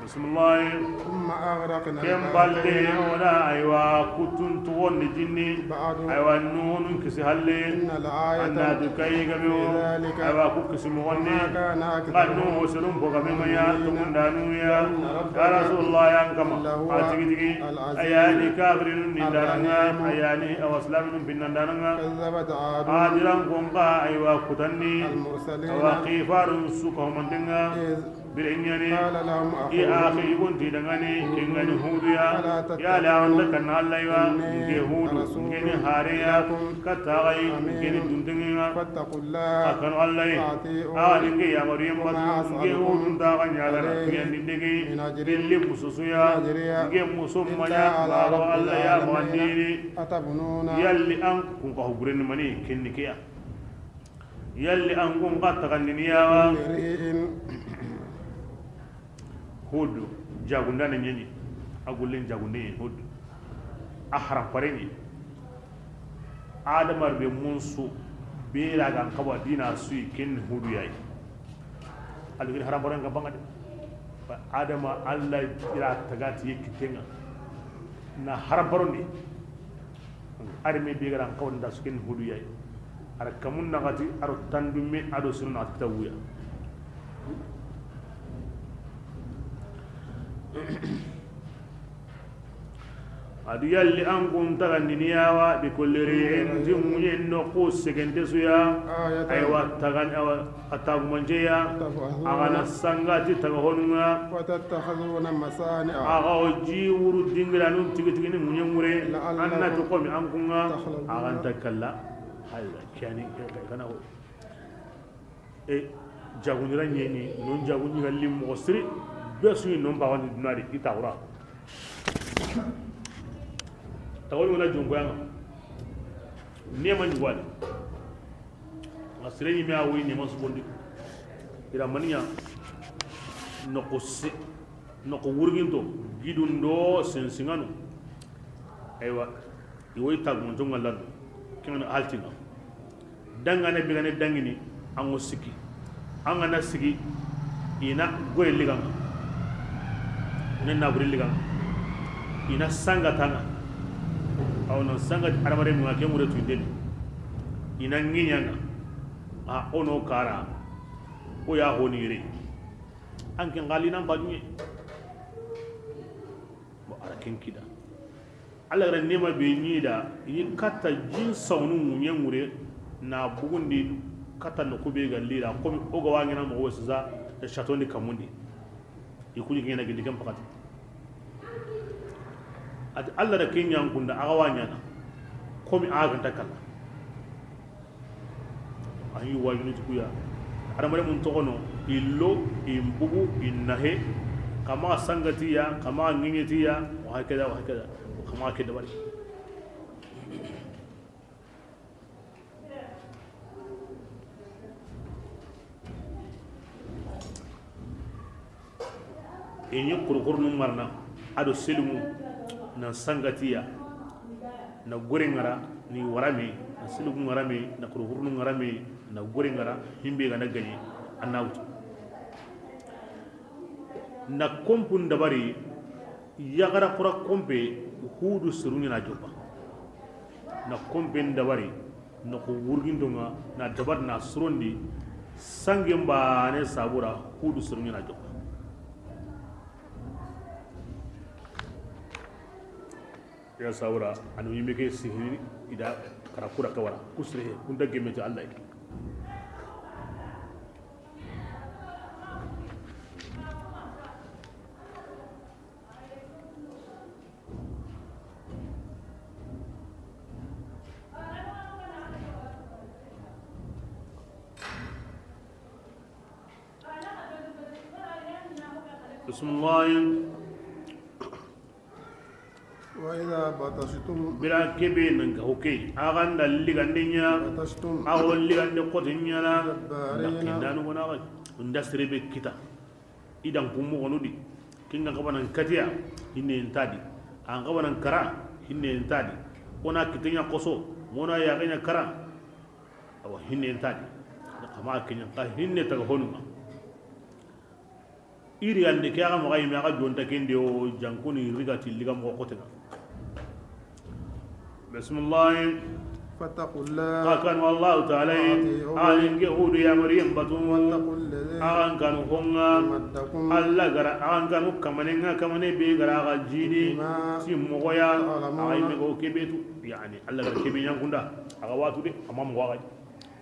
Bismillah. ثم أغرقنا Ken balle الباقين. O da, aywa, kutun tugondi jinni. بعد Aywa, Nuhun kisi halle. إن الآية An na du kayi game wo. في ذلك Aywa, ku kisi moxondi. وما كان N ga أكثرهم Nuhu serun fo game ma ɲa, مؤمنين tugundanu ya. وإن ربك Ya Rasulullah, yan kama. لهو A tigi tigi. العزيز A ya ni kafirinun ni dananga. الرحيم A ya ni awa silaminun binnandananga. كذبت عاد A diran konka, aywa, kutanni. المرسلين Awa, kifarun su ka humantenga. إذ Bire ɲani, قال لهم أخوهم i axi yugon ti dangani, ken ga ni Hudu ya, ألا تتقون yala an da kanna Alla yi wa, إني n ke Hudu, رسول n ke ni hare ya, إليكم katta xa yi, n ke ni أمين duntengi ŋa. فاتقوا الله A kanu Alla yi, وأطيعون a ni n ke yamaru yen batu, وما n ke أسألكم Hudu n ta xa ɲaagana, عليه tuyandi ndege, من أجر gilli mususu ya, إن أجري n ke musu إلا ma ɲa, على ma wa رب Alla ya ma العالمين dini. أتبنون Yalli an kun ka huguren ni mani, ken ni ke ya. Yalli an kun xa taxandini ya wa? كل ريع Hudu, jagundana ɲeɲi. A gullen jagunde ɲeɲi, Hudu. A harampare ɲeɲi. Adama be munsu, be ra ga n xawa dina su yi, ken Hudu ya yi. Alu gir harampare n ga banga de. Adama Alla ira tagati ye kitenga. Na haramparondi. Ari me be ga ra n xawa nda su ken Hudu ya yi. Ara kamun naxati, aro tandume, a do sunu naxati kitawuya. A di yalli an kun taxandini ya wa, bi kulli ri'in, ti ŋuɲen noxu segente su ya. آية Aywa, tagan, awa, a tagumance ya. تبعثون A ga na sanga ti taga honu ŋa. وتتخذون مصانع A ga wo ji wuru dingiranu tigi tigi ni ŋuɲen ŋure. لعلكم An na ti komi an kun ŋa. تخلدون A ga nta kalla. Hayra, kiyani, kana ho. E, jagunira ɲeɲi, non jagundi ga lim moxo siri, be su yi non bawandi dunari, i taxura. Taxo ɲi wona jonkoyanga. Nema ɲugwani. Nga sire ɲi me a woyi nema su bondi. Ira maniya, noxo se, noxo wurginto, gidundo, sensinganu. Aywa, i woyi tagumanto nga lando. Kengana haltinga. Dangane bigane dangini, an ŋo sikki. An ga na sigi, i na goye liganga. I na naburi liganga. I na sanga tanga. Aw na sanga adamare mu ke ŋure tuyindeni. I na ŋiɲanga. A ono kara. O ya honi yire. An ken gali nan bajunye. Bon, ara ken kida. Alla gara nema be ɲi da, i ɲi katta jin sawnu ŋuɲe ŋure na bugundi katta no kube ga lira, komi o ga wa ŋena moxo sisa, e satondi kamundi. I kuɲi ŋena gindi ken pakati. Ati Alla da ken ɲankunda, a ga wa ɲana. Komi a ga nta kalla. A yi wajunu ti kuya. Adamare mun toxono, illo, imbugu, innahe, kama sangatiya, kama ŋiñetiya, wa hakada, wa hakada, kama ke dabari. I ɲi kurukurunu marana, a do selimu, na sangatiya, na gore ŋara, ni warame, na selimu ŋarame, na kurukurunu ŋarame, na gore ŋara, himbe ga na gaɲi, a na wutu. Na kompun dabari, yaxara kura kompe, Hudu seru ɲa na joppa. Na kompen dabari, na ko wurginto ŋa, na dabari na surondi, sangen bane sabura, Hudu seru ɲa na joppa. Ya sabura, anu yimbe ke sihiri, ida kara kura kawara, kusre, kunda gemeti Allah. بسم الله. وإذا بطشتم. Bira kebe nan ga hoke, a ga nda ligande ɲa, بطشتم. A ga ligande kote ɲa la, جبارين. Na kindanu gona ga, nda serebe kita. Idan kumu gonu di, kinga kabanan katiya, hinne ntadi. An kabanan kara, hinne ntadi. Ona kitenya koso, mona ya ganya kara. Awa, hinne ntadi. Kama kenya ka hinne taga honuma. Iri ande ke aga maga yime aga jonta kende o jankuni riga ti liga mo kotena. Bismillah. فاتقوا الله. Xa kanu Allahu Taala yi. وأطيعون. Axa ɲi ke Hudu yamariyen batu. واتقوا الذي. Axa kanu honga. أمدكم. Alla ga ra axa kanu kamanen ŋa, kamane be ga ra axa jidi. بما. Ti moxoya. تعلمون. Axa yime go kebetu. Yani, Alla ga ra kebe ɲankunda. Axa watu de, amma moxo axa.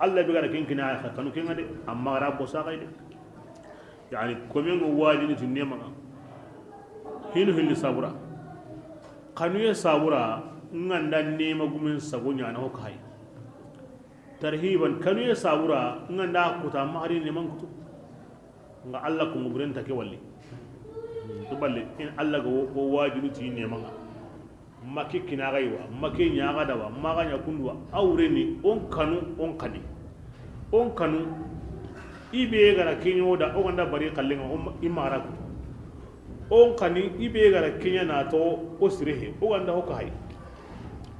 Alla be ga ra ken kini axa kanu kenga de, amma ga ra bosa axa de. Yani, komen ŋa wajini ti nema ŋa. Hinu hilli sabura. Kanuye sabura, nganda nema gumen sago ɲana ho kayi. Tarhiban, kanuye sabura, nganda kuta mahari neman kutu. Nga Alla ko nguburen take walli. To balle, in Alla ga wo, wo wajini ti nema ŋa. Make kinaxay wa, make ɲaxa da wa, maxa ɲa kundu wa, a wureni, on kanu, on kani. On kanu, i be ga ra keɲo da, o ganda bari xallenga, o ma-, i mara kutu. On kani, i be ga ra keɲa na to, o sirehe, o ganda ho kahay.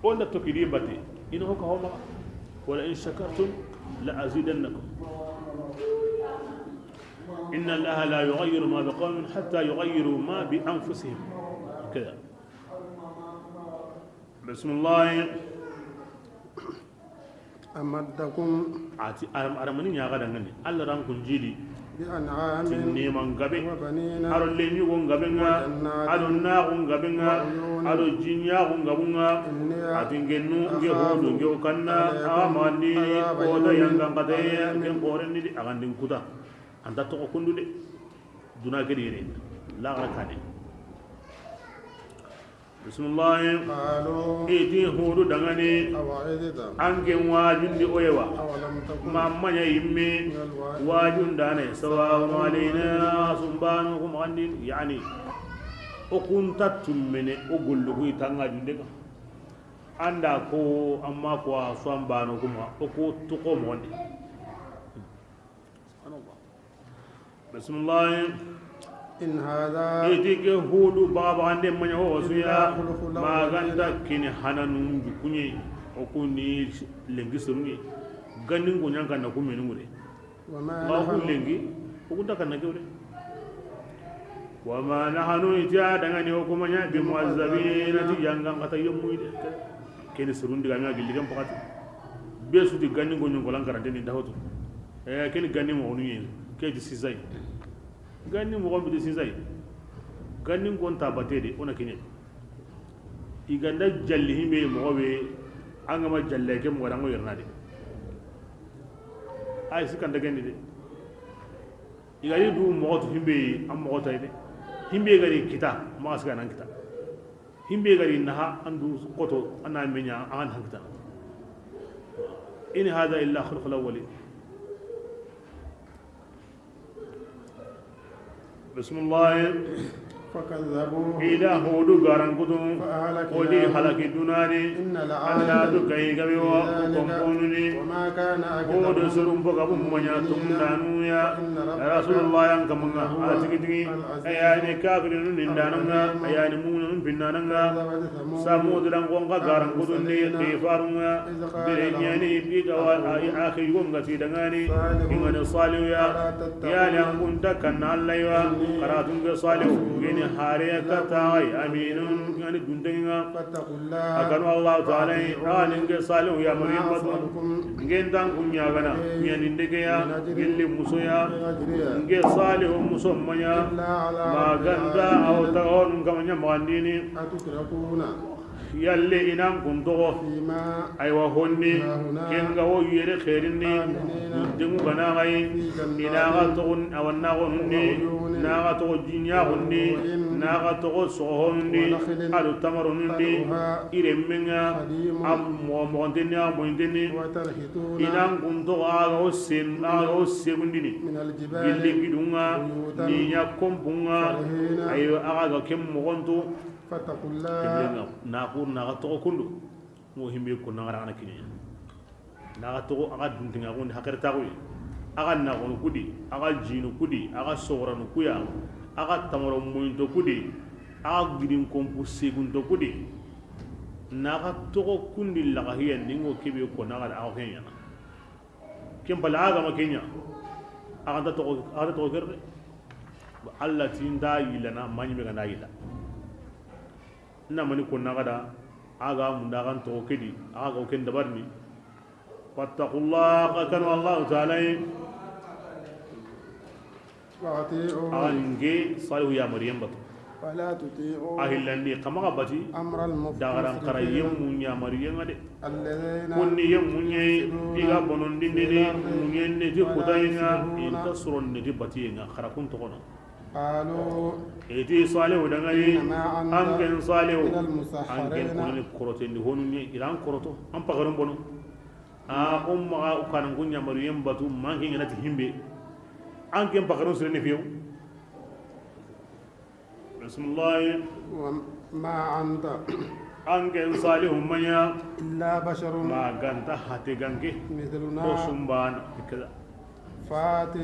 O nda tokidi bate, ina ho kaho maxa. ولئن شكرتم لأزيدنكم. إن الله لا يغير ما بقوم حتى يغيروا ما بأنفسهم. كذا. Bismillah. أمدكم. A ti, aram-, aramani ɲaxa dangani. Alla ran kun jidi. بأنعام. Ti neman gabe. وبنين. A do lenyugo ngabe ŋa. وجنات. A do naxu ngabe ŋa. وعيون. A do jinɲaxu ngabu ŋa. إني. A ti ngennu, nge أخاف. Hudu, nge o kanna, عليكم. Axa maxandi, عذاب. Kota يوم. Yangan kataye, عظيم. Ken xoren ni di, axa ndin kuta. Anta toxo kundu de. Duna ke di yere. Laxara kane. Bismillah. قالوا. I ti Hudu dangani. أوعظت. An ke wajundi o ye wa. أولم تكن. Ma maɲa yimme. من الواعظين. Wajundane. سواء علينا. Sumbanu ku maxandin. Yani. O kunta tummene o gollu ku i tanga junde ka. Anda ko amma ko a sumbanu kuma o ko tuko moxondi. Subhanallah. Bismillah. إن هذا. I ti ke Hudu babaxande maɲa ho suya. إلا خلق الأولين. Maganta kini hananun jukunye. O kuni lengi surunye. Ganin ko ɲanka na kumenu ngure. وما. Ma نحن. Ku lengi, o kunta kanna kewre. وما نحن, i ti a dangani o kuma ɲa, بمعذبين, ti yangan kata yemmu de. Keni surun diga ŋa gilli ken pakati. Be su ti ganni gonɲo golan karante ni dahoto. Eh, keni ganni mo onu yen. Ke ti sisay. Ganni mo gombi ti sisay. Ganni gon ta batede, ona kenye. I ganda jalli himbe moxo be, an ga ma jalle ke moxo da, an ŋo yerna de. Ay, sikanta gendi de. I gari du moxo tu himbe, an moxo tay de. Himbe gari kita, maxa siga nan kita. Himbe gari naha andu koto ana menya an hankata. In hadha illa khalqul awwalin. Bismillah. فكذبوه. Ida Hudu garankutu. فأهلكناهم. Odi halaki dunani. إن لآية. Alla du kayi gabe wa. في ذلك. Komponuni. وما كان أكثرهم. Hudu surun boga bum manya. مؤمنين. Tumdanu ya. وإن ربك. Rasulullah yan kamanga. لهو. Atigitigi. العزيز. Ayani kafirun nindananga. الرحيم. Ayani mu'minun pinnananga. كذبت ثمود. Samudu dan gonga garankutu ni. المرسلين. Kifarunga. Bire ɲani bi ga wa a yi axi yugo nga ti dangani. Ingani Salihu ya. Ya li an kunta kanna Allah ya. Karatun ga Salihu ngeni hare ya kata ay aminun ngani dundenga. A kanu Allah ta'ala. Ani nge Salihu ya Maryam batu. Ngen dan kunya gana. Ɲani ndege ya. Gilli muso ya. Nge Salihu muso manya. Ma ganda aw tagon kamanya magandini. Yalle inan kun toxo. Aywa honni. Kenga wo yere xeerinni. Duntengu gana xayi. Ina ga toxo awanna xonunni. Na ga toxo jinya xonni. Na ga toxo soxo xonunni. Ado tamaro nundi. Iremenga. A moxontenni a moyintenni. Inan kun toxo a ga wo sen a ga wo segundini. Gilli gidunga. Ni ɲa kompunga. Ayo a ga ken moxontu. Fattaqullaha. Kiblenga, na ku na ga toxo kundu. Ngo himbe ko na ga na kiɲe. Na ga toxo a ga duntenga ko ni hakar ta ko. A ga na ko kudi, a ga jinu kudi, a ga sogoranu kuya, a ga tamaro moyinto kudi, a ga gidin kompu segunto kudi. Na ga toxo kundi la ga hiya ningo kebe ko na ga da a ga kenya. Ken pala a ga ma kenya. A ga ta toxo a ga ta toxo gerde. Allah tinda yilana manyi me ga na yila. Na mani ko na ga da a ga munda gan to kedi a ga ko ken dabarni. Fattaqullaha kanu Allah ta'ala. وأطيعوا. A nge Salihu ya Maryam batu. ولا تطيعوا. A hillandi kama ga bati. أمر المفسدين. Dagaran kara yemmu ɲa Maryam de. الذين. Kunni yemmu ɲe. يفسدون. Iga bonon dindini. في الأرض. Munyen ne ti kutayinga. ولا يصلحون. Inta suron ne ti batiyenga kara kun tokono. قالوا. Iti Salihu dangani. إنما أنت. An ken Salihu. من المسحرين. An ken koni korotendi honu ni iran koroto an pagarun bono. A umma ka ukanan kunya Maryam batu manke ngana ti himbe. An ken pagarun sirene fiyo. Bismillah. وما أنت. An ken Salihu manya. إلا بشر. Ma ganta hate ganke. مثلنا. Ko sumban kaza. فأت.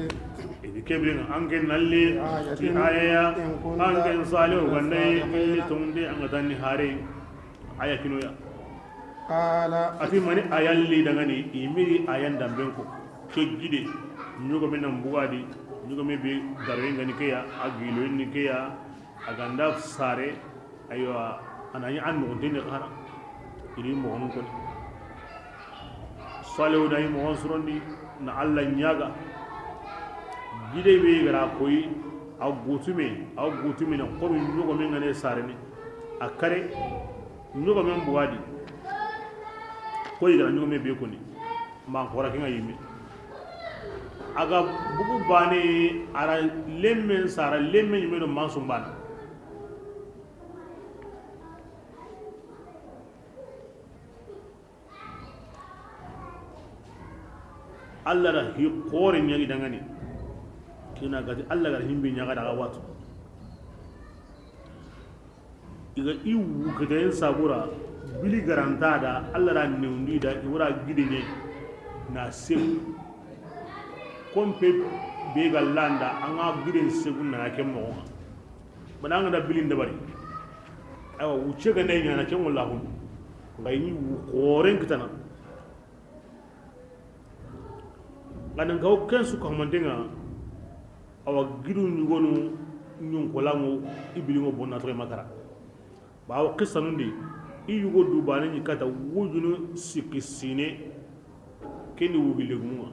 Idi kebrin an ken nalli. بآية. Ti ayaya. إن كنت. An ken Salihu من gande. الصادقين. Ni tonde an ga tanni hare. Aya kinoya. قال. Ati mani ayalli dangani imiri ayan damben ko. Ke gide. Ɲogome nan bugadi. Ɲogome be garwe ngani keya. A giloyin ni keya. A ganda sare. Aywa. Anani an no deni xara. Iri mo on ko. Salihu da yi mo on surondi na Allah ɲaga. Gide be gara koyi. A gutume a gutume na ko ɲogome ngane sarene. A kare ɲogomen bugadi. Koyi gara ɲogome be koni. Ma xora kinga yimi. A ga bugu bane a ra lemmen sara lemmen yimeno mansumbana. Allah da hi xore ɲagi dangani. Kina gati Allah gara himbe ɲaga daga watu. Iga i wukitayen sabura bili garanta da Allah da newndi da i wara gide ɲe na sew. Kompe be ga landa an ga giden segu na ken moxo. Bana an ga da bilin dabari. Awa wucce ga ne ɲana ken wala hun. Ngai ni wu xoren kitana. Ganan kaw ken su ka mantenga. Awa gidu ɲugonu ɲun kolamu ibiliŋo bonna toxe makara. Bawo qissa nundi i yugo du bane ɲi kata wujunu sikki sine. Kendi wugi legumunga.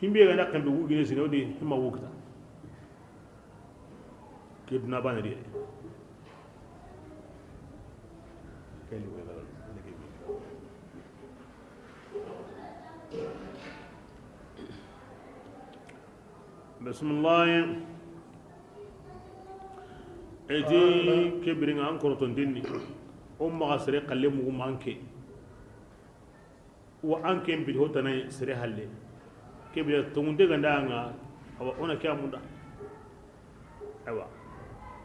Himbe ga na kembe wugine sine wodi himma wukita. Ke duna bane di. Bismillah. Eti ke biren ŋa an korotonten ni. O maxa sere xalle mugu manke. Wa an ken bidi ho tanay sere halle. Ke bire tongunte ganda ŋa. Awa o na ke a munda. Awa.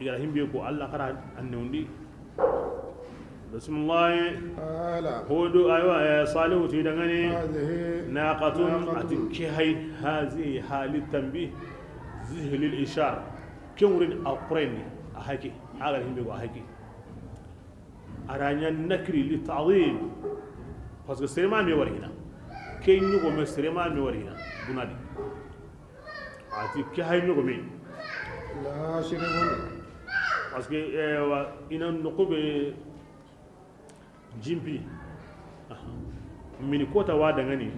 I ga ra himbe ko Allah xara an newndi. Bismillah. Qala. Hodo, aywa, eh, Salihu ti dangani. Hadhihi naqatun, naqatun. Ati ke hay, hazihi hali tanbih, zihi lil ishar. Ke wurin a qurayni, a haqi, a ga ra himbe ko a haqi. A ra ɲa nakiri li ta'zim. Parce que sere ma me wari hina. Ke ɲugo me sere ma me wari hina. Bunadi. Ati ke hay ɲugo me. Laha shirbun. Parce que, eh, wa, i na noqu be jimpi. Aha. Mini kota wa dangani.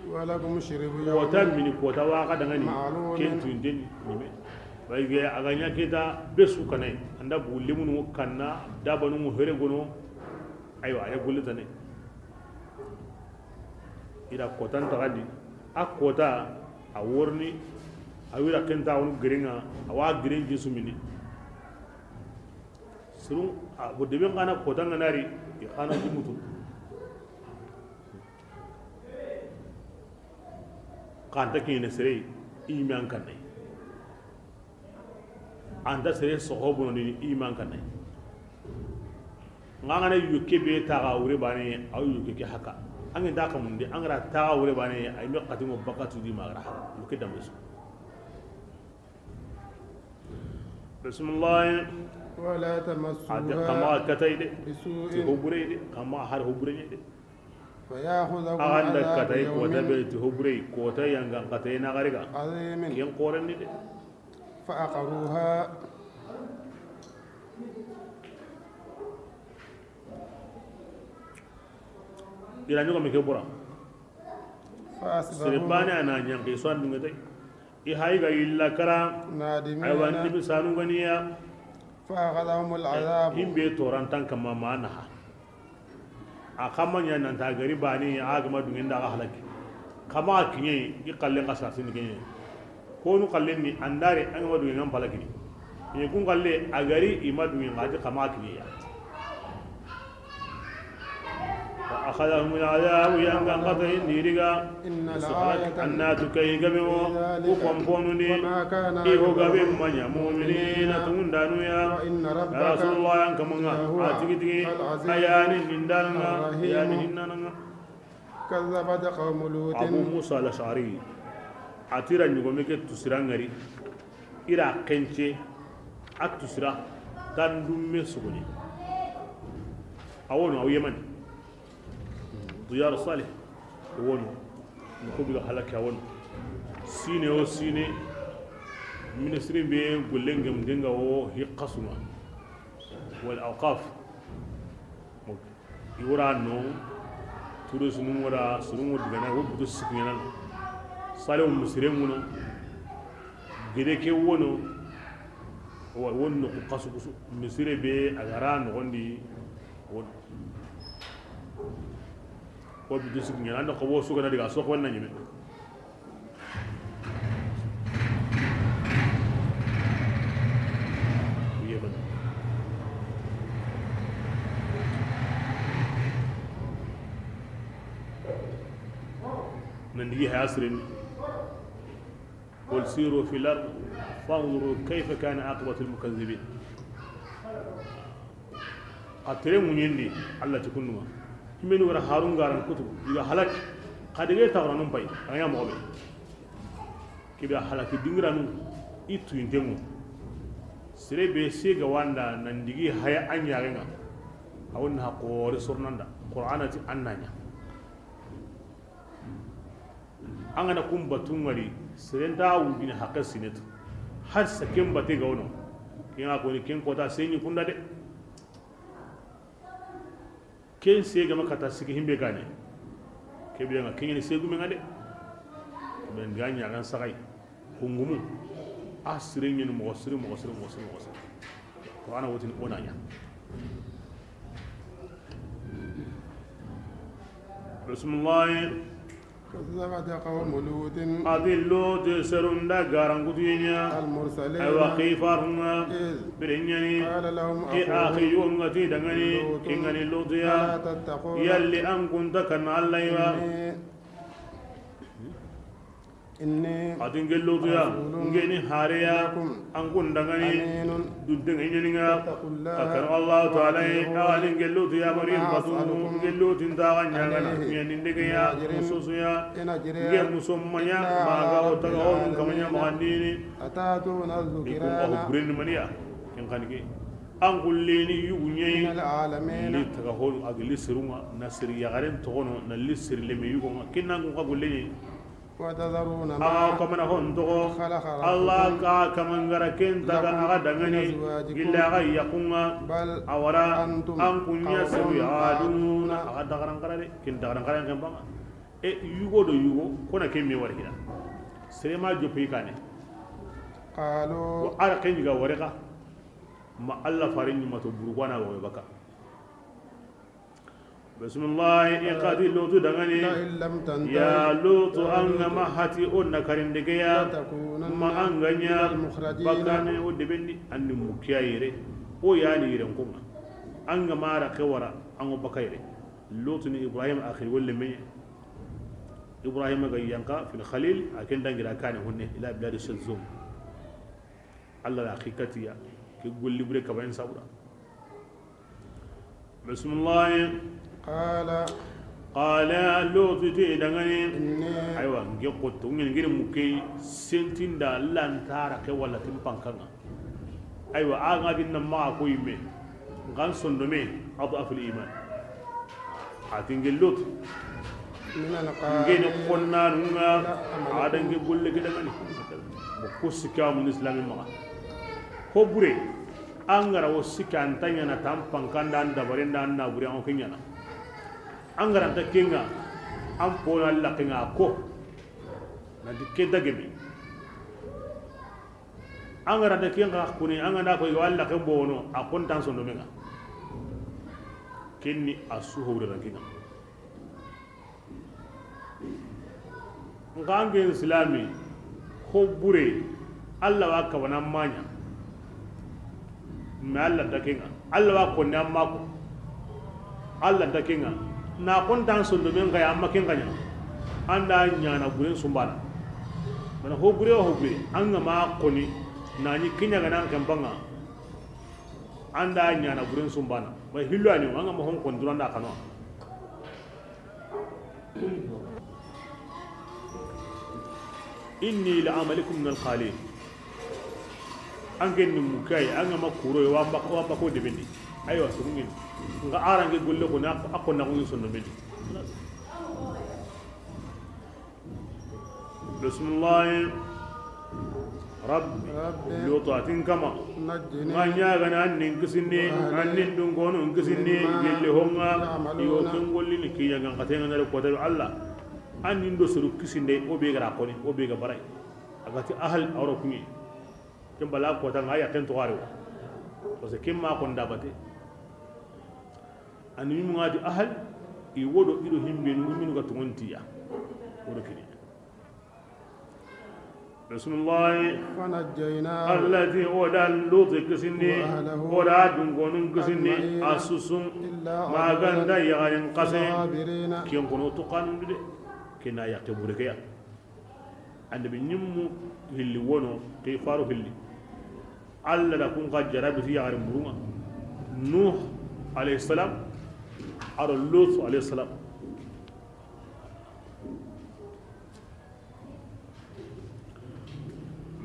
Wa lakum shirbu yawmin. Kota mini kota wa ga dangani. Ma'lumin. Ken tunden ni me. Bayge a ga ɲa keta be su kanay. Anda bu lemunu kanna dabanu here gono. Aywa, a ya gulle tane. I da kotan taxandi, a kota, a worni, a wira kenta wonu gerinŋa, a wa geren jisu mini. Surun, a bo deben xana kota ŋa nari, i xana jimutu. Xanta kine sere, i me an kanne. Anta sere soxo bono ni iman kanay. Nga ngana yukke be taga wure bane, aw yukke ke haka. An ga da kamunde, an ga ra taga wure bane, ay me xatimo bakatu di magara haka. Yukke dambe su. Bismillah. Wala tamassuha. Ade kama katay de. Bisu'in. Ti hobure de, kama har hobure de. Fa ya'khudhakum. Aganda adhabun katay ko yawmin. Tabe ti hobure, ko tay yanga katay na gariga. Azimin. Ken qoren ni de. Fa aqaruha. I ra ɲogo me ke bura. Fa asbahu. Sere bane a na ɲanki so an dunga tay. I hay ga illa kara. Nadimina. Aywa ni bi sanu ganiya. Fa akhadhahumul adhabu. Himbe torantan kama ma naha. A kama ɲa nan ta gari bani a gama dungen da ga halaki. Kama kiɲe i kallen ka sartin kiɲe. Ko nu kallen ni andare an ma dungen an palakini. Ni kun kalle a gari i ma dungen ga ti kama kiɲe ya. Fa akhadhahumul adhabu, yanga kata indiriga. Inna la'ayatan. Anna tu kay gabe wo. Ku komponu ni. Wa ma kana. I ho gabe manya mu'minina tundanu ya. Wa inna rabbaka. Ya Rasulullah, yan kamanga. Lahuwa. A tigi tigi. Al-aziz. Ayani nindanga. Ar-rahim. Yani hinnanga. Kadhabat qawmu Lutin. Abu Musa al-Ash'ari. A ti ra ɲogome ke tusira ngari. I ra kence. A tusira. Tandumme suguni. Awono, aw Yemani. Diyar Salih, wono, no ko biga halaki wono. Sine o sine, ministre be gollen gem denga o hiqasuma. Wal awqaf. I wora no, turu sunu wora, sunu digana, wo butu sikina. Sale o misire muno. Gede ke wono, wo-, wono ko kasu kusu. Misire be a gara no gondi, wono. Ko bi dusu ɲana, anda ko bo su gana diga, so ko na ɲime. Yemen. Nan digi haya siren. Qul siru fil ard fanzuru kayfa kana aqibatul mukazzibin. A tere muɲendi, Allah ti kunduŋa. Himeni wara Harun garan kutu, diga halaki. Xa dege taxuranun pay, a ŋa ɲa moxo be. Kebe halaki dingiranu, i tuyintenŋo. Sere be sega wanda nan digi haya a ɲaxenŋa. A wonna ha xoore sornanda. Qur'ana ti an na ɲa. An gana kun batu ŋari, seren ta wujini haqqe sinetu. Har sa ken bate ga wono. Ken ga koni ken kota seɲi kunda de. Ken segama kata sigi himbe gane. Kebe ŋa ken ni segume ŋa de. Men ga ɲa gan sagai. Kungumu. A sire ɲeni moxo sire, moxo sire, moxo sire, moxo sire. Qur'ana wotini o na ɲa. Bismillah. كذبت قوم لوط. A ti Luti serun da garankutuye ɲa. المرسلين. Aywa, xifarunga. إذ. Bire ɲani. قال لهم Ke أخوهم. axi yugo nga ti dangani. لوط. Ke ngani Luti ألا ya. تتقون. Yalli an kunta kanna Alla yi ba? إني. إني. A ti nke Lutu ya, رسول. Nke ni hare ya. إليكم. An kun dangani. أمين. Dunte nga ɲaninga. فاتقوا الله. A kanu Allahu Taala yi. وأطيعون. Awa ni nke Lutu ya bari. وما Batu. أسألكم. Nke Lutu nta ga ɲaagana. عليه. Ɲa ni ndege ya. من أجر. Mususu ya. إن أجري. Nke muso manya. إلا على. Maga o taga. رب. O kama ɲa. العالمين. Magandini. أتأتون. Iku. الذكران. Ahu buren mani ya. Ken kan ke. An kulleni yugu ɲayi. من. العالمين. Li taga honu agli sirunga. Na siri yagaren togono. Na li siri leme yugo nga. Kinnan kun ka gulleni. وتذرون ما. Awa kamana hon togo. خلق. Alla. ربكم. Ka kamangara ken taga. لكم. Aga dangani. من أزواجكم. Gilla aga yakunga. بل. Awara. أنتم. An kunya. قوم. Seru ya. عادون. Aduna. Aga dagaran karare. Kin dagaran karare kan banga. E yugo do yugo. Kona ke me wari hina. Sere ma jopi kane. قالوا. Wa ara ken ga wari ka. Ma Alla farin ni mato burugwana wa baka. Bismillah, i xati Lutu dangani. لئن لم تنته. Ya Lutu, an ga ma hati o na karinde ke ya. لتكونن. Ma an ga ɲa. من المخرجين. Bakane o debendi, an ni mukiya yere. O ya ni yere nkonga. An ga ma ra ke wara, an go bakayre. Lutu ni Ibrahim axi wolle me. Ibrahim ga yanka fil Khalil, a ken dangira kane honne, ila biladi Shazum. Alla la xikatiya, ke golli bure kabayen sabura. Bismillah. قال. Qala, Lutu ti dangani. إني. Aywa, nke xotto, nke ngiri muke sentinda lantara ke wala timpankanga. Aywa, a nga dinna ma ko yimme. Ngan sondome, adaful iman. A ti nke Lutu. من القالين. Nke ni konnanunga, a da nke golle ke dangani. Bo ko sika mun islami maxa. Ko bure, an ga ra wo sika an ta ɲana tan pankanda an dabarenda an na bure an ke ɲana. An ga ra ta kenga, an pona Alla kenga ko. Na di ke dageme. An ga ra ta kenga kuni, an ga na ko yo Alla ke bono, a kontan sondomenga. Kenni a su hore rankinga. Nka an ke silami, ko bure, Alla wa kabana maɲa. Mais Alla da kenga, Alla wa konni an ma ko. Alla da kenga, na kontan sondomen kay amma ken kanya. An da ɲana buren sumbana. Mana ho bure, ho bure, an ga ma koni, na ni kinya ga nan kan banga. An da ɲana buren sumbana. Ba hillo ani, an ga ma hon kon duranda kano. Inni la amalikum min alqalin. An ken ni mukai, an ga ma kuro, wa mba, wa mba ko debendi. Aywa, sugungin. Nga arange golle ko na, a ko na ko sondomendi. Bismillah. Rabbi. Rabbi. Lutu a ti n kama. Najjini. Nga ɲaagana an ni n kisindi, wa ahli, an ni n dunkonu n kisindi, mimma, gilli honga, ya'maluna, i wo ken gollini kiɲa ngan xatenga nare kota Alla. An ni n do suru kisinde, o be ga ra koni, o be ga baray. A ga ti ahal, a woro kuɲi. Ken bala kota nga ya ken to gare wo. Parce que ken ma kon dabate. Ani mi mungadi ahal, i wodo ido himbe nu minu ga tongontiya. Wodo kini. Bismillah. فنجيناه. Allati, o da Lutu kisindi, وأهله, o da dunkonun kisindi, أجمعين, a susun, إلا عجوزا, maganda yagarin kase, في الغابرين. Ken kono to kanun de, kena ya ke burkeya. Annabi ɲimmu hilli wono, ke faru hilli. Alla da kun ka jarabi ti yagari murunga. Nuh alayhi salam, aro Lut alayhi salam.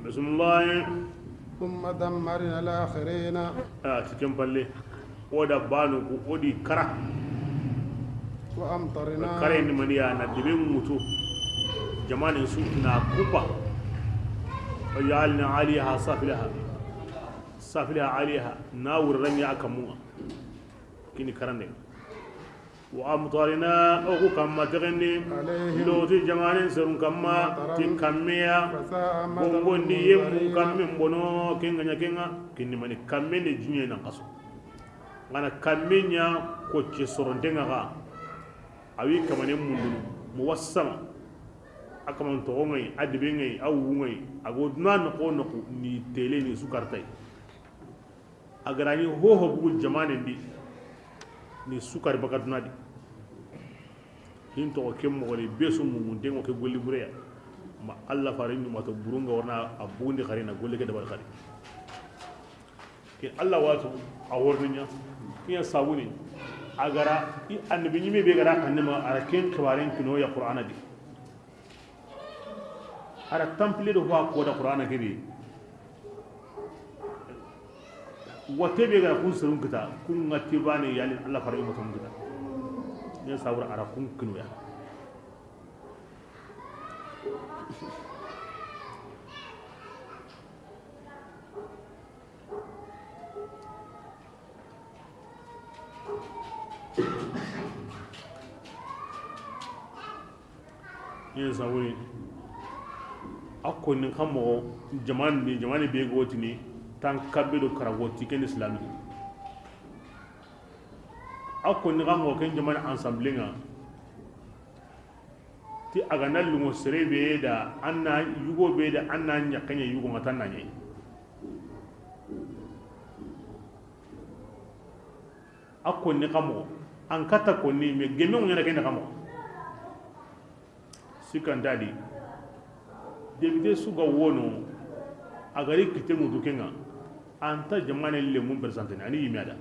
Bismillah. ثم دمرنا الآخرين. A ti ken palle. O da banu ku o di kara. وأمطرنا. Kare ni maniya na dibe mutu. Jamanin su na kupa. وجعلنا عاليها سافلها. سافلها عاليها. Na wurranya akamunga. Kini karande. وأمطرنا, o ku kamma tegendi, عليهم, Luti jamanen serun kamma, مطرا, ti kammeya, فساء مطر, bongondi yemmu, المنذرين, kammen bono, kenga ɲa kenga, kinni mani kammen de jiɲe nan kaso. Ngana kammen ɲa ko ce sorontenga ga, awi kamanen mundunu, muwassama. A kaman toxo ŋa yi, a debe ŋa yi, a wu ŋa yi, a go duna noxo noxo ni tele ni sukartay. A ga ra ni hoho bugu jamanen di, ni sukari baka duna di. Hin toxo ke moxo ni be su mungunte ŋo ke golli bureya. Ma Allah fare ni mato burunga warna a bugundi xari na golle ke dabari xari. Ke Allah watu a worni ɲa. Kiya sabuni a ga ra i annabi ɲime be ga ra kanne ma a ra ken xibaren kino ya Qur'ana di. A ra tampile do fa ko da Qur'ana ke di. Wate be ga ra kun serun kita kun ŋa tibane yani Allah fara imaton kita. Ne sabura a ra kun kino ya. Yen sawuri a konni xa moxo jamane ni, jamane be gotini tan kabbe do karago ti ken islami. A konni xa moxo ken jamane ensemble ŋa. Ti a ga na lungo sere be da, an na yugo be da, an na ɲaxaɲa yugo ŋa tan na ɲe. A konni xa moxo, an kata konni, mais gemme ŋo ɲana ken xa moxo. Sikanta di, député su ga wono, a ga ri kite ŋutu ke ŋa, an ta jamane lemun présentene, ani yime a da.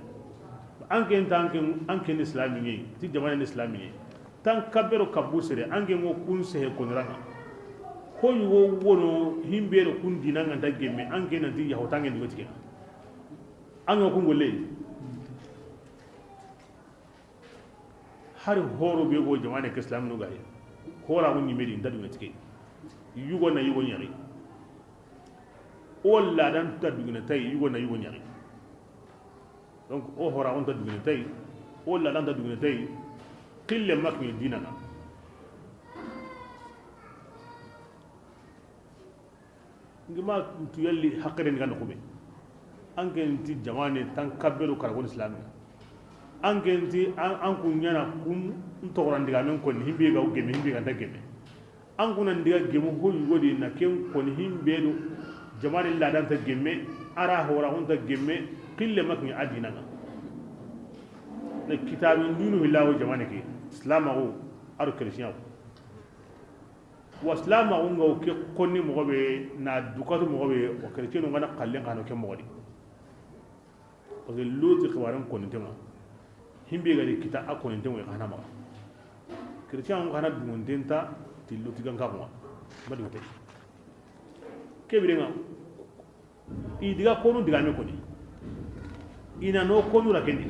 An ken ta, an ken, an ken islami ŋe, ti jamane islami ŋe. Tan kabero kabu sere, an ken ŋo kun sehe koniraŋa. Ko yugo wono, himbe do kun dina ŋa nta gemme, an ken nanti yahotange ndugo tike. An ŋa kun golle. Hari horo be go jamane ke islam no gari. Hora mun ni medi nta duguna tike. Yugo na yugo ɲari. O ladan ta duguna tay, yugo na yugo ɲari. Donc o hora on ta duguna tay, o ladan ta duguna tay. Qille mak ni dinana. Ngi ma tu yalli hakkere ni ga noxu be. An ken ti jamane tan kabbe do karago islami. An ken ti an, an kun ɲana kun toxoran digamen konni, himbe ga gemme, himbe ga nta gemme. An kuna ndiga gemu ho yugo di na ken konni himbe do jamane ladan ta gemme, a ra hora on ta gemme, qille mak ni a dina ŋa. Na kitabin dinu hilawo jamane ke, islamaxu, a do chrétien xu. Wa silamaxu ŋa wo ke konni moxo be, na dukatu moxo be, wa chrétien ŋa na xallen xano ke moxo di. Parce que Loti xibaren koninte ŋa, himbe ga di kita a koninte ŋa, i xana maxa. Chrétien ŋa xana dungonten ta ti Loti ganka ŋa. Ma di wote. Ke bire ŋa, I diga konu digame koni. I na no konu ra kendi.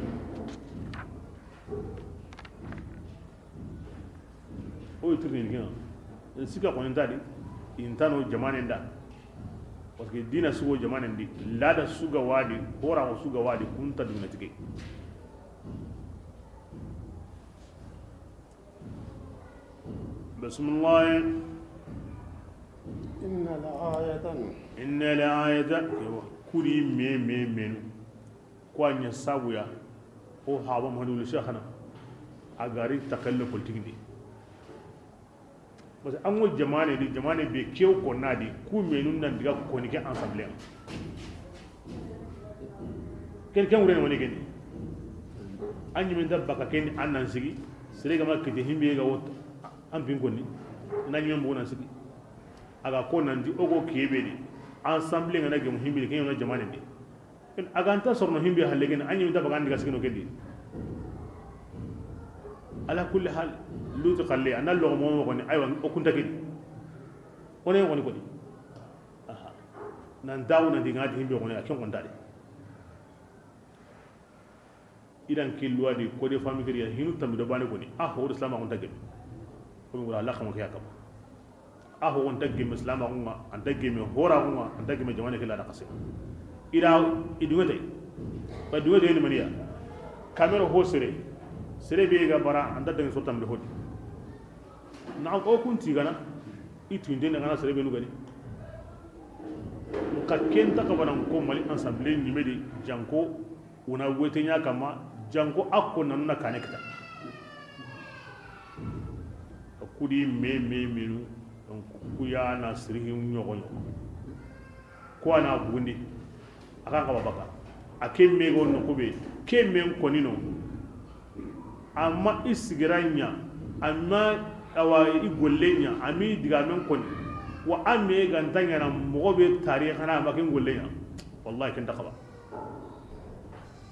O yi tirni gina. Sika koni ntadi. Intano jamane nda. Parce que dina sugo jamane ndi. Lada suga wadi. Hora o suga wadi. Kunta dina tike. بسم الله. إن الآية. إن الآية. Ewa. Kuri me, me, menu. Kwa nya sabuya. O haba Muhammadu wala Sheikhana. A gari takallo politique ndi. Parce que an go jamane di, jamane be kew ko na di, ku menu nan diga ko ni ke ensemble. Ken ken wure woni ken. An yi men da baka ken an nan sigi. Sere ga ma kite himbe ga wot. An bin konni. Nan yi men bo nan sigi. A ga ko nan di o go kebe di. Ensemble ngana gemu himbe ken na jamane di. A ga nta sorono himbe halle ken, an yi men da baka an diga sigi no ken di. Ala kulli hal, Lutu xalle, an na lo mo mo koni, aywa, o kunta ken. O ne koni koni. Aha. Nan dawo nan di ngati himbe koni, a ken konta de. Idan killuwa di, ko de fami kiriya, hinu tambi do bane koni. Ah, o Islam a konta gem. Ko mi wala Allah kama ke yakam. A ho, o nta gemme silamaxu ŋa, a nta gemme horaxu ŋa, a nta gemme jamane ke lada xase. I da i duŋe tay. Ba duŋe tay ni maniya? Kamero ho sere. Sere be ga bara, a nta daŋe so tambe hodi. Na o kun ti gana, i tuinde ne gana sere be nu gani. Nka ken ta xabanan ko Mali Ensemble ɲime di, janko, una wete ɲa kama, janko a ko nanu na kane kita. Kudi me, me, menu. Donc, ku ya na sirihi ɲogo ɲogo. Ku a na bugundi. A kan xaba baka. A ke me go no kube. Ke men konino. Amma i sigira ɲa. Amma awa i golle ɲa. Ami diga men koni. Wa a me ga nta ɲaana moxo be tarixa na ma ken golle ɲa. Wallahi ken ta xaba.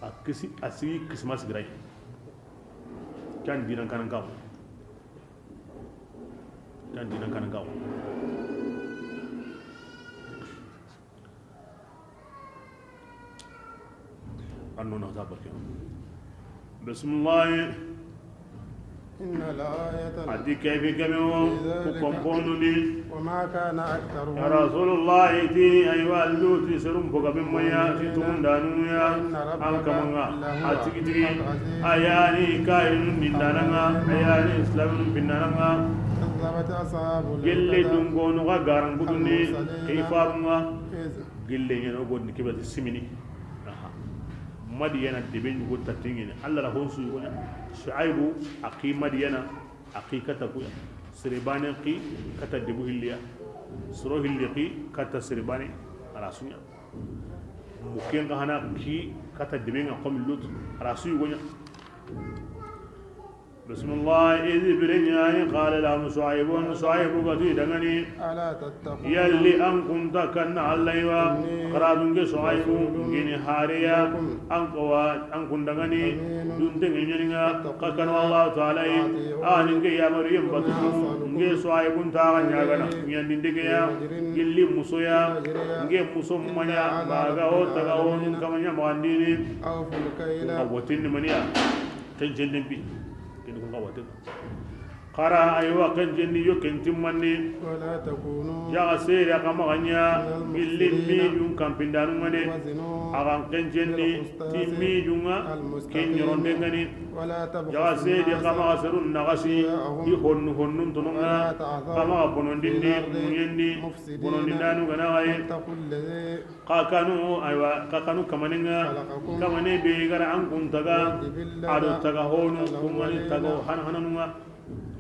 A kisi, a sigi kisima sigira ɲa. Kan dinan kanan kawo. Kan dinan kanan kawo. Anno na ta barke. Bismillah. إن الآية A ti kayfi gabe wo, في ذلك ku komponuni. وما كان أكثرهم Ya Rasulullahi ti, aywa, alluti serum boga be maya, ti tundanu ya, وإن ربك an kamanga, لهو a tigi tigi, العزيز a yani kainun nindananga, a yani islamin bindananga. كذبت أصحاب Gelle الأيكة dungonu ga garan guduni, المرسلين kifarunga. إذ Gelle ɲeno godni kibati simini. Aha. Madiyana debe ɲugo tatingini. Allah la honsu yugonya. Shuaibu, a ki Madiyana, a ki kata kuya. Sere bane ki kata debu hilliya. Soro hilli ki kata sere bane. Ala sunya. Muken ka hana ki kata debe nga komi Lut. Ala su yugonya. Bismillah, إذ bire ɲa yi, قال لهم شعيب, Shuaibu ga ti dangani. ألا تتقون Yalli an kunta kanna Allah yi wa? إني Xara dunge Shuaibu, رسول ngini hariya, إليكم an kawa, an kun dangani, أمين dunte nge ɲaninga, فاتقوا ka kanu الله Allah Ta'ala yi, وأطيعون a ni nge yamari yem batu, وما أسألكم nge Shuaibu nta ga ɲagana, عليه ɲandi ndege ya, من أجر gilli muso ya, إن أجري nge muso إلا manya, على maga رب o taga o العالمين kamanya magandini, أوفوا الكيل a watin ni maniya. Ken jenden bi. Ken ko ngawate. Xara aywa ken jenni yo ken timmanni. ولا تكونوا Jaga sere kama ganya من المخسرين gilli mi jun kampindanu ngane. وزنوا Agan ken jenni بالقسطاس ti mi junga ken المستقيم nyoronde ngani. ولا تبخسوا Jaga sere الناس kama gaserun nagasi أشياءهم i honnu honnun tononga. ولا تعثوا Kama في bonondindi الأرض munyendi مفسدين bonondindanu gana gaye. واتقوا الذي Xa kanu, aywa, xa kanu kamaninga, خلقكم kamane be gara an kun taga, والجبلة ado taga honu, الأولين kungani taga han hananunga.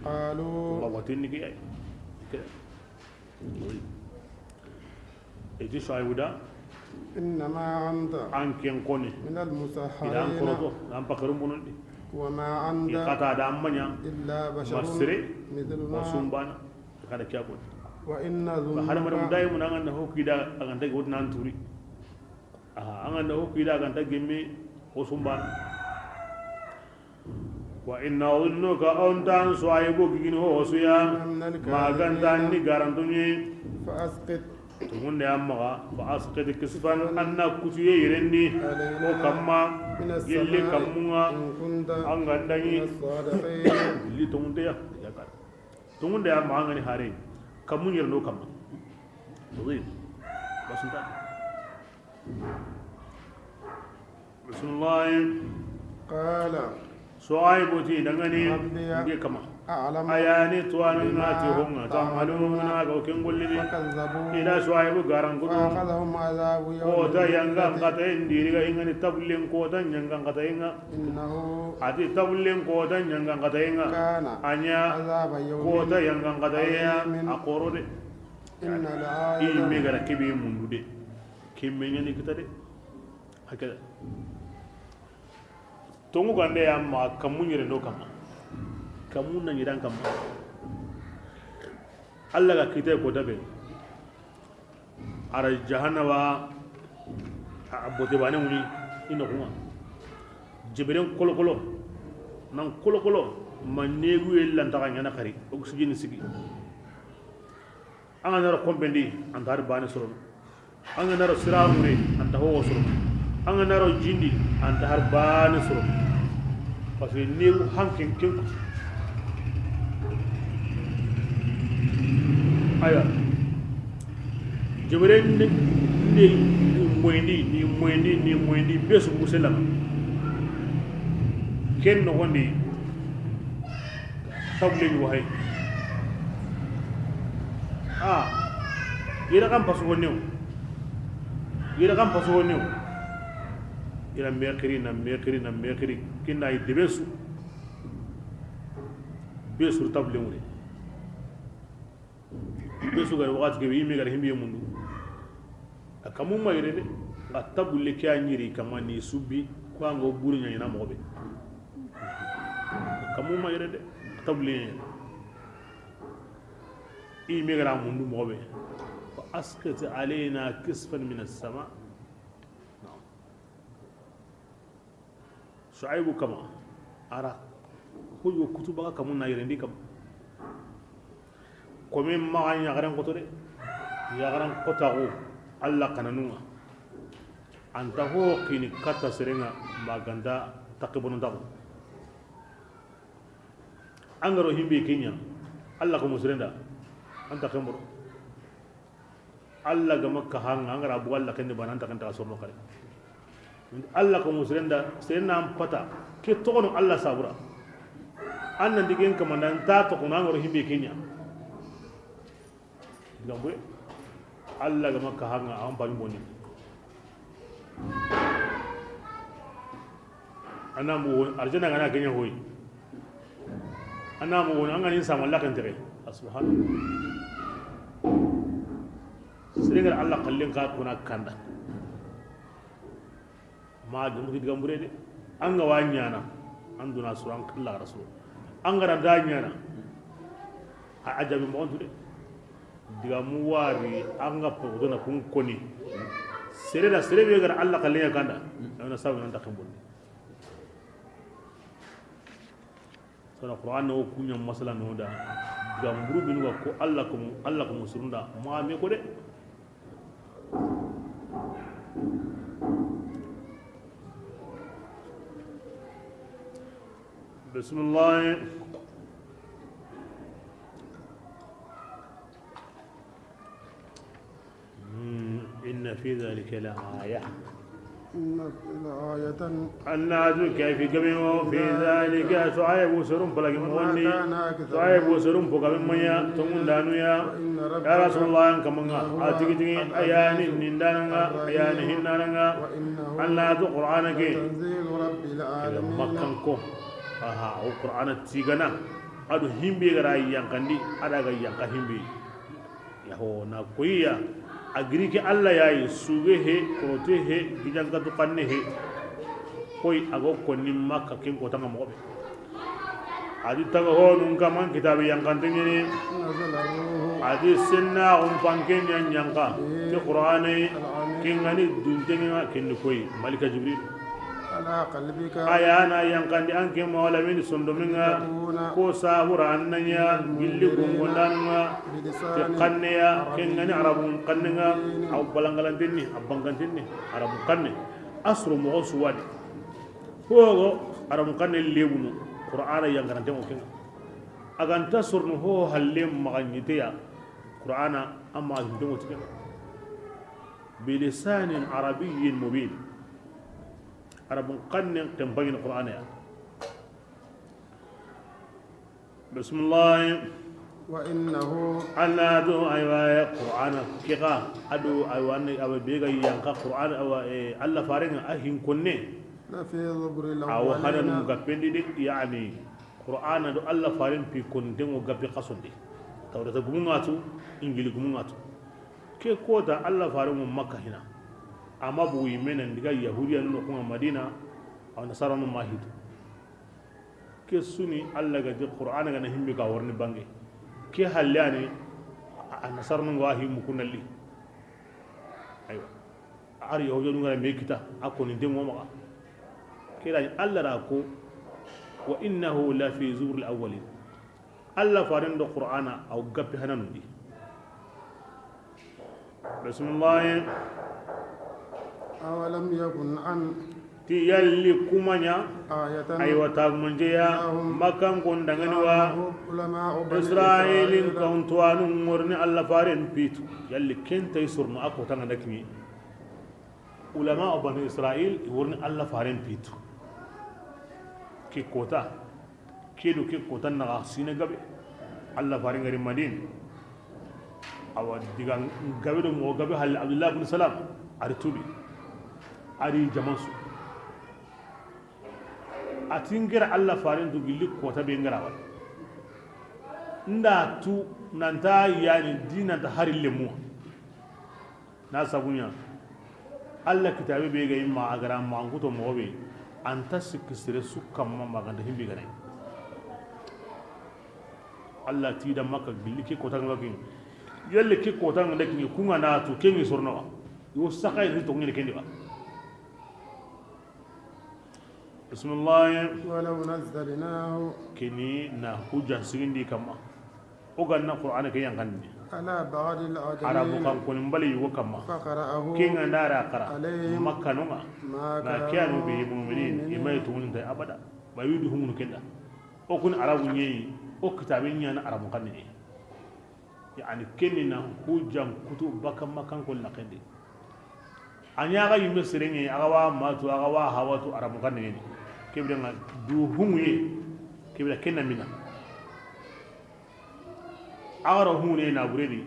قالوا Ba watin ni ki ay. Ke. Iti Shuaibu da, إنما أنت an ken kone. من المسحرين Idan koroto, an pakarum bonondi. وما أنت I kata da amanya, إلا بشر masire, مثلنا. Wasumbana. Kada kiya ko. وإن نظنك Ba har mara mudai mun an da hokki da an da wot nan turi. Aha, an da hokki da an da gemme ko sumba. وإن نظنك أنت Shuaibu gigin ho suya. من الكاذبين Maganta ni garantunye. فأسقط Tumunde amma ga, فأسقط كسفا anna kutuye yirendi. علينا O kamma, من gilli السماء kammunga, إن كنت an gandani. من الصادقين. Gilli tumunde ya, ya kar. Tungunde ya maxa ngani hare. Kammu ɲerno kamma. Tawil. Basunta. Bismillah. قال Shuaibu ti dangani. ربي Nge kama. أعلم Ayani tuwanu بما ngati honga. تعملون Tamaluna ga ken gollini. فكذبوه Ila Shuaibu garan gudu. فأخذهم عذاب يوم Kota yangan الظلة kata indiriga ingani tabullen kota yangan kata inga. إنه Ati tabullen kota yangan kata inga. كان Anya عذاب يوم Kota yangan kata ya عظيم A koro de. إن العائلة I me gara kebe mundu de. Kimme ɲani kita de. Hakada. Tongu gande ya ma kammu ɲere no kamma. Kammu na ɲiran kamma. Allah ga kite ko dabe. Ara jahannaba a bote bane wuni ino kuma. Jibren kolokolo. Nan kolokolo. Ma negu yella ntaga ɲana kari. Oxygène sigi. An ga na ro kompendi, an ta har bane soro. An ga na ro siramure, an ta ho soro. An ga na ro jindi, an ta har bane soro. Parce que ni hankin kin. Aya. Jebere ni, ni moyindi, ni moyindi, ni moyindi, be su musela. Ken no gondi. Tawle ɲi waxay. A yere kan pasu wonnew. Yere kan pasu wonnew. Ila mexiri na mexiri na mexiri. Kinna yi debe su. Be su tawle ŋure. Be su ga ri waxati ke be, i me ga ri himbe mundu. A kamu ma yere de. Nga tabulle ke a ɲiri kama ni subbi, ko an ga buru ɲa ɲa na moxo be. A kamu ma yere de. Tabulle ɲa. I me ga ra mundu moxo be. Fa asqit alayna kisfan min as-sama. Shuaibu kama, a ra, hoyo kutuba ga kamu na yirendi kam. Kome maxa yaxaren xoto de, yaxaren xotaxu, Alla kananun ŋa. An ta ho kini katta seren ŋa, ma ga nta taxi bonontaxu. An ga ro himbe ke ɲa, Alla ko musirenda, an ta xemboro. Alla ga ma kaha an ŋa, an ga ra bugu Alla kende bana, an ta kenta sorno kare. Alla ko musirenda, seren na an pata, ke toxono Alla sabura. An nan digen kamanda, an ta toxono, an ga ro himbe ke ɲa. Digan bure. Alla ga ma kaha an ŋa, an pami boni. An na mugu, arjanna ga na ke ɲa hoyi. An na mugu, an ga ni sama laxen texe. Subhanallah. Seren ga ra Alla xallen xa kuna kanda. Ma dum ki digan bure de. An ga wa ɲaana, an duna suran Alla rasul. An ga ra da ɲaana, a ajabi moxon tu de. Digamu wari an ga poxoto na kun koni. Sere da sere be ga ra Alla xallen ɲa kanda. Ana sabu nan ta xembon. Sara Qur'an o kuɲa masala no da. Gamburu binu ga ko Alla ko, Alla ko musurunda ma me ko de. Bismillah. إن في ذلك لآية. إن في لآية. Alla tu ke fi gabe wo, في ذلك, Shuaibu sorun palagi moxon di. Shuaibu sorun po gabe maya, tongundanu ya. Ya Rasulullah, an kaman ŋa, a tigi tigi, a ya ni nindanan ŋa, a ya ni hinnanan ŋa. Alla tu Qur'ana ke. Makkan ko. Aha, o Qur'ana tigana. A do himbe ga ra yanqandi, a da ga yanqa himbe. Yaho na koyiya, a giri ke Alla ya yi, suge he, korote he, gijankatu xanne he. Koy a go konni Makka ken kota ŋa moxo be. A di taga honun kaman kitabe yanqante ɲeni. A di senna on panke ɲa yanqa. Ke Qur'ane, ken ga ni dunte ŋa, ken ni koy Malika Jibril. A ya na yanqandi an ke mawla min sondomin ŋa, ko sabura an na ɲa gilli gungundan ŋa, ti xanne ya, ken ga ni Arabun xanne ŋa, a balangalanten ni, a banganten ni, Arabun xanne, a soro moxo su wa di. Hogo Arabun xanne lebunu, Qur'ana yanqaranten ŋo ken ŋa. A ga nta sorono ho halle maxa ɲite ya, Qur'ana a maxa ɲite ŋo ti ken ŋa. بلسان عربي مبين. Arabun xannen xenpaɲini Qur'ana ya. Bismillah. وإنه. Alla do aywa Qur'ana ke xa, a do aywa ne, awa be ga yanqa Qur'ana, awa, eh, Alla faren ŋa a hin konne. لفي زبر الأولين. Awa hananu ga pendi de, yani. Qur'ana do Alla faren pi konten ŋo gapi xasondi. Tawreta gumun ŋa tu, Injili gumun ŋa tu. Ke kota Alla faren ŋo Makka hina. Amma bugu yimme nan diga Yahudiya no kunga Madina, aw Nasara no mahitu. Ke suni Alla ga di Qur'ana ga na himbe ga warni bange. Ke halle ani a, a Nasara no ga himmu kunalli. Aywa. Ari Yahudiyanu ngara me kita, a koni nde mo maxa. Kira ni Alla ra ko, وإنه لفي زبر الأولين. Alla faren do Qur'ana aw gapi hananundi. Bismillah. أولم يكن أن. Ti yalli kumaɲa. آية. Aywa tagumanjeya. لهم. Makkan kon dangani wa. علماء بني Israilin إسرائيل. Kawntuwanu ŋorni Alla faren pitu. Yalli kenta i sorno a kota ŋa nda kini. Ulama o Banu Israil, i worni Alla faren pitu. Ke kota, ke do ke kota naxa sine gabe. Alla faren gari Madina. Awa diga gabe do mo gabe hal Abdullah bin Salam, ari tubi. Ari jamansu. A ti n gera Alla faren tu gilli kota be n gera wala. N da tu nanta yani di nanta hari lemu. Na sabu ɲa, Alla kitaabe be ga i ma, a ga ra ma an kuto moxo be, an ta sikki sere su kamma ma ganta himbi gane. Alla ti da Makka gilli ke kota nga kin. Yelle ke kota nga kin, ku nga na tu ke ngi sorno wa. Yo saxay ni to ngi kendi ba. Bismillah. ولو نزلناه Kini na hujjan sigindi kamma. O ganna Qur'ana ke yanqandi. على بعض الأعجمين Arabu kan koni mbali yugo kamma. فقرأه Kinga ndara qara. عليهم Makkanu nga. ما Na kiyanu كانوا bi mu'minin. مؤمنين Imay tumunta abada. Ba yudu humunu kenda. O kun Arabu ɲeyi. O kitabin ɲana Arabu kan ni. Yani, kenni na hujjan kutu baka Makkan ko laxendi. A ɲa ga yimme serenŋe, a ga wa matu, a ga wa hawatu, Arabu kan ni. Kebire nga du humuye, kebire kenna mina. A ga ro humune na buredi,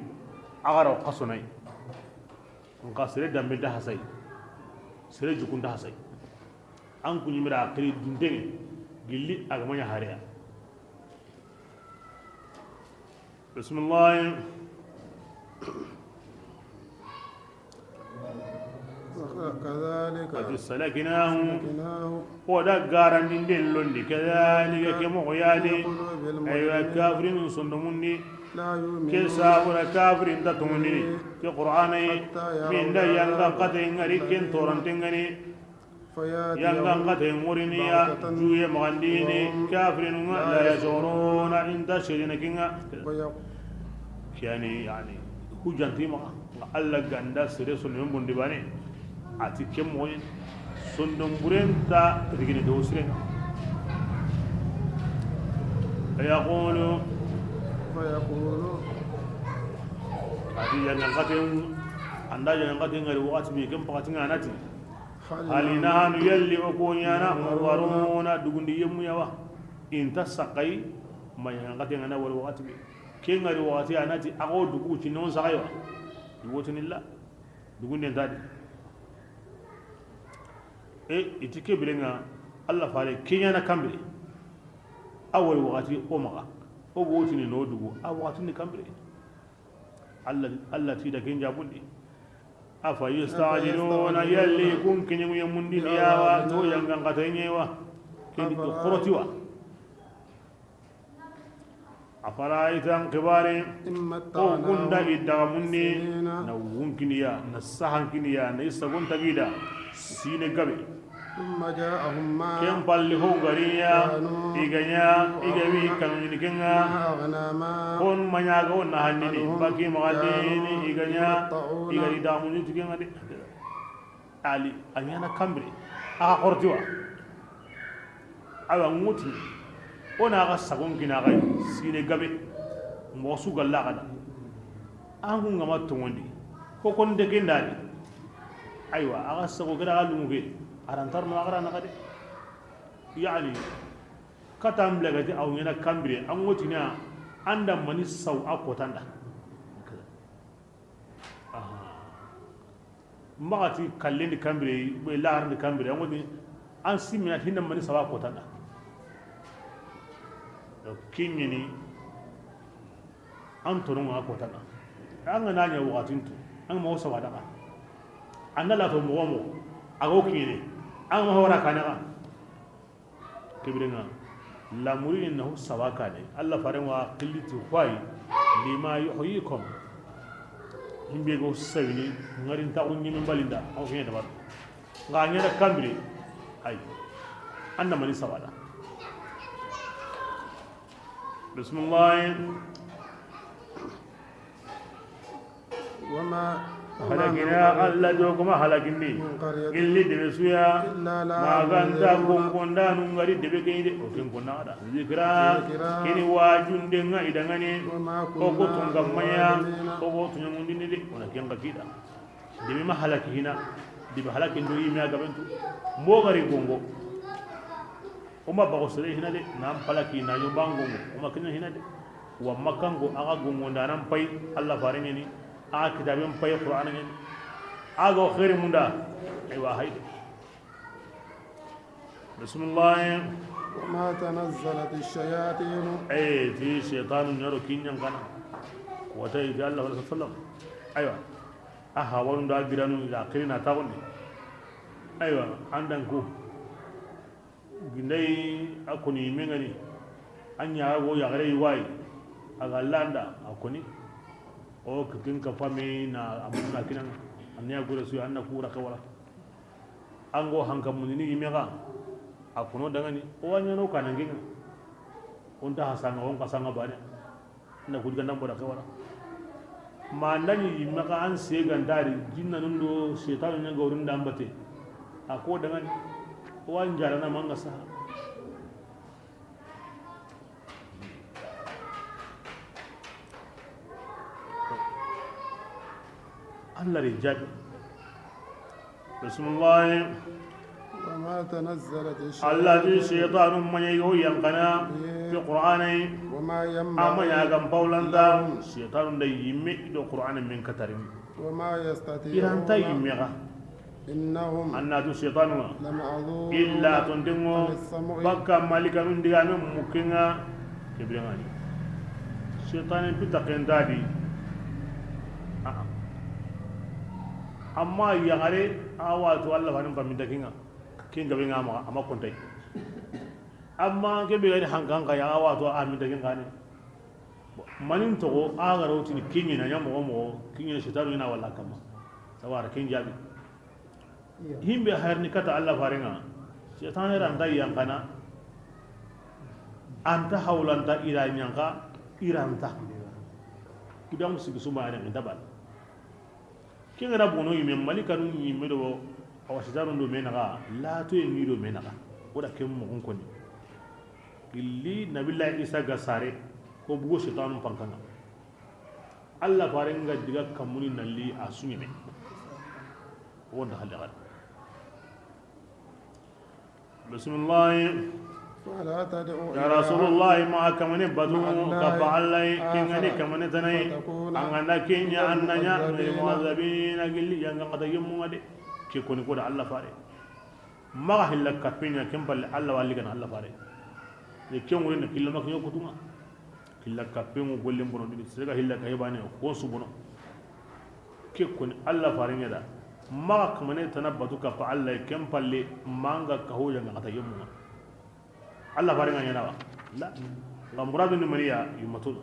a ga ro xasonai. Nka sere dambe da hasai, sere jukun da hasai. An kuɲimira a kiri duntenŋe, gilli a ga ma ɲa hareya. Bismillah. كذلك Qad salaknahu. سلكناه O da garandinden londi, kadhalika, ke moxo yani. في قلوب المجرمين Aywa, kafirin sondomundi. لا يؤمنون Ke sabura kafirin ta tongondini. به Ke Qur'ana yi. حتى يروا Min da العذاب yanga kate ngari ken الأليم torantengani. فيأتيهم Yanga kate ŋorini ya بغتة juye magandini وهم kafirinunga لا la يشعرون yashuruna inta shirina kinga. ويق- Kiyani yani hujjanti maxa nga Alla ganda sere sondomen bondi bane. Ati ke moxoyen sondon burenta rigini do sirenga. Yaqulu فيقول Ati yanga kate anda yanga kate ngari wakati bi ken pakati nga nati. هل نحن Yalli o ko ɲana منظرون Dugundi yemmu yawa. Inta sakai ma yanga kate ngana wal wakati be. Ke ngari wakati anati ago dugu ci non sakai wa. Iwotinilla. Dugunden tadi. E iti ke birenga Alla fare ke ɲana kambe. Awal wakati o maga. O gotini no dugu a wakati ni kambe. Alla, Alla ti da ken jabundi. Afa yastajiluna yalli kun kiɲimu yemundini yawa to yangan kataɲewa. Kendi to korotiwa. Afaraita an kibari. Ko gunda idagamundi na wunkiniya na sahankiniya na isagon tagida sine gabe. ثم جاءهم ما Ken palli ho gariya كانوا i ga ɲa i ga wi يوعدون kanuni kenga. ما أغنى ما Kon maɲaga o na hannini عنهم baki magandini كانوا i ga ɲa يمتعون i ga i damuni tikenga de. Ali a ɲana kambire a ga xortiwa. Awa ŋuti o na ga sagon kina ga sine gabe. Moxo su galla ga da an kun ga ma tongondi ko kon de kendani. Aywa a ga sago kira ga lungu ke arantarno a ga ra na ga de. Yani kata mblegati aw ɲana kambire an ŋotina anda mani saw a kotanda. Aha. Maxati kallendi kambire, be laxarandi kambire, an goni an simmina hinna mani sawa kotana. Donc kiɲeni an tononga kotana. An ga na ɲa waxatin tu an ga moxo sawa daga. An na lato moxo moxo a go kiɲene an ga moxo wara kanaga. Kebirenga lamuri ni nahu sawa kane. Allah faren wa qilliti hoy lima yuhyikum. Himbe go sawini ngarin ta unni min balinda o hina dabar. Nga nyana kambire ay anna mani sawada. Bismillah. وما Halakina, Allah do kuma halakindi. من قرية Gilli debe suya. إلا لها Maganta منذرون. Gongonda nungari debe kende. O ken konna da. Zikra. ذكرى. Kini wajunde nga idangani. وما O ko كنا tunga maya. ظالمين. O ko tunyamundini de. Ona ken ga kida. Debe ma halaki hina. Debe halaki ndo yimi agabentu. Mo gari gongo. O ma bago sere hina de, nan palaki na yo bangongo, o ma kenya hina de. Wa makango aga gongo nda nan pay Allah fare ngeni, aga kitaben pay Qur'an ngeni. Aga o khairi munda. Aywa hayde. Bismillah. وما تنزلت الشياطين. Ee, ti seytaanu ɲa ro ken ɲankana. Ko ta i ti Allah sallallahu alaihi wasallam. Aywa. A hawanu da giranu da kirina ta gonne. Aywa, an da ko. Ginday a koni yimme ŋa ni. A ɲa go yaxare yi wa yi. A ga landa a koni. O kitin ka fami na amuna kinan. An ya gure su an na kura ka wala. An go hanka munini yimme ga. A kono dangani. O wa ɲaano kanan ŋa. O nta hasanga, o n kasanga bane. Na kuji ganda mboda ke wara. Ma ndani yimme ga an se gandari, jinna nun do seytaanu ɲa ga wurin da an bate. A ko dangani. O wa n jarana manga saha. Allah ri jabi. Bismillah. وما تنزلت الشياطين. Allah ti seytaanu ma ɲa yo yankana. Fi Qur'ana. وما ينبغي. A ma ɲa ga n pawlanta. لهم. Seytaanu da yimme do Qur'ana men katarin. وما يستطيعون. I ra nta yimme ga. إنهم. An na tu seytaanu ŋa. لمعزولون. Illa tontengo. عن السمع. Bakka malikanun digamen mukke ŋa. Ke bire ŋa ni. Seytaane pita kenta di. Aa. Amma yaxare a wa tu Allah fanin paminta ke ŋa. Ken gabe ŋa ma a ma kontay. Amma ke be ga ni hankan ka ya a wa tu a minta ke ŋa ne. Manin toxo a ga ro tini kiɲina ɲa moxo moxo kiɲina seytaanu ina wala kama. Sawara ken jabi. Himbe harni kata Allah fare ŋa. Seytaane ra nta yankana. An ta hawlanta i ra ɲanka i ra nta. Kudan sigi suma are nta bal. Ken ga na bono yimme malikanu yimme do. Awa seytaanu do me naxa. Lato yi do me naxa. O da ken moxon koni. Gilli Nabillahi Isa ga sare, ko bugo seytaanu pankan ŋa. Allah fare ŋa diga kamuni nalli a su ɲeme. Wonda halle gad. Bismillah. فلا تدع. Ya Rasulullah, ma kamane batu ka fa Allah, ken ga ni kamane tanai. An ga na ken ɲa an na ɲa من المعذبين. Gilli yanga kata yemmu ŋa de. Ke koni ko da Allah fare. Maxa hilla kappe ɲa ken palle Allah walli gana Allah fare. Ye ken wure na killa mak ɲa kutu ŋa. Hilla kappe ŋo gollen bono di sere ga hilla kay bane ko su bono. Ke koni Allah fare ɲa da. Maxa kamane tana batu kappa Allah ken palle manga ka ho yanga kata yemmu ŋa. Allah fare ŋa ɲa na wa. La. Ba muradu ni maniya yumatu.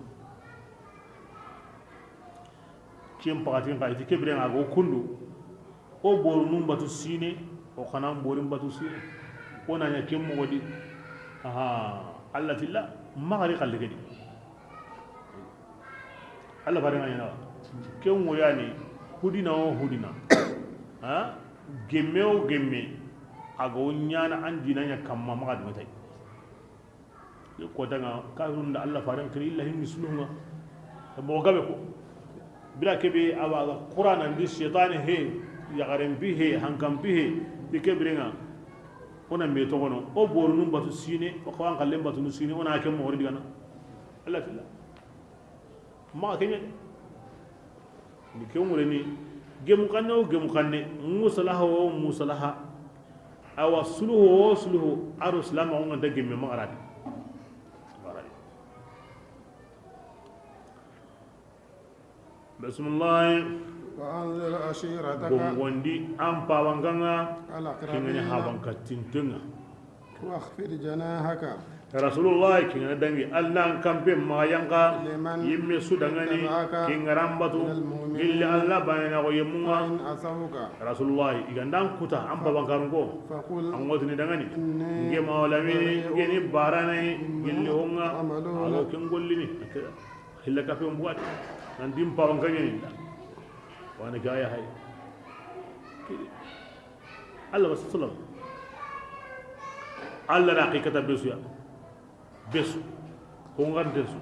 Ken pakatin xa i ti ke bire ŋa go kundu. O boru nun batu sine, o xanan borin batu sine. O na ɲa ken moxo di. Aha, Allah tilla, maxari xalle ke di. Allah fare ŋa ɲa na wa. Ken ŋo yani, hudina o hudina. Ha? Gemme o gemme. A ga o ɲana an dina ɲa kamma maxa duna tay. Yo kota ŋa kafirun da Allah faren kiri illa hinni suluhu ŋa. Moxo gabe ko. Bira kebe awa ga Qur'ana ndi seytaane he, yaxaren pi he, hankan pi he, di ke bire ŋa. O na me toxono, o borunun batu sine, o xawan xallen batunu sine, o na ke moxori digana. Allah tilla. Maxa ke ɲa. Ni ke ŋureni, gemu xanne o gemu xanne, musalaha o musalaha. Awa suluhu o suluhu, a ro silamaxu ŋa nta gemme maxaradi. Bismillah. وأنذر عشيرتك. Gongondi an pabankan ŋa. الأقربين. Ken ga ni habanka tinten ŋa. واخفض جناحك. Rasulullah, ken ga na dangi, Allah n kampe maxa yanka, لمن yimme su dangani, اتبعك ken ga ra n batu, من المؤمنين gilli Allah baane na xo yemmu ŋa. فإن عصوك. Rasulullah, i ga nda an kuta, an pabankarun ko, فقل an ŋotini dangani, إني nge mawlami, بريء nge ni barane, مما gilli ho ŋa, تعملون. A lo ken gollini. Hilla kafe on buwati. Nan dim pabanka ɲeni. Wani ga ya hay. Allah wa sallam. Allah na haqiqata besu ya. Besu. Ko ngar besu.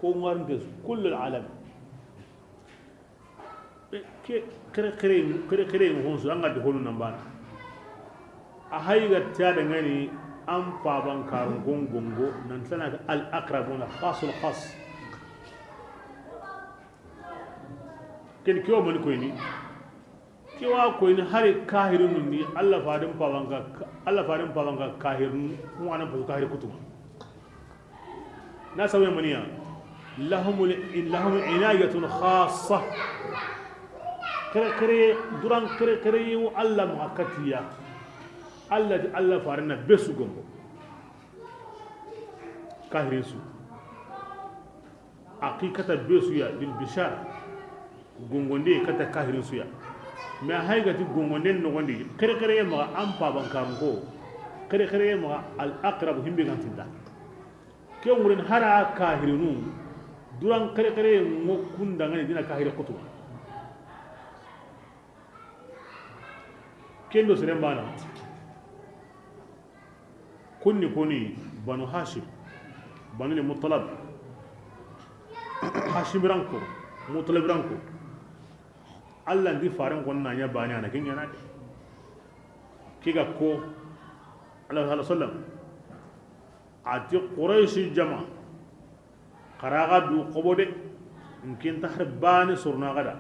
Ko ngar besu. Kullu al-alam. Ke kere kere kere kere honsu an ga de honu nambana. A hay ga tiya da ngani an paban karun gongongo nan tana al aqrabuna khasul khas. Ken kiyo mani koyni. Ke wa koyini hari kahirinu ni, Allah farin pawanka, Allah farin pawanka kahirinu, ŋana pasu kahiri kutuma. Na sawe maniya, lahumul, lahum inayatun khassa. Kere kere, duran kere kere yi Allah ma katiya. Allah di Allah farin na besu gombo. Kahirin su. A xi kata besu ya bil bishar. Gongonde kata kahirin su ya. Mais hay gati gongonden nogondi, kere kere ye maxa an paban karanko, kere kere ye maxa al aqrab himbe gantinda. Ke ŋurin hara kahirinu, duran kere kere ye ŋo kunda ŋani dina kahiri kutu. Kendo seren bana. Kunni koni Banu Hashim, Banu Muttalib, Hashim ranko, Muttalib ranko. Allah ndi faren kon na ɲa bani ana ken ɲana de. Kiga ko, Allah sallallahu alaihi wasallam, ati Quraysh jama, xara ga du xobo de, nkin ta har bani sorna gada.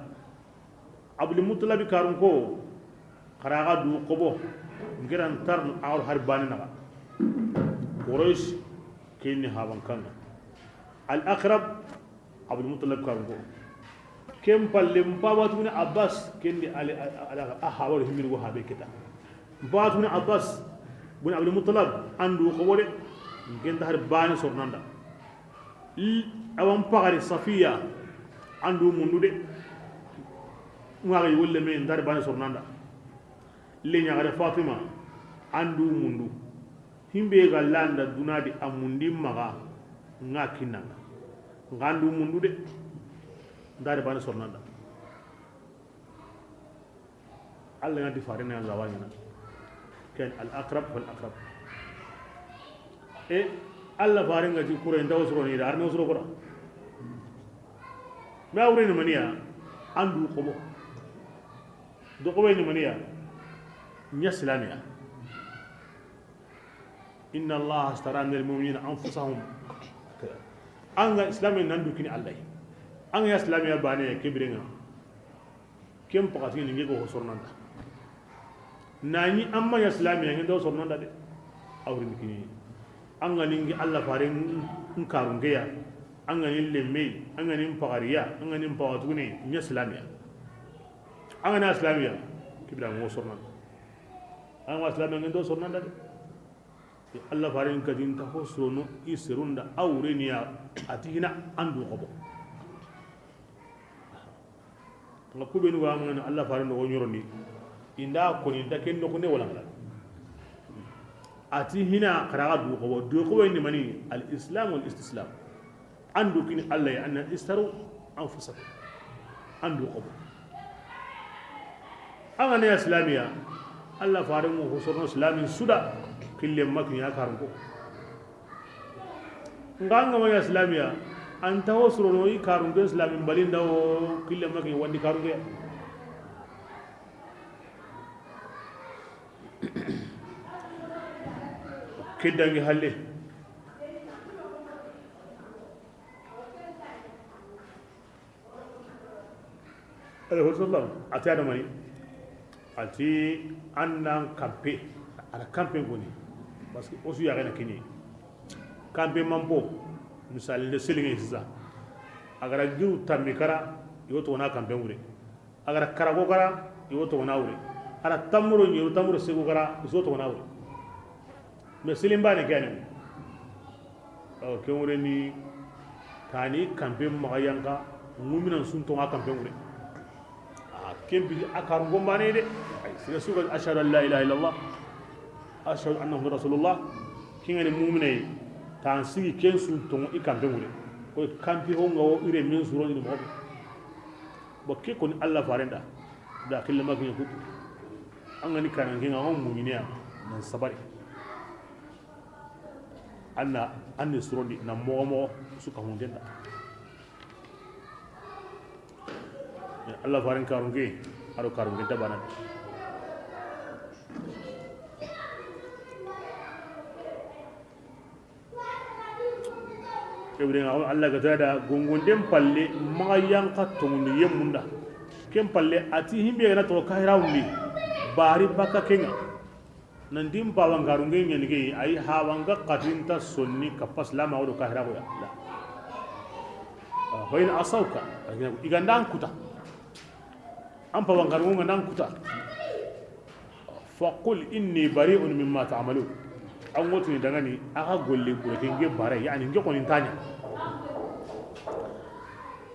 Abdul Muttalib karun ko, xara ga du xobo, ngiran tarn awr har bani naga. Quraysh, kinni haban kanga. Al Aqrab, Abdul Muttalib karun ko. Ken palle, Mpawatu bin Abbas, kendi ali, ali, ali, a hawar himin go habe kita. Mpawatu bin Abbas, bin Abdul Muttalib, andu xobo de, ngen ta har bani sornanda. Awan pagari Safiya, andu mundu de. Ngari wolle me ndar bani sornanda. Le ɲagare Fatima, andu mundu. Himbe ga landa dunadi a mundi maga nga kinanga. Ngandu mundu de. Ndari bani sornanda. Allah ngati fare na Allah wanyana. Ken al aqrab fal aqrab. E Allah fare ngati kure ndaw soro ni da arno soro kora. Ma wure ni maniya andu xobo. Do xobo ni maniya nya silamiya. Inna Allah ashtara minal mu'minina anfusahum. An ga islami nan du kini Allah. An ga islamiya bane kibirenga. Ken pakati ni nge go sornanda. Nani amma ya islamiya nge do sornanda de. Awri kini. An ga ningi Allah faren karungeya. An ga nin lemme, an ga nin pagariya, an ga nin pawatune, nya islamiya. An ga na islamiya kibira ngo sornanda. An wa islamiya nge do sornanda de. Allah faren kadin ta ho sono i serunda awreniya ati hina andu xobo. Nga kubenu wa mun Allah faren do nyorondi. Inda koni da ken do kone wala ngala. Ati hina xara ga du xobo, du xobo ni mani al islam wal istislam. Andu kini Allah ya anna istaru anfusakum. Andu xobo. An ga ne islamiya, Allah faren mo hosorno islamin suda kille makni ya karunko. Nga an ga ma islamiya, an ta hosorono i karunko islamin balinda o kille makni wandi karunko ya. Kedangi halle. Alayhi salam, ati adamani, ati annan kampe, ana kampe goni, parce que osu yaxena kini kampe manpo, misali de selinge sisa, agara giru tammi kara, yo tona kampe wure. Agara karago kara, iwo togona wure. Ara tamuro ɲeru tamuro segu kara, iso togona wure. Mais silimbane ke ani. Aw ke wure ni kani kampe maxa yanka, muminan sun toga kampe wure. A kempi a karu gombane de. Ay sira suga ashhadu an la ilaha illallah. Ashhadu anna muhammadan rasulullah. Kingani muminai tan sigi ken sun togo i kampe wure. Ko kampi ho ngawo ire min suro ni mo. Bo ke koni Allah farenda da kille ma kiɲe kutu. An ga ni kanan ke ŋa, an muɲiniya nan sabari. Anna anni surondi na moxo moxo su ka hundenda. Allah farin karunke aro karunke tabana. Kebire ŋa Allah ga tada gongonden palle maxa yanka tongundi yemmunda. Ken palle, a ti himbe ga na toxo kahiraxun di, bari baka ken ŋa. Nan di n pawankarunge ɲanige, a yi hawanga xatinta sonni kappa silamaxu do kahiraxu ya. La. Fa in asawka, i ga nda an kuta. An pawankarungu ga nda an kuta. Faqul inni bari'un mimma ta'malun. An ŋotini dangani, a ga golle bure ke nge bare, yani nge xoni n ta ɲa.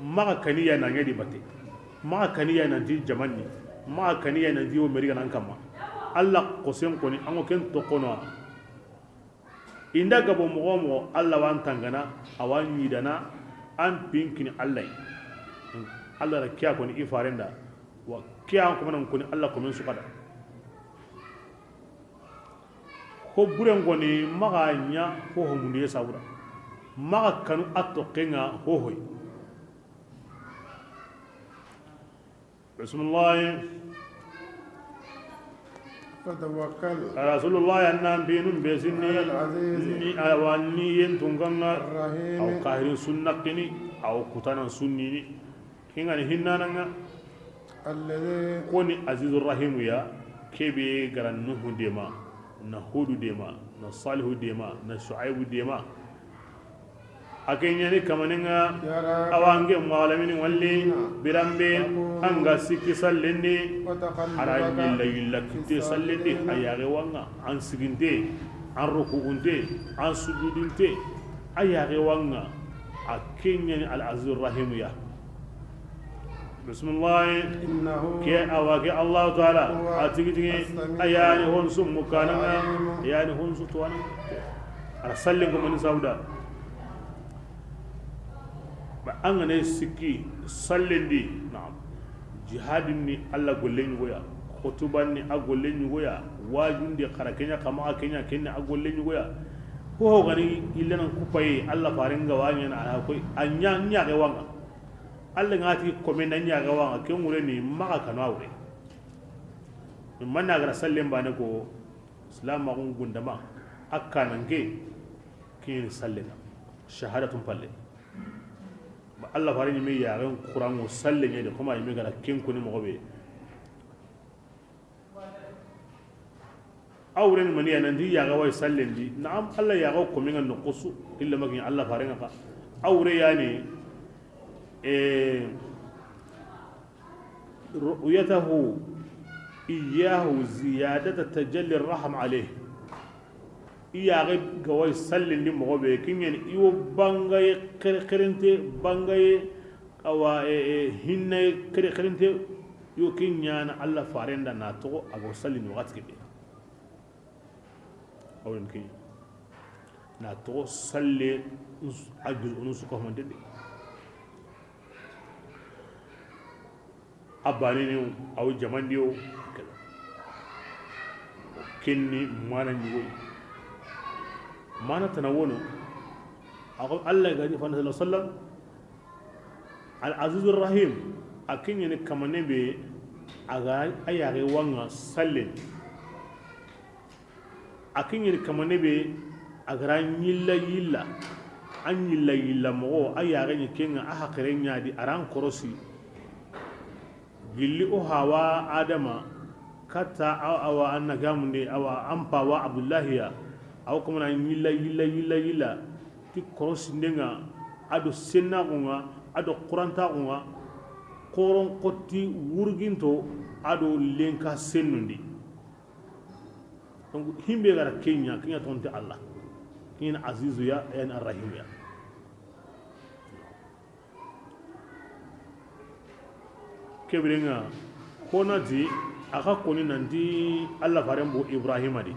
Maxa kaniya na ɲa di batte. Maxa kaniya nanti jamanni. Maxa kaniya nanti wo meri ga na an kamma. Alla xosen xoni, an ŋo ken toxono. I nda gabo moxo wo moxo, Alla wa an tangana, a wa an ɲidana, an pinkini Alla yi. Alla ra kiya koni i farenda, wa kiya an komanan koni Alla komen su kada. Ho buren koni maxa ɲa ho homundiye sabura. Maxa kanu a toxen ŋa hohoy. Bismillah. فتوكل Rasulullah, an nan binun be sinni, على العزيز ni awa ni yen tungan ŋa, الرحيم aw kahirin sunnakini, aw kutanan sunnini. Kingani hinnanan ŋa. الذي Koni Azizur Rahimu ya, kebe ga ra Nuhu dema, na Hudu dema, na Salihu dema, na Shuaibu dema. A ke ɲani kamanen ŋa, يرى awa an ke malamini walli, الذين biranbe, تقوم an ga sikki sallen di, وتقلبك a ra yilla yilla في kitte sallen di, الساجدين a yaxe wa an ŋa, an siginte, an rukuunte, an sujudinte, a yaxe wa an ŋa, a ke ɲani Al Azizur Rahimu ya. Bismillah. إنه Ke awa ke Allahu Taala, هو a tigi tigi, السميع a yani hon summu kanan ŋa, العليم a yani hon su tuwanan ŋa. A ra sallen ko mani sauda. Ba an ga ne sikki sallen di, na'am. Jihadin ni Alla golle ɲugo ya, khutuban ni a golle ɲugo ya, wajun di xara ke ɲa kama ke ɲa ken ni a golle ɲugo ya. Ho ho gani illenan kupaye, Alla faren ga wa ɲana a koy, a ɲa ɲaxe wa an ŋa. Alla ŋa ti komen na ɲaxe wa an ŋa, ken wure ni maxa kanu a wure. Manna ga ra sallen bane ko, silamaxun gundama, a kananke, ken ni sallen ŋa, shahadatun palle. Ba Alla fare ɲi me yaxen kuranŋo sallen ɲa de, koma ɲi me ga ra ken koni moxo be. A wure ni maniya nanti yaxe wa yi sallen di. Na'am, Alla yaxe ko minga noxo su, illa magi Alla faren ŋa xa. A wure yani, eh, رؤيته إياه زيادة تجلي الرحم عليه. I yaxe ga wa yi sallen di moxo be, ken ɲani i wo bangaye xere-, xerente, bangaye, awa, e, e, hinnaye xere-, xerente, yo ken ɲana Alla faren da na toxo a ga wa sallini waxati ke be. Awren ke na toxo salle a juzunu su ko mande de. A banini aw jamandiyo. Kenni mana ɲugoy. Mana tana wono. A ko Allah ga di fa sallallahu alaihi wasallam. Al Azizur Rahim, a ke ɲa ni kamane be, a ga a yaxe wa ŋa sallen. A ke ɲa ni kamane be, a ga ra ɲilla yilla, a ɲilla yilla moxo, a yaxe ɲa ke ŋa, a haqire ɲa di, a ra an korosi. Gilli o hawa Adama, katta a, awa an na gamunde, awa an pawa Abdullahi ya, awa kamana ɲilla, yilla, yilla, yilla. Ti korosinden ŋa, a do sennaxun ŋa, a do xurantaxun ŋa, xoron xotti wurginto, a do lenka sennundi. Donc, himbe ga ra ke ɲa, ke ɲa tonte Allah. Ke ɲa Azizu ya, yani Arrahimu ya. Ke biren ŋa, ko na ti, a xa koni nanti Allah faren bo Ibrahima di,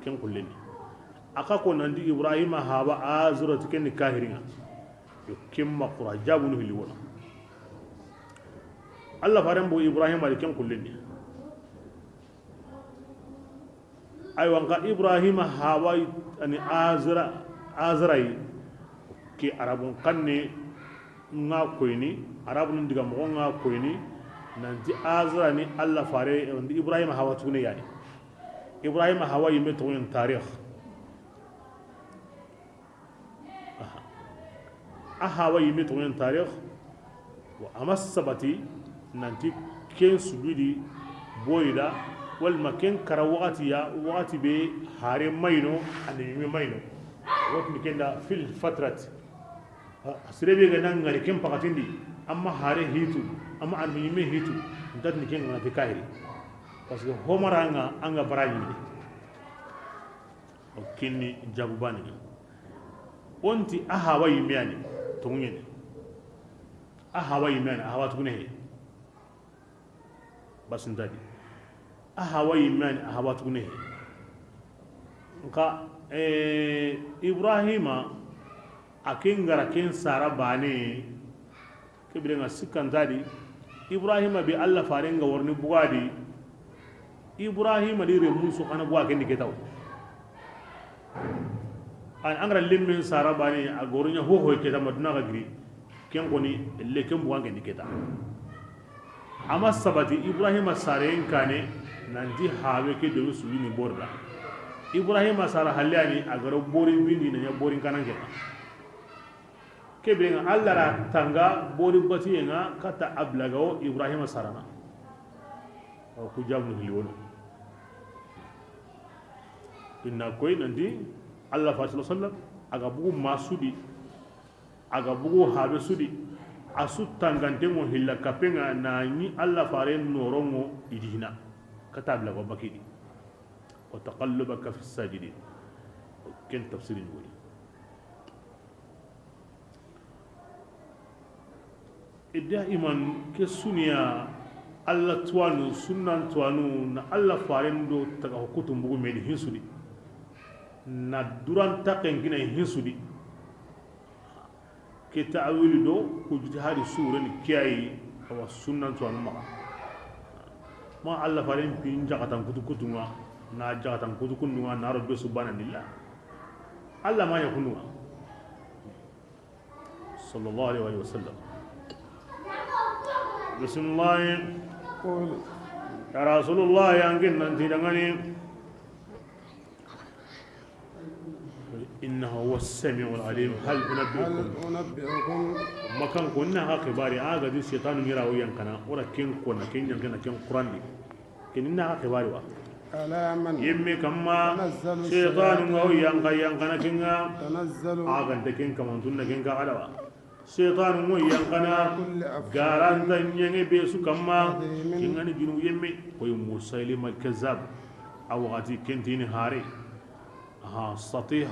ken kullen ni. A xa ko nanti Ibrahima haba Azura ti ken ni kahirin ŋa. Yo ken ma xura jabunu hili wona. Allah faren bo Ibrahima di, ken kullen ni. Aywa, nka Ibrahima haba yi, ani Azra, Azra yi, ke Arabun xanne ŋa koyini, Arabun diga moxo ŋa koyini, nanti Azra ni Allah fare, nanti Ibrahima hawa tugune yani. Ibrahima hawa yime toxoyen tarikh. Aha. A hawa yime toxoyen tarikh, wa a ma sabati nanti ken sujudi boyi da, walma ken kara waxati ya, waxati be hare mayno, annabi me mayno. Wotini ken da fil fatrati. A sere be ga na ŋari ken paxatindi, amma hare hitu, amma annabi me hitu, ntatini ken ŋa na ti kahiri. Parce que homara ŋa an ga bara ɲimini. O kinni jabu bani. Onti a hawa yimme yani, tonguɲene. A hawa yimme yani, a hawa tugune he. Basintadi. A hawa yimme yani, a hawa tugune he. Nka, eh, Ibrahima, a ken gara ken sara bane, ke biren ŋa sikkantadi, Ibrahima be Allah faren ga warni bugadi, Ibrahima di remun su xana buga ken di ketaw. An, an gara lemmen sara bane, a goronya ho ho keta maduna ga giri, ken koni, le ken buga ken di keta. Ama sabati Ibrahima saren kane, nanti hawe ke do sujini borda. Ibrahima sara halyani, a garo borin bindi na nya borin kanan keta. Ke biren ŋa Allah ra tanga bori batiyen ŋa kata ablaga o Ibrahima sarana. Awa ku jamu hili wono. Inna koy nanti Allah fa sallallahu alaihi wasallam, a ga bugu masudi, a ga bugu habe sudi, a su tangante ŋo hilla kapenga na ni Allah fare norongo idina. Kata ablaga o bakidi. Wa taqallubaka fi sajidin. Ken tafsirin woni. Daiman ke suniya, Allah tuwanu, sunnan tuwanu, na Allah faren do taga hukutu mbugu meni hinsudi, na duran taken gina hinsudi. Ke ta'wili do ku jitihadi sureni kiyayi, awa sunnan tuwanu maxa. Ma Allah faren pin jakatan kutu kutunga, na jakatan kutu kundunga, na ro be subhanallah. Allah ma ya kundunga. Sallallahu alaihi wa sallam. Bismillah. قل. Ya Rasulullah, yangin nanti dangani. إنه هو السميع العليم. هل أنبئكم. هل أنبئكم. Makan ko na ha xibari a ga di shaytanu ngira o yankana, ora ken ko na ken yankana ken Qur'an di. Ken na ha xibari wa. على من. Yemme kamma. تنزل. Shaytanu nga o yanka yankana kenga. تنزل. A ga de ken kaman tunna ken ka adawa. Shaytanu ŋo yankana. كل أفاك. Garanta ɲeŋe be su kamma. أثيم. Kengani junu yemme. Koy Musaylima al-Kazzab. A waxati kentini hare. Aha, Satih.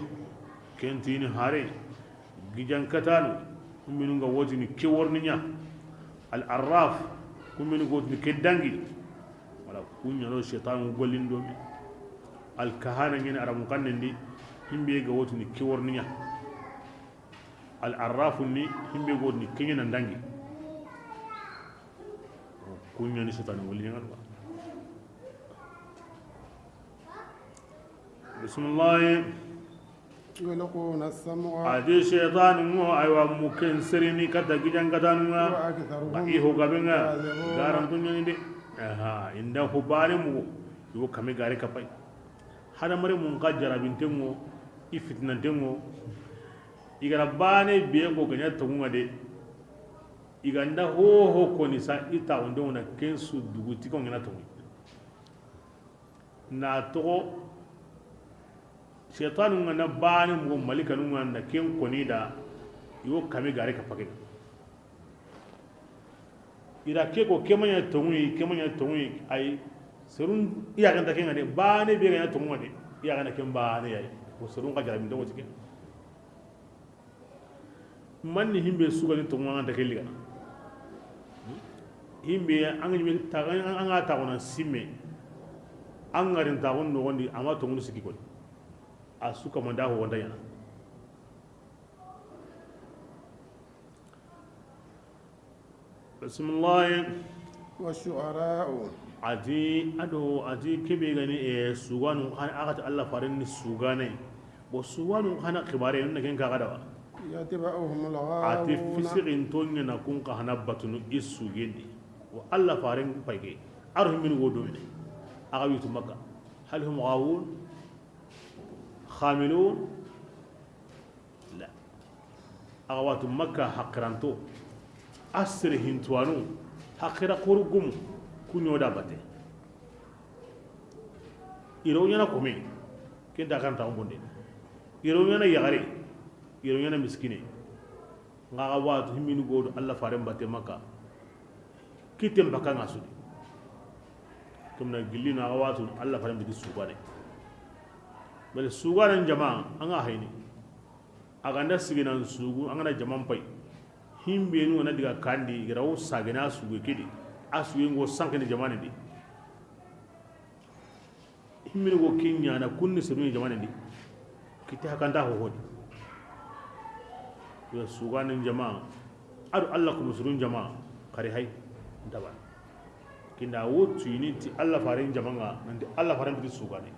Kentini hare. Gijankatanu. Kumbinu nga wotini ke worninya. Al-Arraf. Kumbinu nga wotini ke dangi. Wala kunya no shaytanu golin domi. Al-Kahana ngene Arabun kannendi. Himbe ga wotini ke worninya. Al-Arrafu ni himbe go ni keɲe nan dangi. Kunya ni shaytanu wali ɲaŋa ba. Bismillah. يلقون السمع. A di shaytanu ŋo aywa muken serini kata gijankatanu ŋa. وأكثرهم. Ba iho gabe ŋa. كاذبون. Garantu ɲani de. Aha, inda ho bare mugo. Yo kame gare kapay. Hadamare mun ka jarabinten ŋo, i fitinanten ŋo. I gara bane be ko ganya tongunga de. I ganda ho ho koni sa i ta onde wona ken su dugu ti ko ngana tongu. Na togo shaytanu nga na bane mo malikanu nga na ken koni da yo kame gare ka pake. Ira ke ko kemanya tonguyi, kemanya tonguyi, ay serun iya ganta kenga de, bane be ganya tonguwa de, iya ganta ken bane yayi. Ko serun ka jarabin tongo tike. Manni himbe sugani tonguwa ganta kelli gana. Himbe an ga ta an ga ta kona simme. An garin ta gon no gondi ama tongu siki ko. A suka manda ho wanda yana. Bismillah. والشعراء. Ati ado ati kebe gani e suganu han akati Allah farin ni sugane. Bo suganu hana xibare ne ken ka gadawa. يتبعهم الغاوون. Ati fisiqin tonya na kun ka hana batunu isugendi. Wa Allah farin payge. Arhum min wodo ne. Aga witu Makka. هل هم غاوون؟ خاملون؟ La. Axa watu Makka haqiranto, a sere hintuwanu, haqira xoru gumu, Kuɲo da batte. I ro ɲaana kome, ken ta kan ta bonde. I ro ɲaana yaxare, i ro ɲaana miskine. Nga xa watu himmini godo Allah faren batte Makka. Kitten bakka nga sudi. Kemna gilli na xa watu Allah faren biti sugane. Bale sugane jama anga hayni. A ganda siginan sugu, an gana jaman pay. Himbenu na diga kandi, i ga ra wo sagena sugu kedi. A sugu ngo sankene jamane di. Himbenu go kinya na kunni senu jamane di. Kite hakanta ho hodi. Ya sugane jama. Adu Allah ko musurun jama. Kari hay. Ndaba. Kinda wo tuyini ti Allah faren jamanga, nanti Allah faren biti sugane.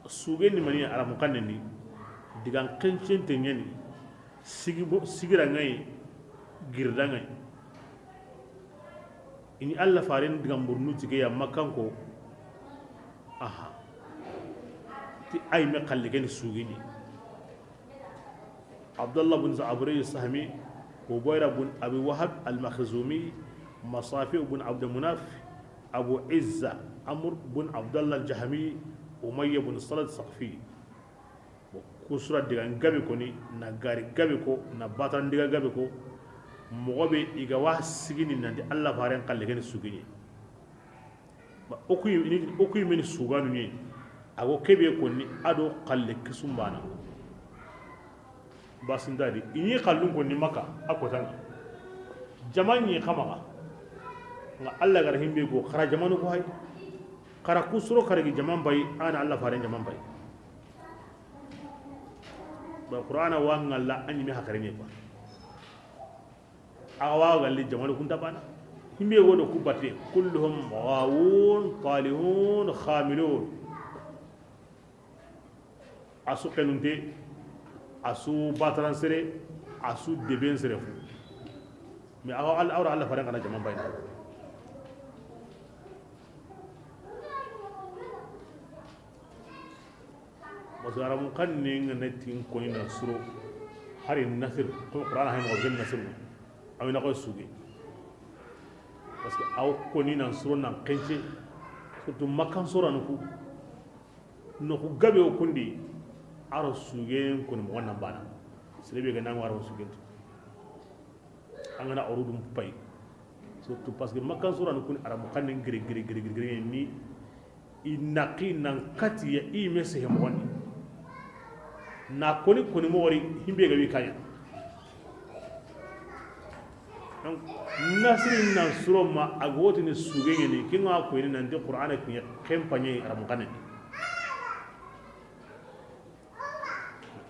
Sugen ni mani aramu xannen di, digan xencente ɲani, sigi bo, sigira ŋayi, girda ŋayi. I ni Allah faren digan burnu tige ya Makkanko. Aha. Ti ay me xalle ken sugi ni. Abdullah bin Abri Sahmi, Hubayra bin Abi Wahab al-Makhzumi, Masafi bin Abd Munaf, Abu Izza, Amr bin Abdullah al-Jahmi, Umayya bin Salat Saqfi. Bon, kusura diga gabe ko ni, na gari gabe ko, na batan diga gabe ko, moxo be i ga wa sigini nanti Allah faren xalle ken sugini. Ba, o kuyi, ni, o kuyi meni suganu ni, a go kebe ko ni, ado xalle kisumbana. Basintadi, i ni xallun ko ni Makka, a kotanga. Jaman ni xamaxa. Nga Allah gar himbe go, xara jamanu ko hay. Xara kusuro, xara gi jaman bay, ana Allah faren jaman bay. Ba Qur'ana wa ngalla, anyi me hakare ne ba. Awa galli jamanu kunta bana. Himbe wodo ku batte, kulluhum ghawun, talihun, khamilun. A su xenunte, a su bataran sere, a su deben sere fu. Mais awa al-, awra Allah faren kana jaman bayna. Parce que arabu xannen ŋa na tin koyna suro, hari nasir, ko Qur'ana hay mo gen nasir no. Awina ko suge. Parce que aw koni nan suro nan xence, surtout Makkan sura no ku. No ku gabe o kundi, aro suge ko mo nan bana. Sere be ga nan waro suge. An gana orudum pay. Surtout parce que Makkan sura no kun arabu xannen giri, giri, giri, giri, giri, ni i naqi nan katiya i me sehe moxondi. Na koni, koni moxori himbe ga wi kanya. Donc, nasiri nan suro ma a ga wotini suge ɲeni, kinga ko ni nanti Qur'ana kiɲe kempanye arabu xannen.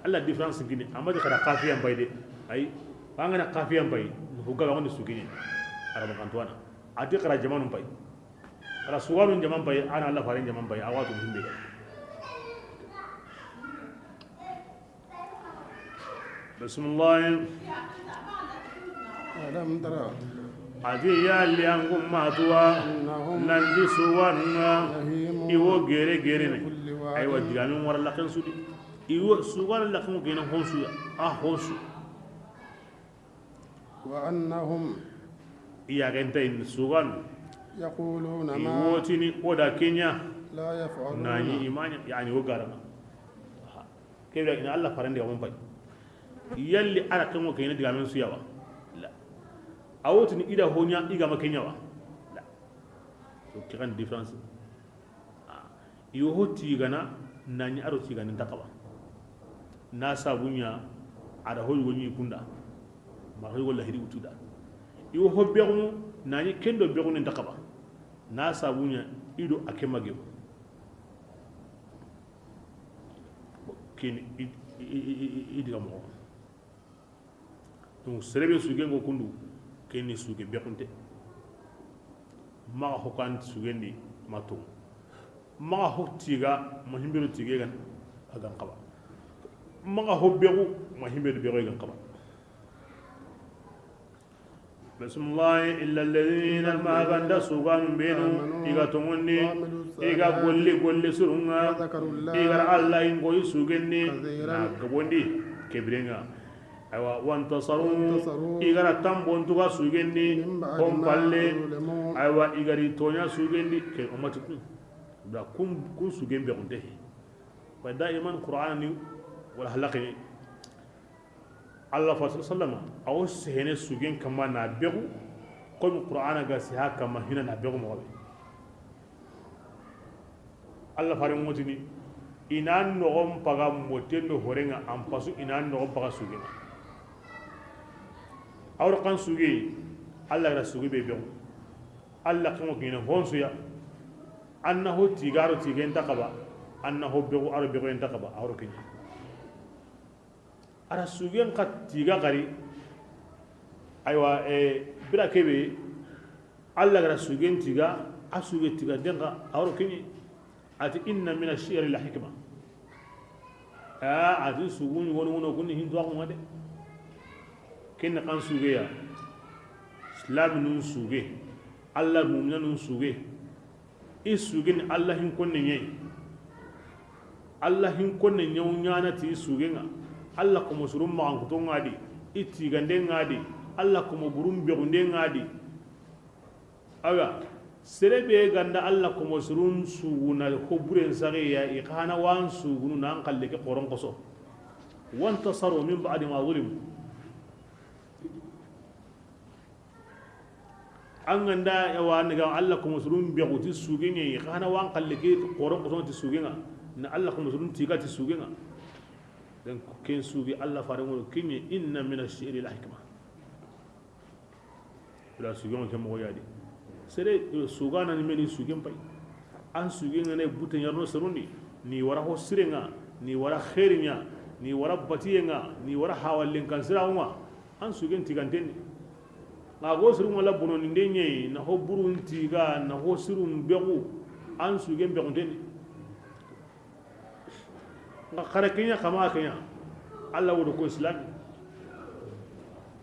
Allah différence gini, amadi xara xafiyan bay de. Ay, bangana xafiyan bay, no gaga woni sugini. Arabu xantuwana. Ati xara jamanu bay. Xara suganu jaman bay, ana Allah faren jaman bay, awatu himbe. Bismillah. ألم تر Ati yalli an kun matuwa, أنهم nanti suwanunga, يهيمون iwo gere gere ne. في كل واد Aywa, digamin wara laken sudi. Iwo sugan laken gene honsu ya, a honsu. وأنهم Iya genta in sugan. يقولون ما Iwotini oda kenya. لا يفعلون Nani imanya, yani wo garama. Kebe ina Allah farande ga mun pay. Yalli ara kemo kenya digamin suyawa. La. Awotini ida honya igama kenyawa. La. So kiran différence. Ah. Yo ho tigana, nani aro tigana ntakaba. Na sabunya, ada hoy woni kunda. Ma hoy wala hiri utuda. Yo ho begu, nani kendo begu ntakaba. Na sabunya, ido akemage. Ken i, i, i, i, i diga moxo. Donc, serebe sugen go kundu, ken ni suge bekunte. Maxa hokan sugendi ma to. Maxa ho tiga, ma himbero tige gan, a gan xaba. Maxa ho begu, ma himbero begu gan xaba. Bismillah, إلا الذين ma ganda suganun benu, iga tongondi, iga golli, golli surunga, iga Allah in goyi sugendi, na gabondi, kebirenga. Aywa, wantasaru, i ga ra tanbontu ga sugendi, hon palle. Aywa, i ga ri toɲa sugendi, ke ummati kun. Da kun, kun sugen be kunte. Wa daiman Qur'an ni wala halaqi. Allah fa sallama, a wo sehene sugen kama na begu, comme Qur'ana ga siha kama hina na begu mo be. Allah fare ŋotini, i na noxon paga moten do horenŋa, an pasu i na noxon paga sugenŋa. A wori kan suge, Allah ga ra suge be begu. Allah kan ŋo kine honsuya. An na ho tigaro tigen ta kaba, an na ho begu aro begu en ta kaba, a wori kine. A ra sugen xa tiga xari. Aywa, e, bira kebe, Allah ga ra sugen tiga, a suge tiga den xa, a wori kine. A ti, inna mina shi'ri la hikma. A, a ti sugun woni wono kunni hinto a kunga de. Ken kan sugeya. Islam nun suge. Allah mumina nun suge. I sugin Allah hin konne ɲe. Allah hin konne ɲaw ɲana ti sugenŋa. Allah komo surun maxan kutonŋa di. I tigandenŋa di. Allah komo burun bexundenŋa di. Awa, sere be ganda Allah komo surun suguna ho buren sageya, i xana wan sugunu nan xalle ke xoron koso. Wantasaru min ba'di ma zulimu. An ganda yawa ni ga Allah komo surun be xuti sugenŋe, xana wan xalle ke xoron koso ti sugenŋa, na Allah komo surun tiga ti sugenŋa. Donc ken suge Allah fare ŋo kinye, inna mina shi'ri la hikma. Ila sugenŋo ke moxo yadi. Sere sugana ni meni sugen pay. An sugenŋa ne bute ɲarno serundi, ni wara ho sirenŋa, ni wara xerinŋa, ni wara batiyenŋa, ni wara hawallen kan siraxunŋa. An sugen tigantenni. Nga go sirun wala bono ni ndenye na ho burun tiga na ho sirun bexu. An sugen bexuntenni. Nga xara kenya kama kenya. Allah wodo ko islam.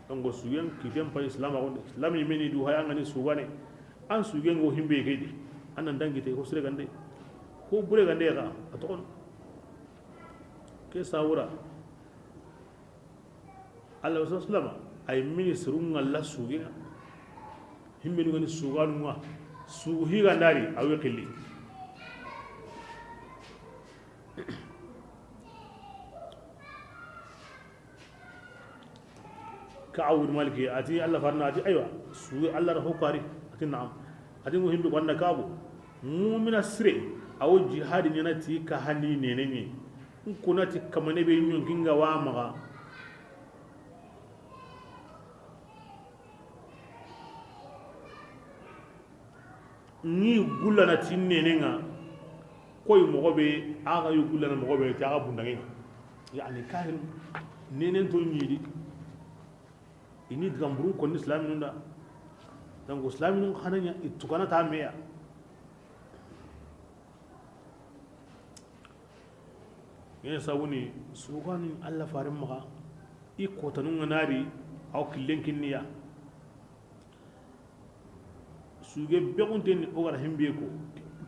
Ngo sugen kiten pa islam agon islam meni du haya ngani sugane. An sugen go himbe kedi. An nan dangi te ko sire gande. Ko bure gande ga a toxon. Ke sawura. Allah wa sallama ay ministre ŋa la sugenŋa. Himbenu gani suganunŋa. Sugu higa ndari awi xilli. Ka awul maliki ati Allah farna ati aywa. Sugu Allah ra hokari. Ati na'am. Ati mu himbe ko anda kabu. Mu'mina sire awo jihadi ɲana ti ka hani nenenye. N kunati kamane be ɲonkinga wa maxa. Ni gullana ti nenenŋa. Koy moxo be, axa yu gullana moxo be ti axa bundangenŋa. Yani kahin nenen to ɲidi. Ini digamburun konni islaminun da. Donc islaminun xananya itukana ta meya. Yen sabuni sugani Allah faren maxa. I kotanun ŋa nari aw killen kinniya. Suge bexunten ni o gara himbe ko.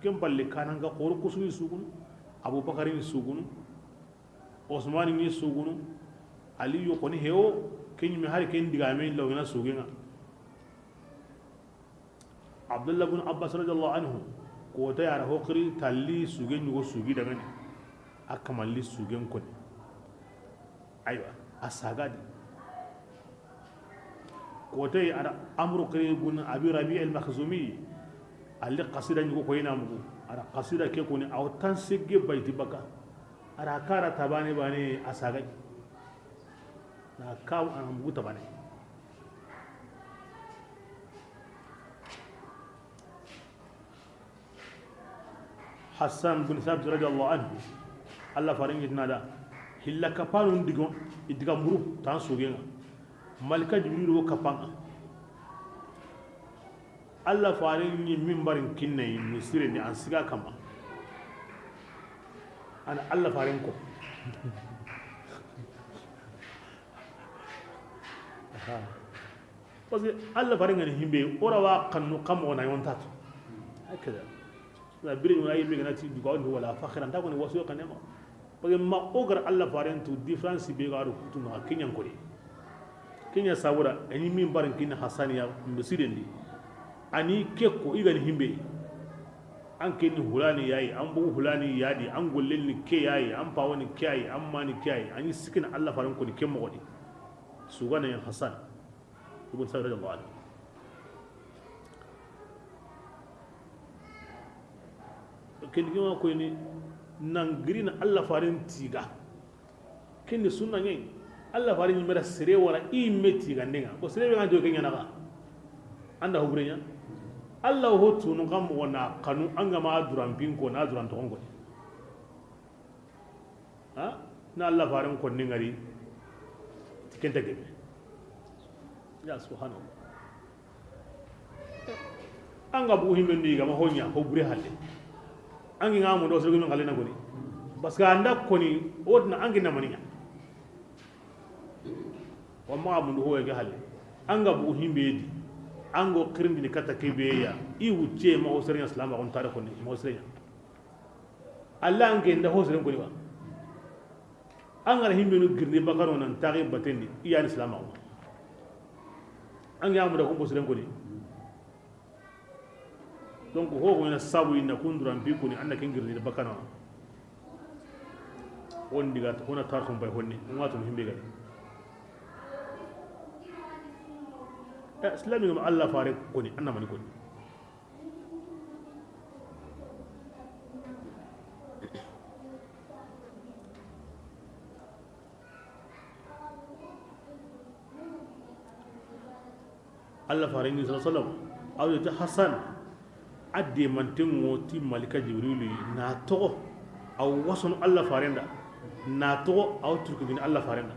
Ken palle kananga xoro kusuni sugunu. Abubakar ni sugunu. Osmani ni sugunu. Aliyu koni hewo. Kenyime hari ken digame lawina sugenŋa. Abdullah bin Abbas radiyallahu anhu kota yara hokri talli sugen yugo sugi dangani. A kamalli sugen koni. Aywa, a sagadi. Kota yi ada Amru kri bin Abi Rabi al-Makhzumi. Ali qasida yugo ko ina mugu. Ada qasida ke koni aw tan segge bayti baka. Ada kara tabane bane a sagadi. Na kaw ana mugu tabane. Hassan bin Thabit radiyallahu anhu. Allah farin yitna da. Hilla kapanu digon idiga muru tan sugenŋa. Malika Jibril wo kapanga. Allah farin ni mimbarin kinne ni sire ni an siga kama. Ana Allah farin ko. Parce que Allah farin ngani himbe ora wa kannu kamo na yontato. Hakada. La biri wala yimbe gana ti duga wala fakhira nda ko ni wasu kanema. Parce que ma ogar Allah farin tu différence be garu kutu ma kinyan ko de. Ken ɲa sabura, a ɲi minbarin kini Hasani ya, misiren di. A ni ke ko, i ga ni himbe. An ke ni hulani ya yi, an bugu hulani ya di, an gollen ni ke ya yi, an pawo ni ke ya yi, an ma ni ke ya yi. A ɲi sikina Alla faaren ko ni ke moxo di. Sugana ya Hasan ibn Sabit radiyallahu anhu. Ken di ke ma koyini nan girina Alla faaren tiga. Ken ni sunna ɲa yi. Alla faaren ɲi me da sere wara i me tigande ŋa. Ko sere be ga do ke ɲa na ga. An da ho bure ɲa. Alla ho tunu kan moxo na xanu an ga ma duran pin ko na duran toxon ko. Ha? Na Alla faaren ko ni ŋari. Ti ken ta gebe. Ya subhanallah. An ga bugu himbe ndi ga ma ho ɲa, ho bure halle. An gi ŋa mundo so gimi halle na goni. Parce que an da ko ni, o ti na an gi na mani ɲa. Wa ma mundo ho ya ga halle. An ga bugu himbe di. An go kirindi ni kata ke be ya. I wucce ma ho sere ɲa salama on tare ko ni, ma ho sere ɲa. Alla an ke nda ho seren ko ni ba. An ga na himbe nu girni bakano nan tagi batendi, i ya ni salama ko. An ga mu da ko ho seren ko ni. Donc, ho ko na sabu inna kunduran bi ko ni an na ken girni bakano. On diga to, ko na tar ko bay honni, on wato himbe ga. Eh, islami ngam Alla faare ko ni, an na mani ko ni. Alla faaren ɲi sallallahu alaihi wasallam, a wo ti Hasan, a demanten ŋo ti Malika Jibrilu yi, na toxo, a wo wasono Alla faaren da, na toxo, a wo turkindini Alla faaren da.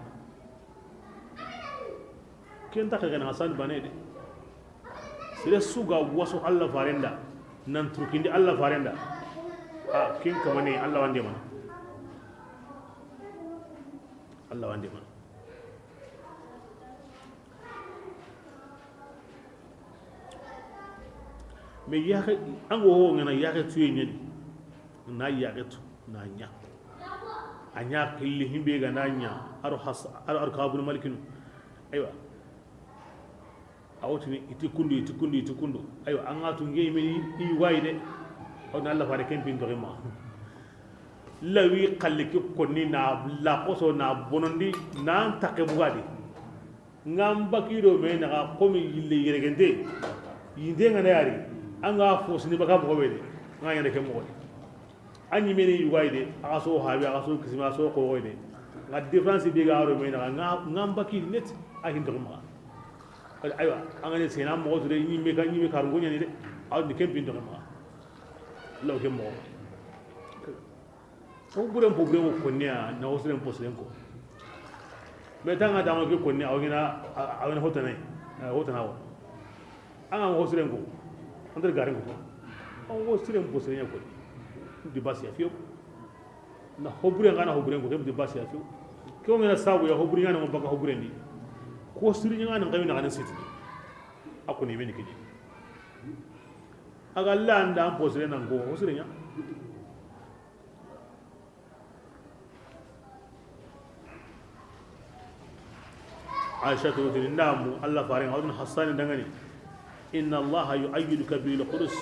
Ken ta xa ga na Hasan bane de. Sere su ga waso Alla faaren da, nan turkindi Alla faaren da. A, ken kamane, Alla wa an demana. Alla wa an demana. Mais yaxe, an go ho ŋa na yaxe tuye ɲa ni. Na yaxe tu, na ɲa. A ɲa xilli himbe ga na ɲa, aro has, aro, aro kabul malikinu. Aywa. A wo tini, i ti kundu, i ti kundu, i ti kundu. Aywa, an ga tu ŋe me ni, i wa yi de. A wo na Alla faare ken pin toxi ma. Lawi xalle ke ko ni na la xoso na bonondi, nan taxe bugadi. Ŋa n baki do me naxa, komi yille yeregente. Yinde ŋa na yari. An ga fosini baka moxo be de. Ŋa ɲa de ke moxo de. A ɲi me ni yugo yi de. A ga so hawi, a ga so kisima, a so xoxo yi de. Ŋa différence be ga ro me naxa, ŋa, ŋa n baki net, a hin toxi maxa. Aywa, an ga ne sena moxo ture, ɲi me ka, ɲi me karungo ɲa ni de. A wo ni ken pin toxi maxa. Law ke moxo. Fo buren, fo buren ko konne ya, na ho siren fo siren ko. Mais tanga tanga ke konne, a wo ɲi na, a wo ɲi na hotana yi, hotana wo. An ga ho siren ko, an ta garen ko. An ho siren fo siren ko. Di basi ya fiyo. Na ho buren ga na ho buren ko, ke di basi ya fiyo. Ke wo ɲi na sabu ya ho buren ya na mo baka ho buren di. Ko siren ya na ga na siti. A ko ni be ni kidi. A ga la an da an fo siren nan ko, ho siren ya. Aisha to tini ndamu Allah farin, a wo tini Hassani dangani: إن الله يؤيدك بروح القدس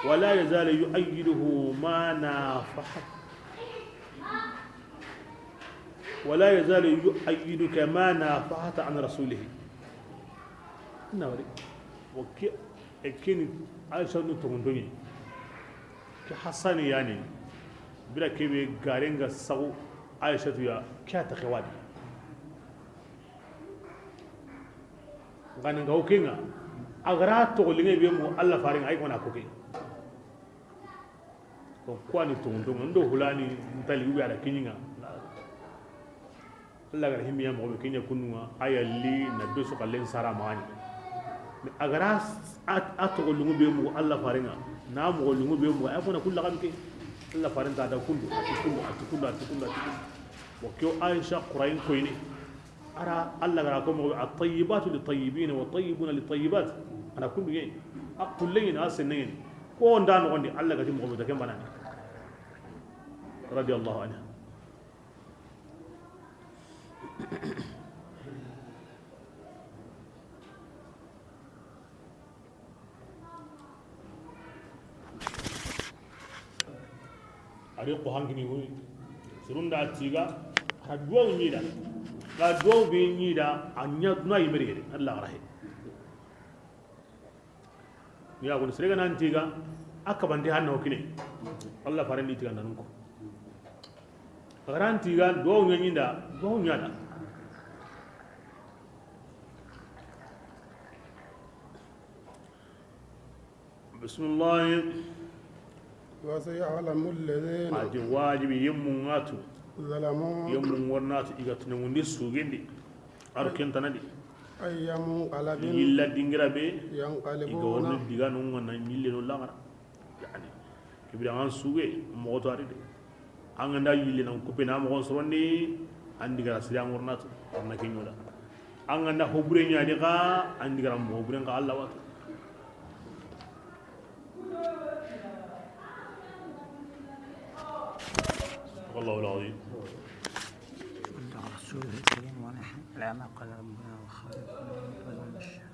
ولا يزال يؤيده ما نافحت، ولا يزال يؤيدك ما نافحت عن رسوله. Na wari. Wa ke, e ke ni Aisha nu tonŋuntoɲe. Ke Hassani yani. Bira ke be garen ga sagu Aisha tu ya, ke a ta xewadi. Ngana nga o ke ŋa, a ga ra toxo linŋe be mu Allah farin ŋa, ay kona ko ke. Ko kuwani tonŋuntoŋa ndo hulani ntali ube ala kiɲiŋa. Allah ga ra himmiya moxo be kiɲa kunnuŋa, a yalli na be su xallen sara maxani. Mais a ga ra a, a toxo linŋu be mu Allah farin ŋa, na moxo linŋu be mu, ay kona kulla xam ke. Allah farin ta da kundu, a ti kundu, a ti kundu, a ti kundu, a ti kundu. Wa ke o Aisha Qur'an koyni. Ara Allah ga ra ko moxo be, الطيبات للطيبين والطيبون للطيبات. Ana kundu ɲi. A kullen ɲi, a sennen ɲi. Ko nda noxondi Allah ga ti moxo be ta ken banani. رضي الله عنها. A ri ko hankini hu. Sirun da tiga, a ra duwawu ɲi da. Ga duwawu be ɲi da, a ɲa duna yimeri yere, Allah rahe. Ya ko sere ga nan tiga, a kabante hanno kine. Allah faran di tiga nan ko. A ga ran tiga, duwawu ɲa ɲi da, duwawu ɲa da. Bismillah. وسيعلم الذين A ti wajibi yemmu ŋa tu. ظلموا Yemmu ŋorna tu i ga tunemundi sugendi. Ar kentana di. أي منقلب Yilla dingira be. I ga ينقلبون woni diga no ŋa na yille no lagara. Yani, kibira an suge, moxo to ari de. An ga nda yille nan kupe na moxon sorondi, an digara siri an ŋorna tu, an na ke ɲoda. An ga nda hobure ɲani xa, an digara mo hobure xa Allah watu. والله العظيم. صدق رسوله الكريم ونحن على ما قال ربنا وخالقنا.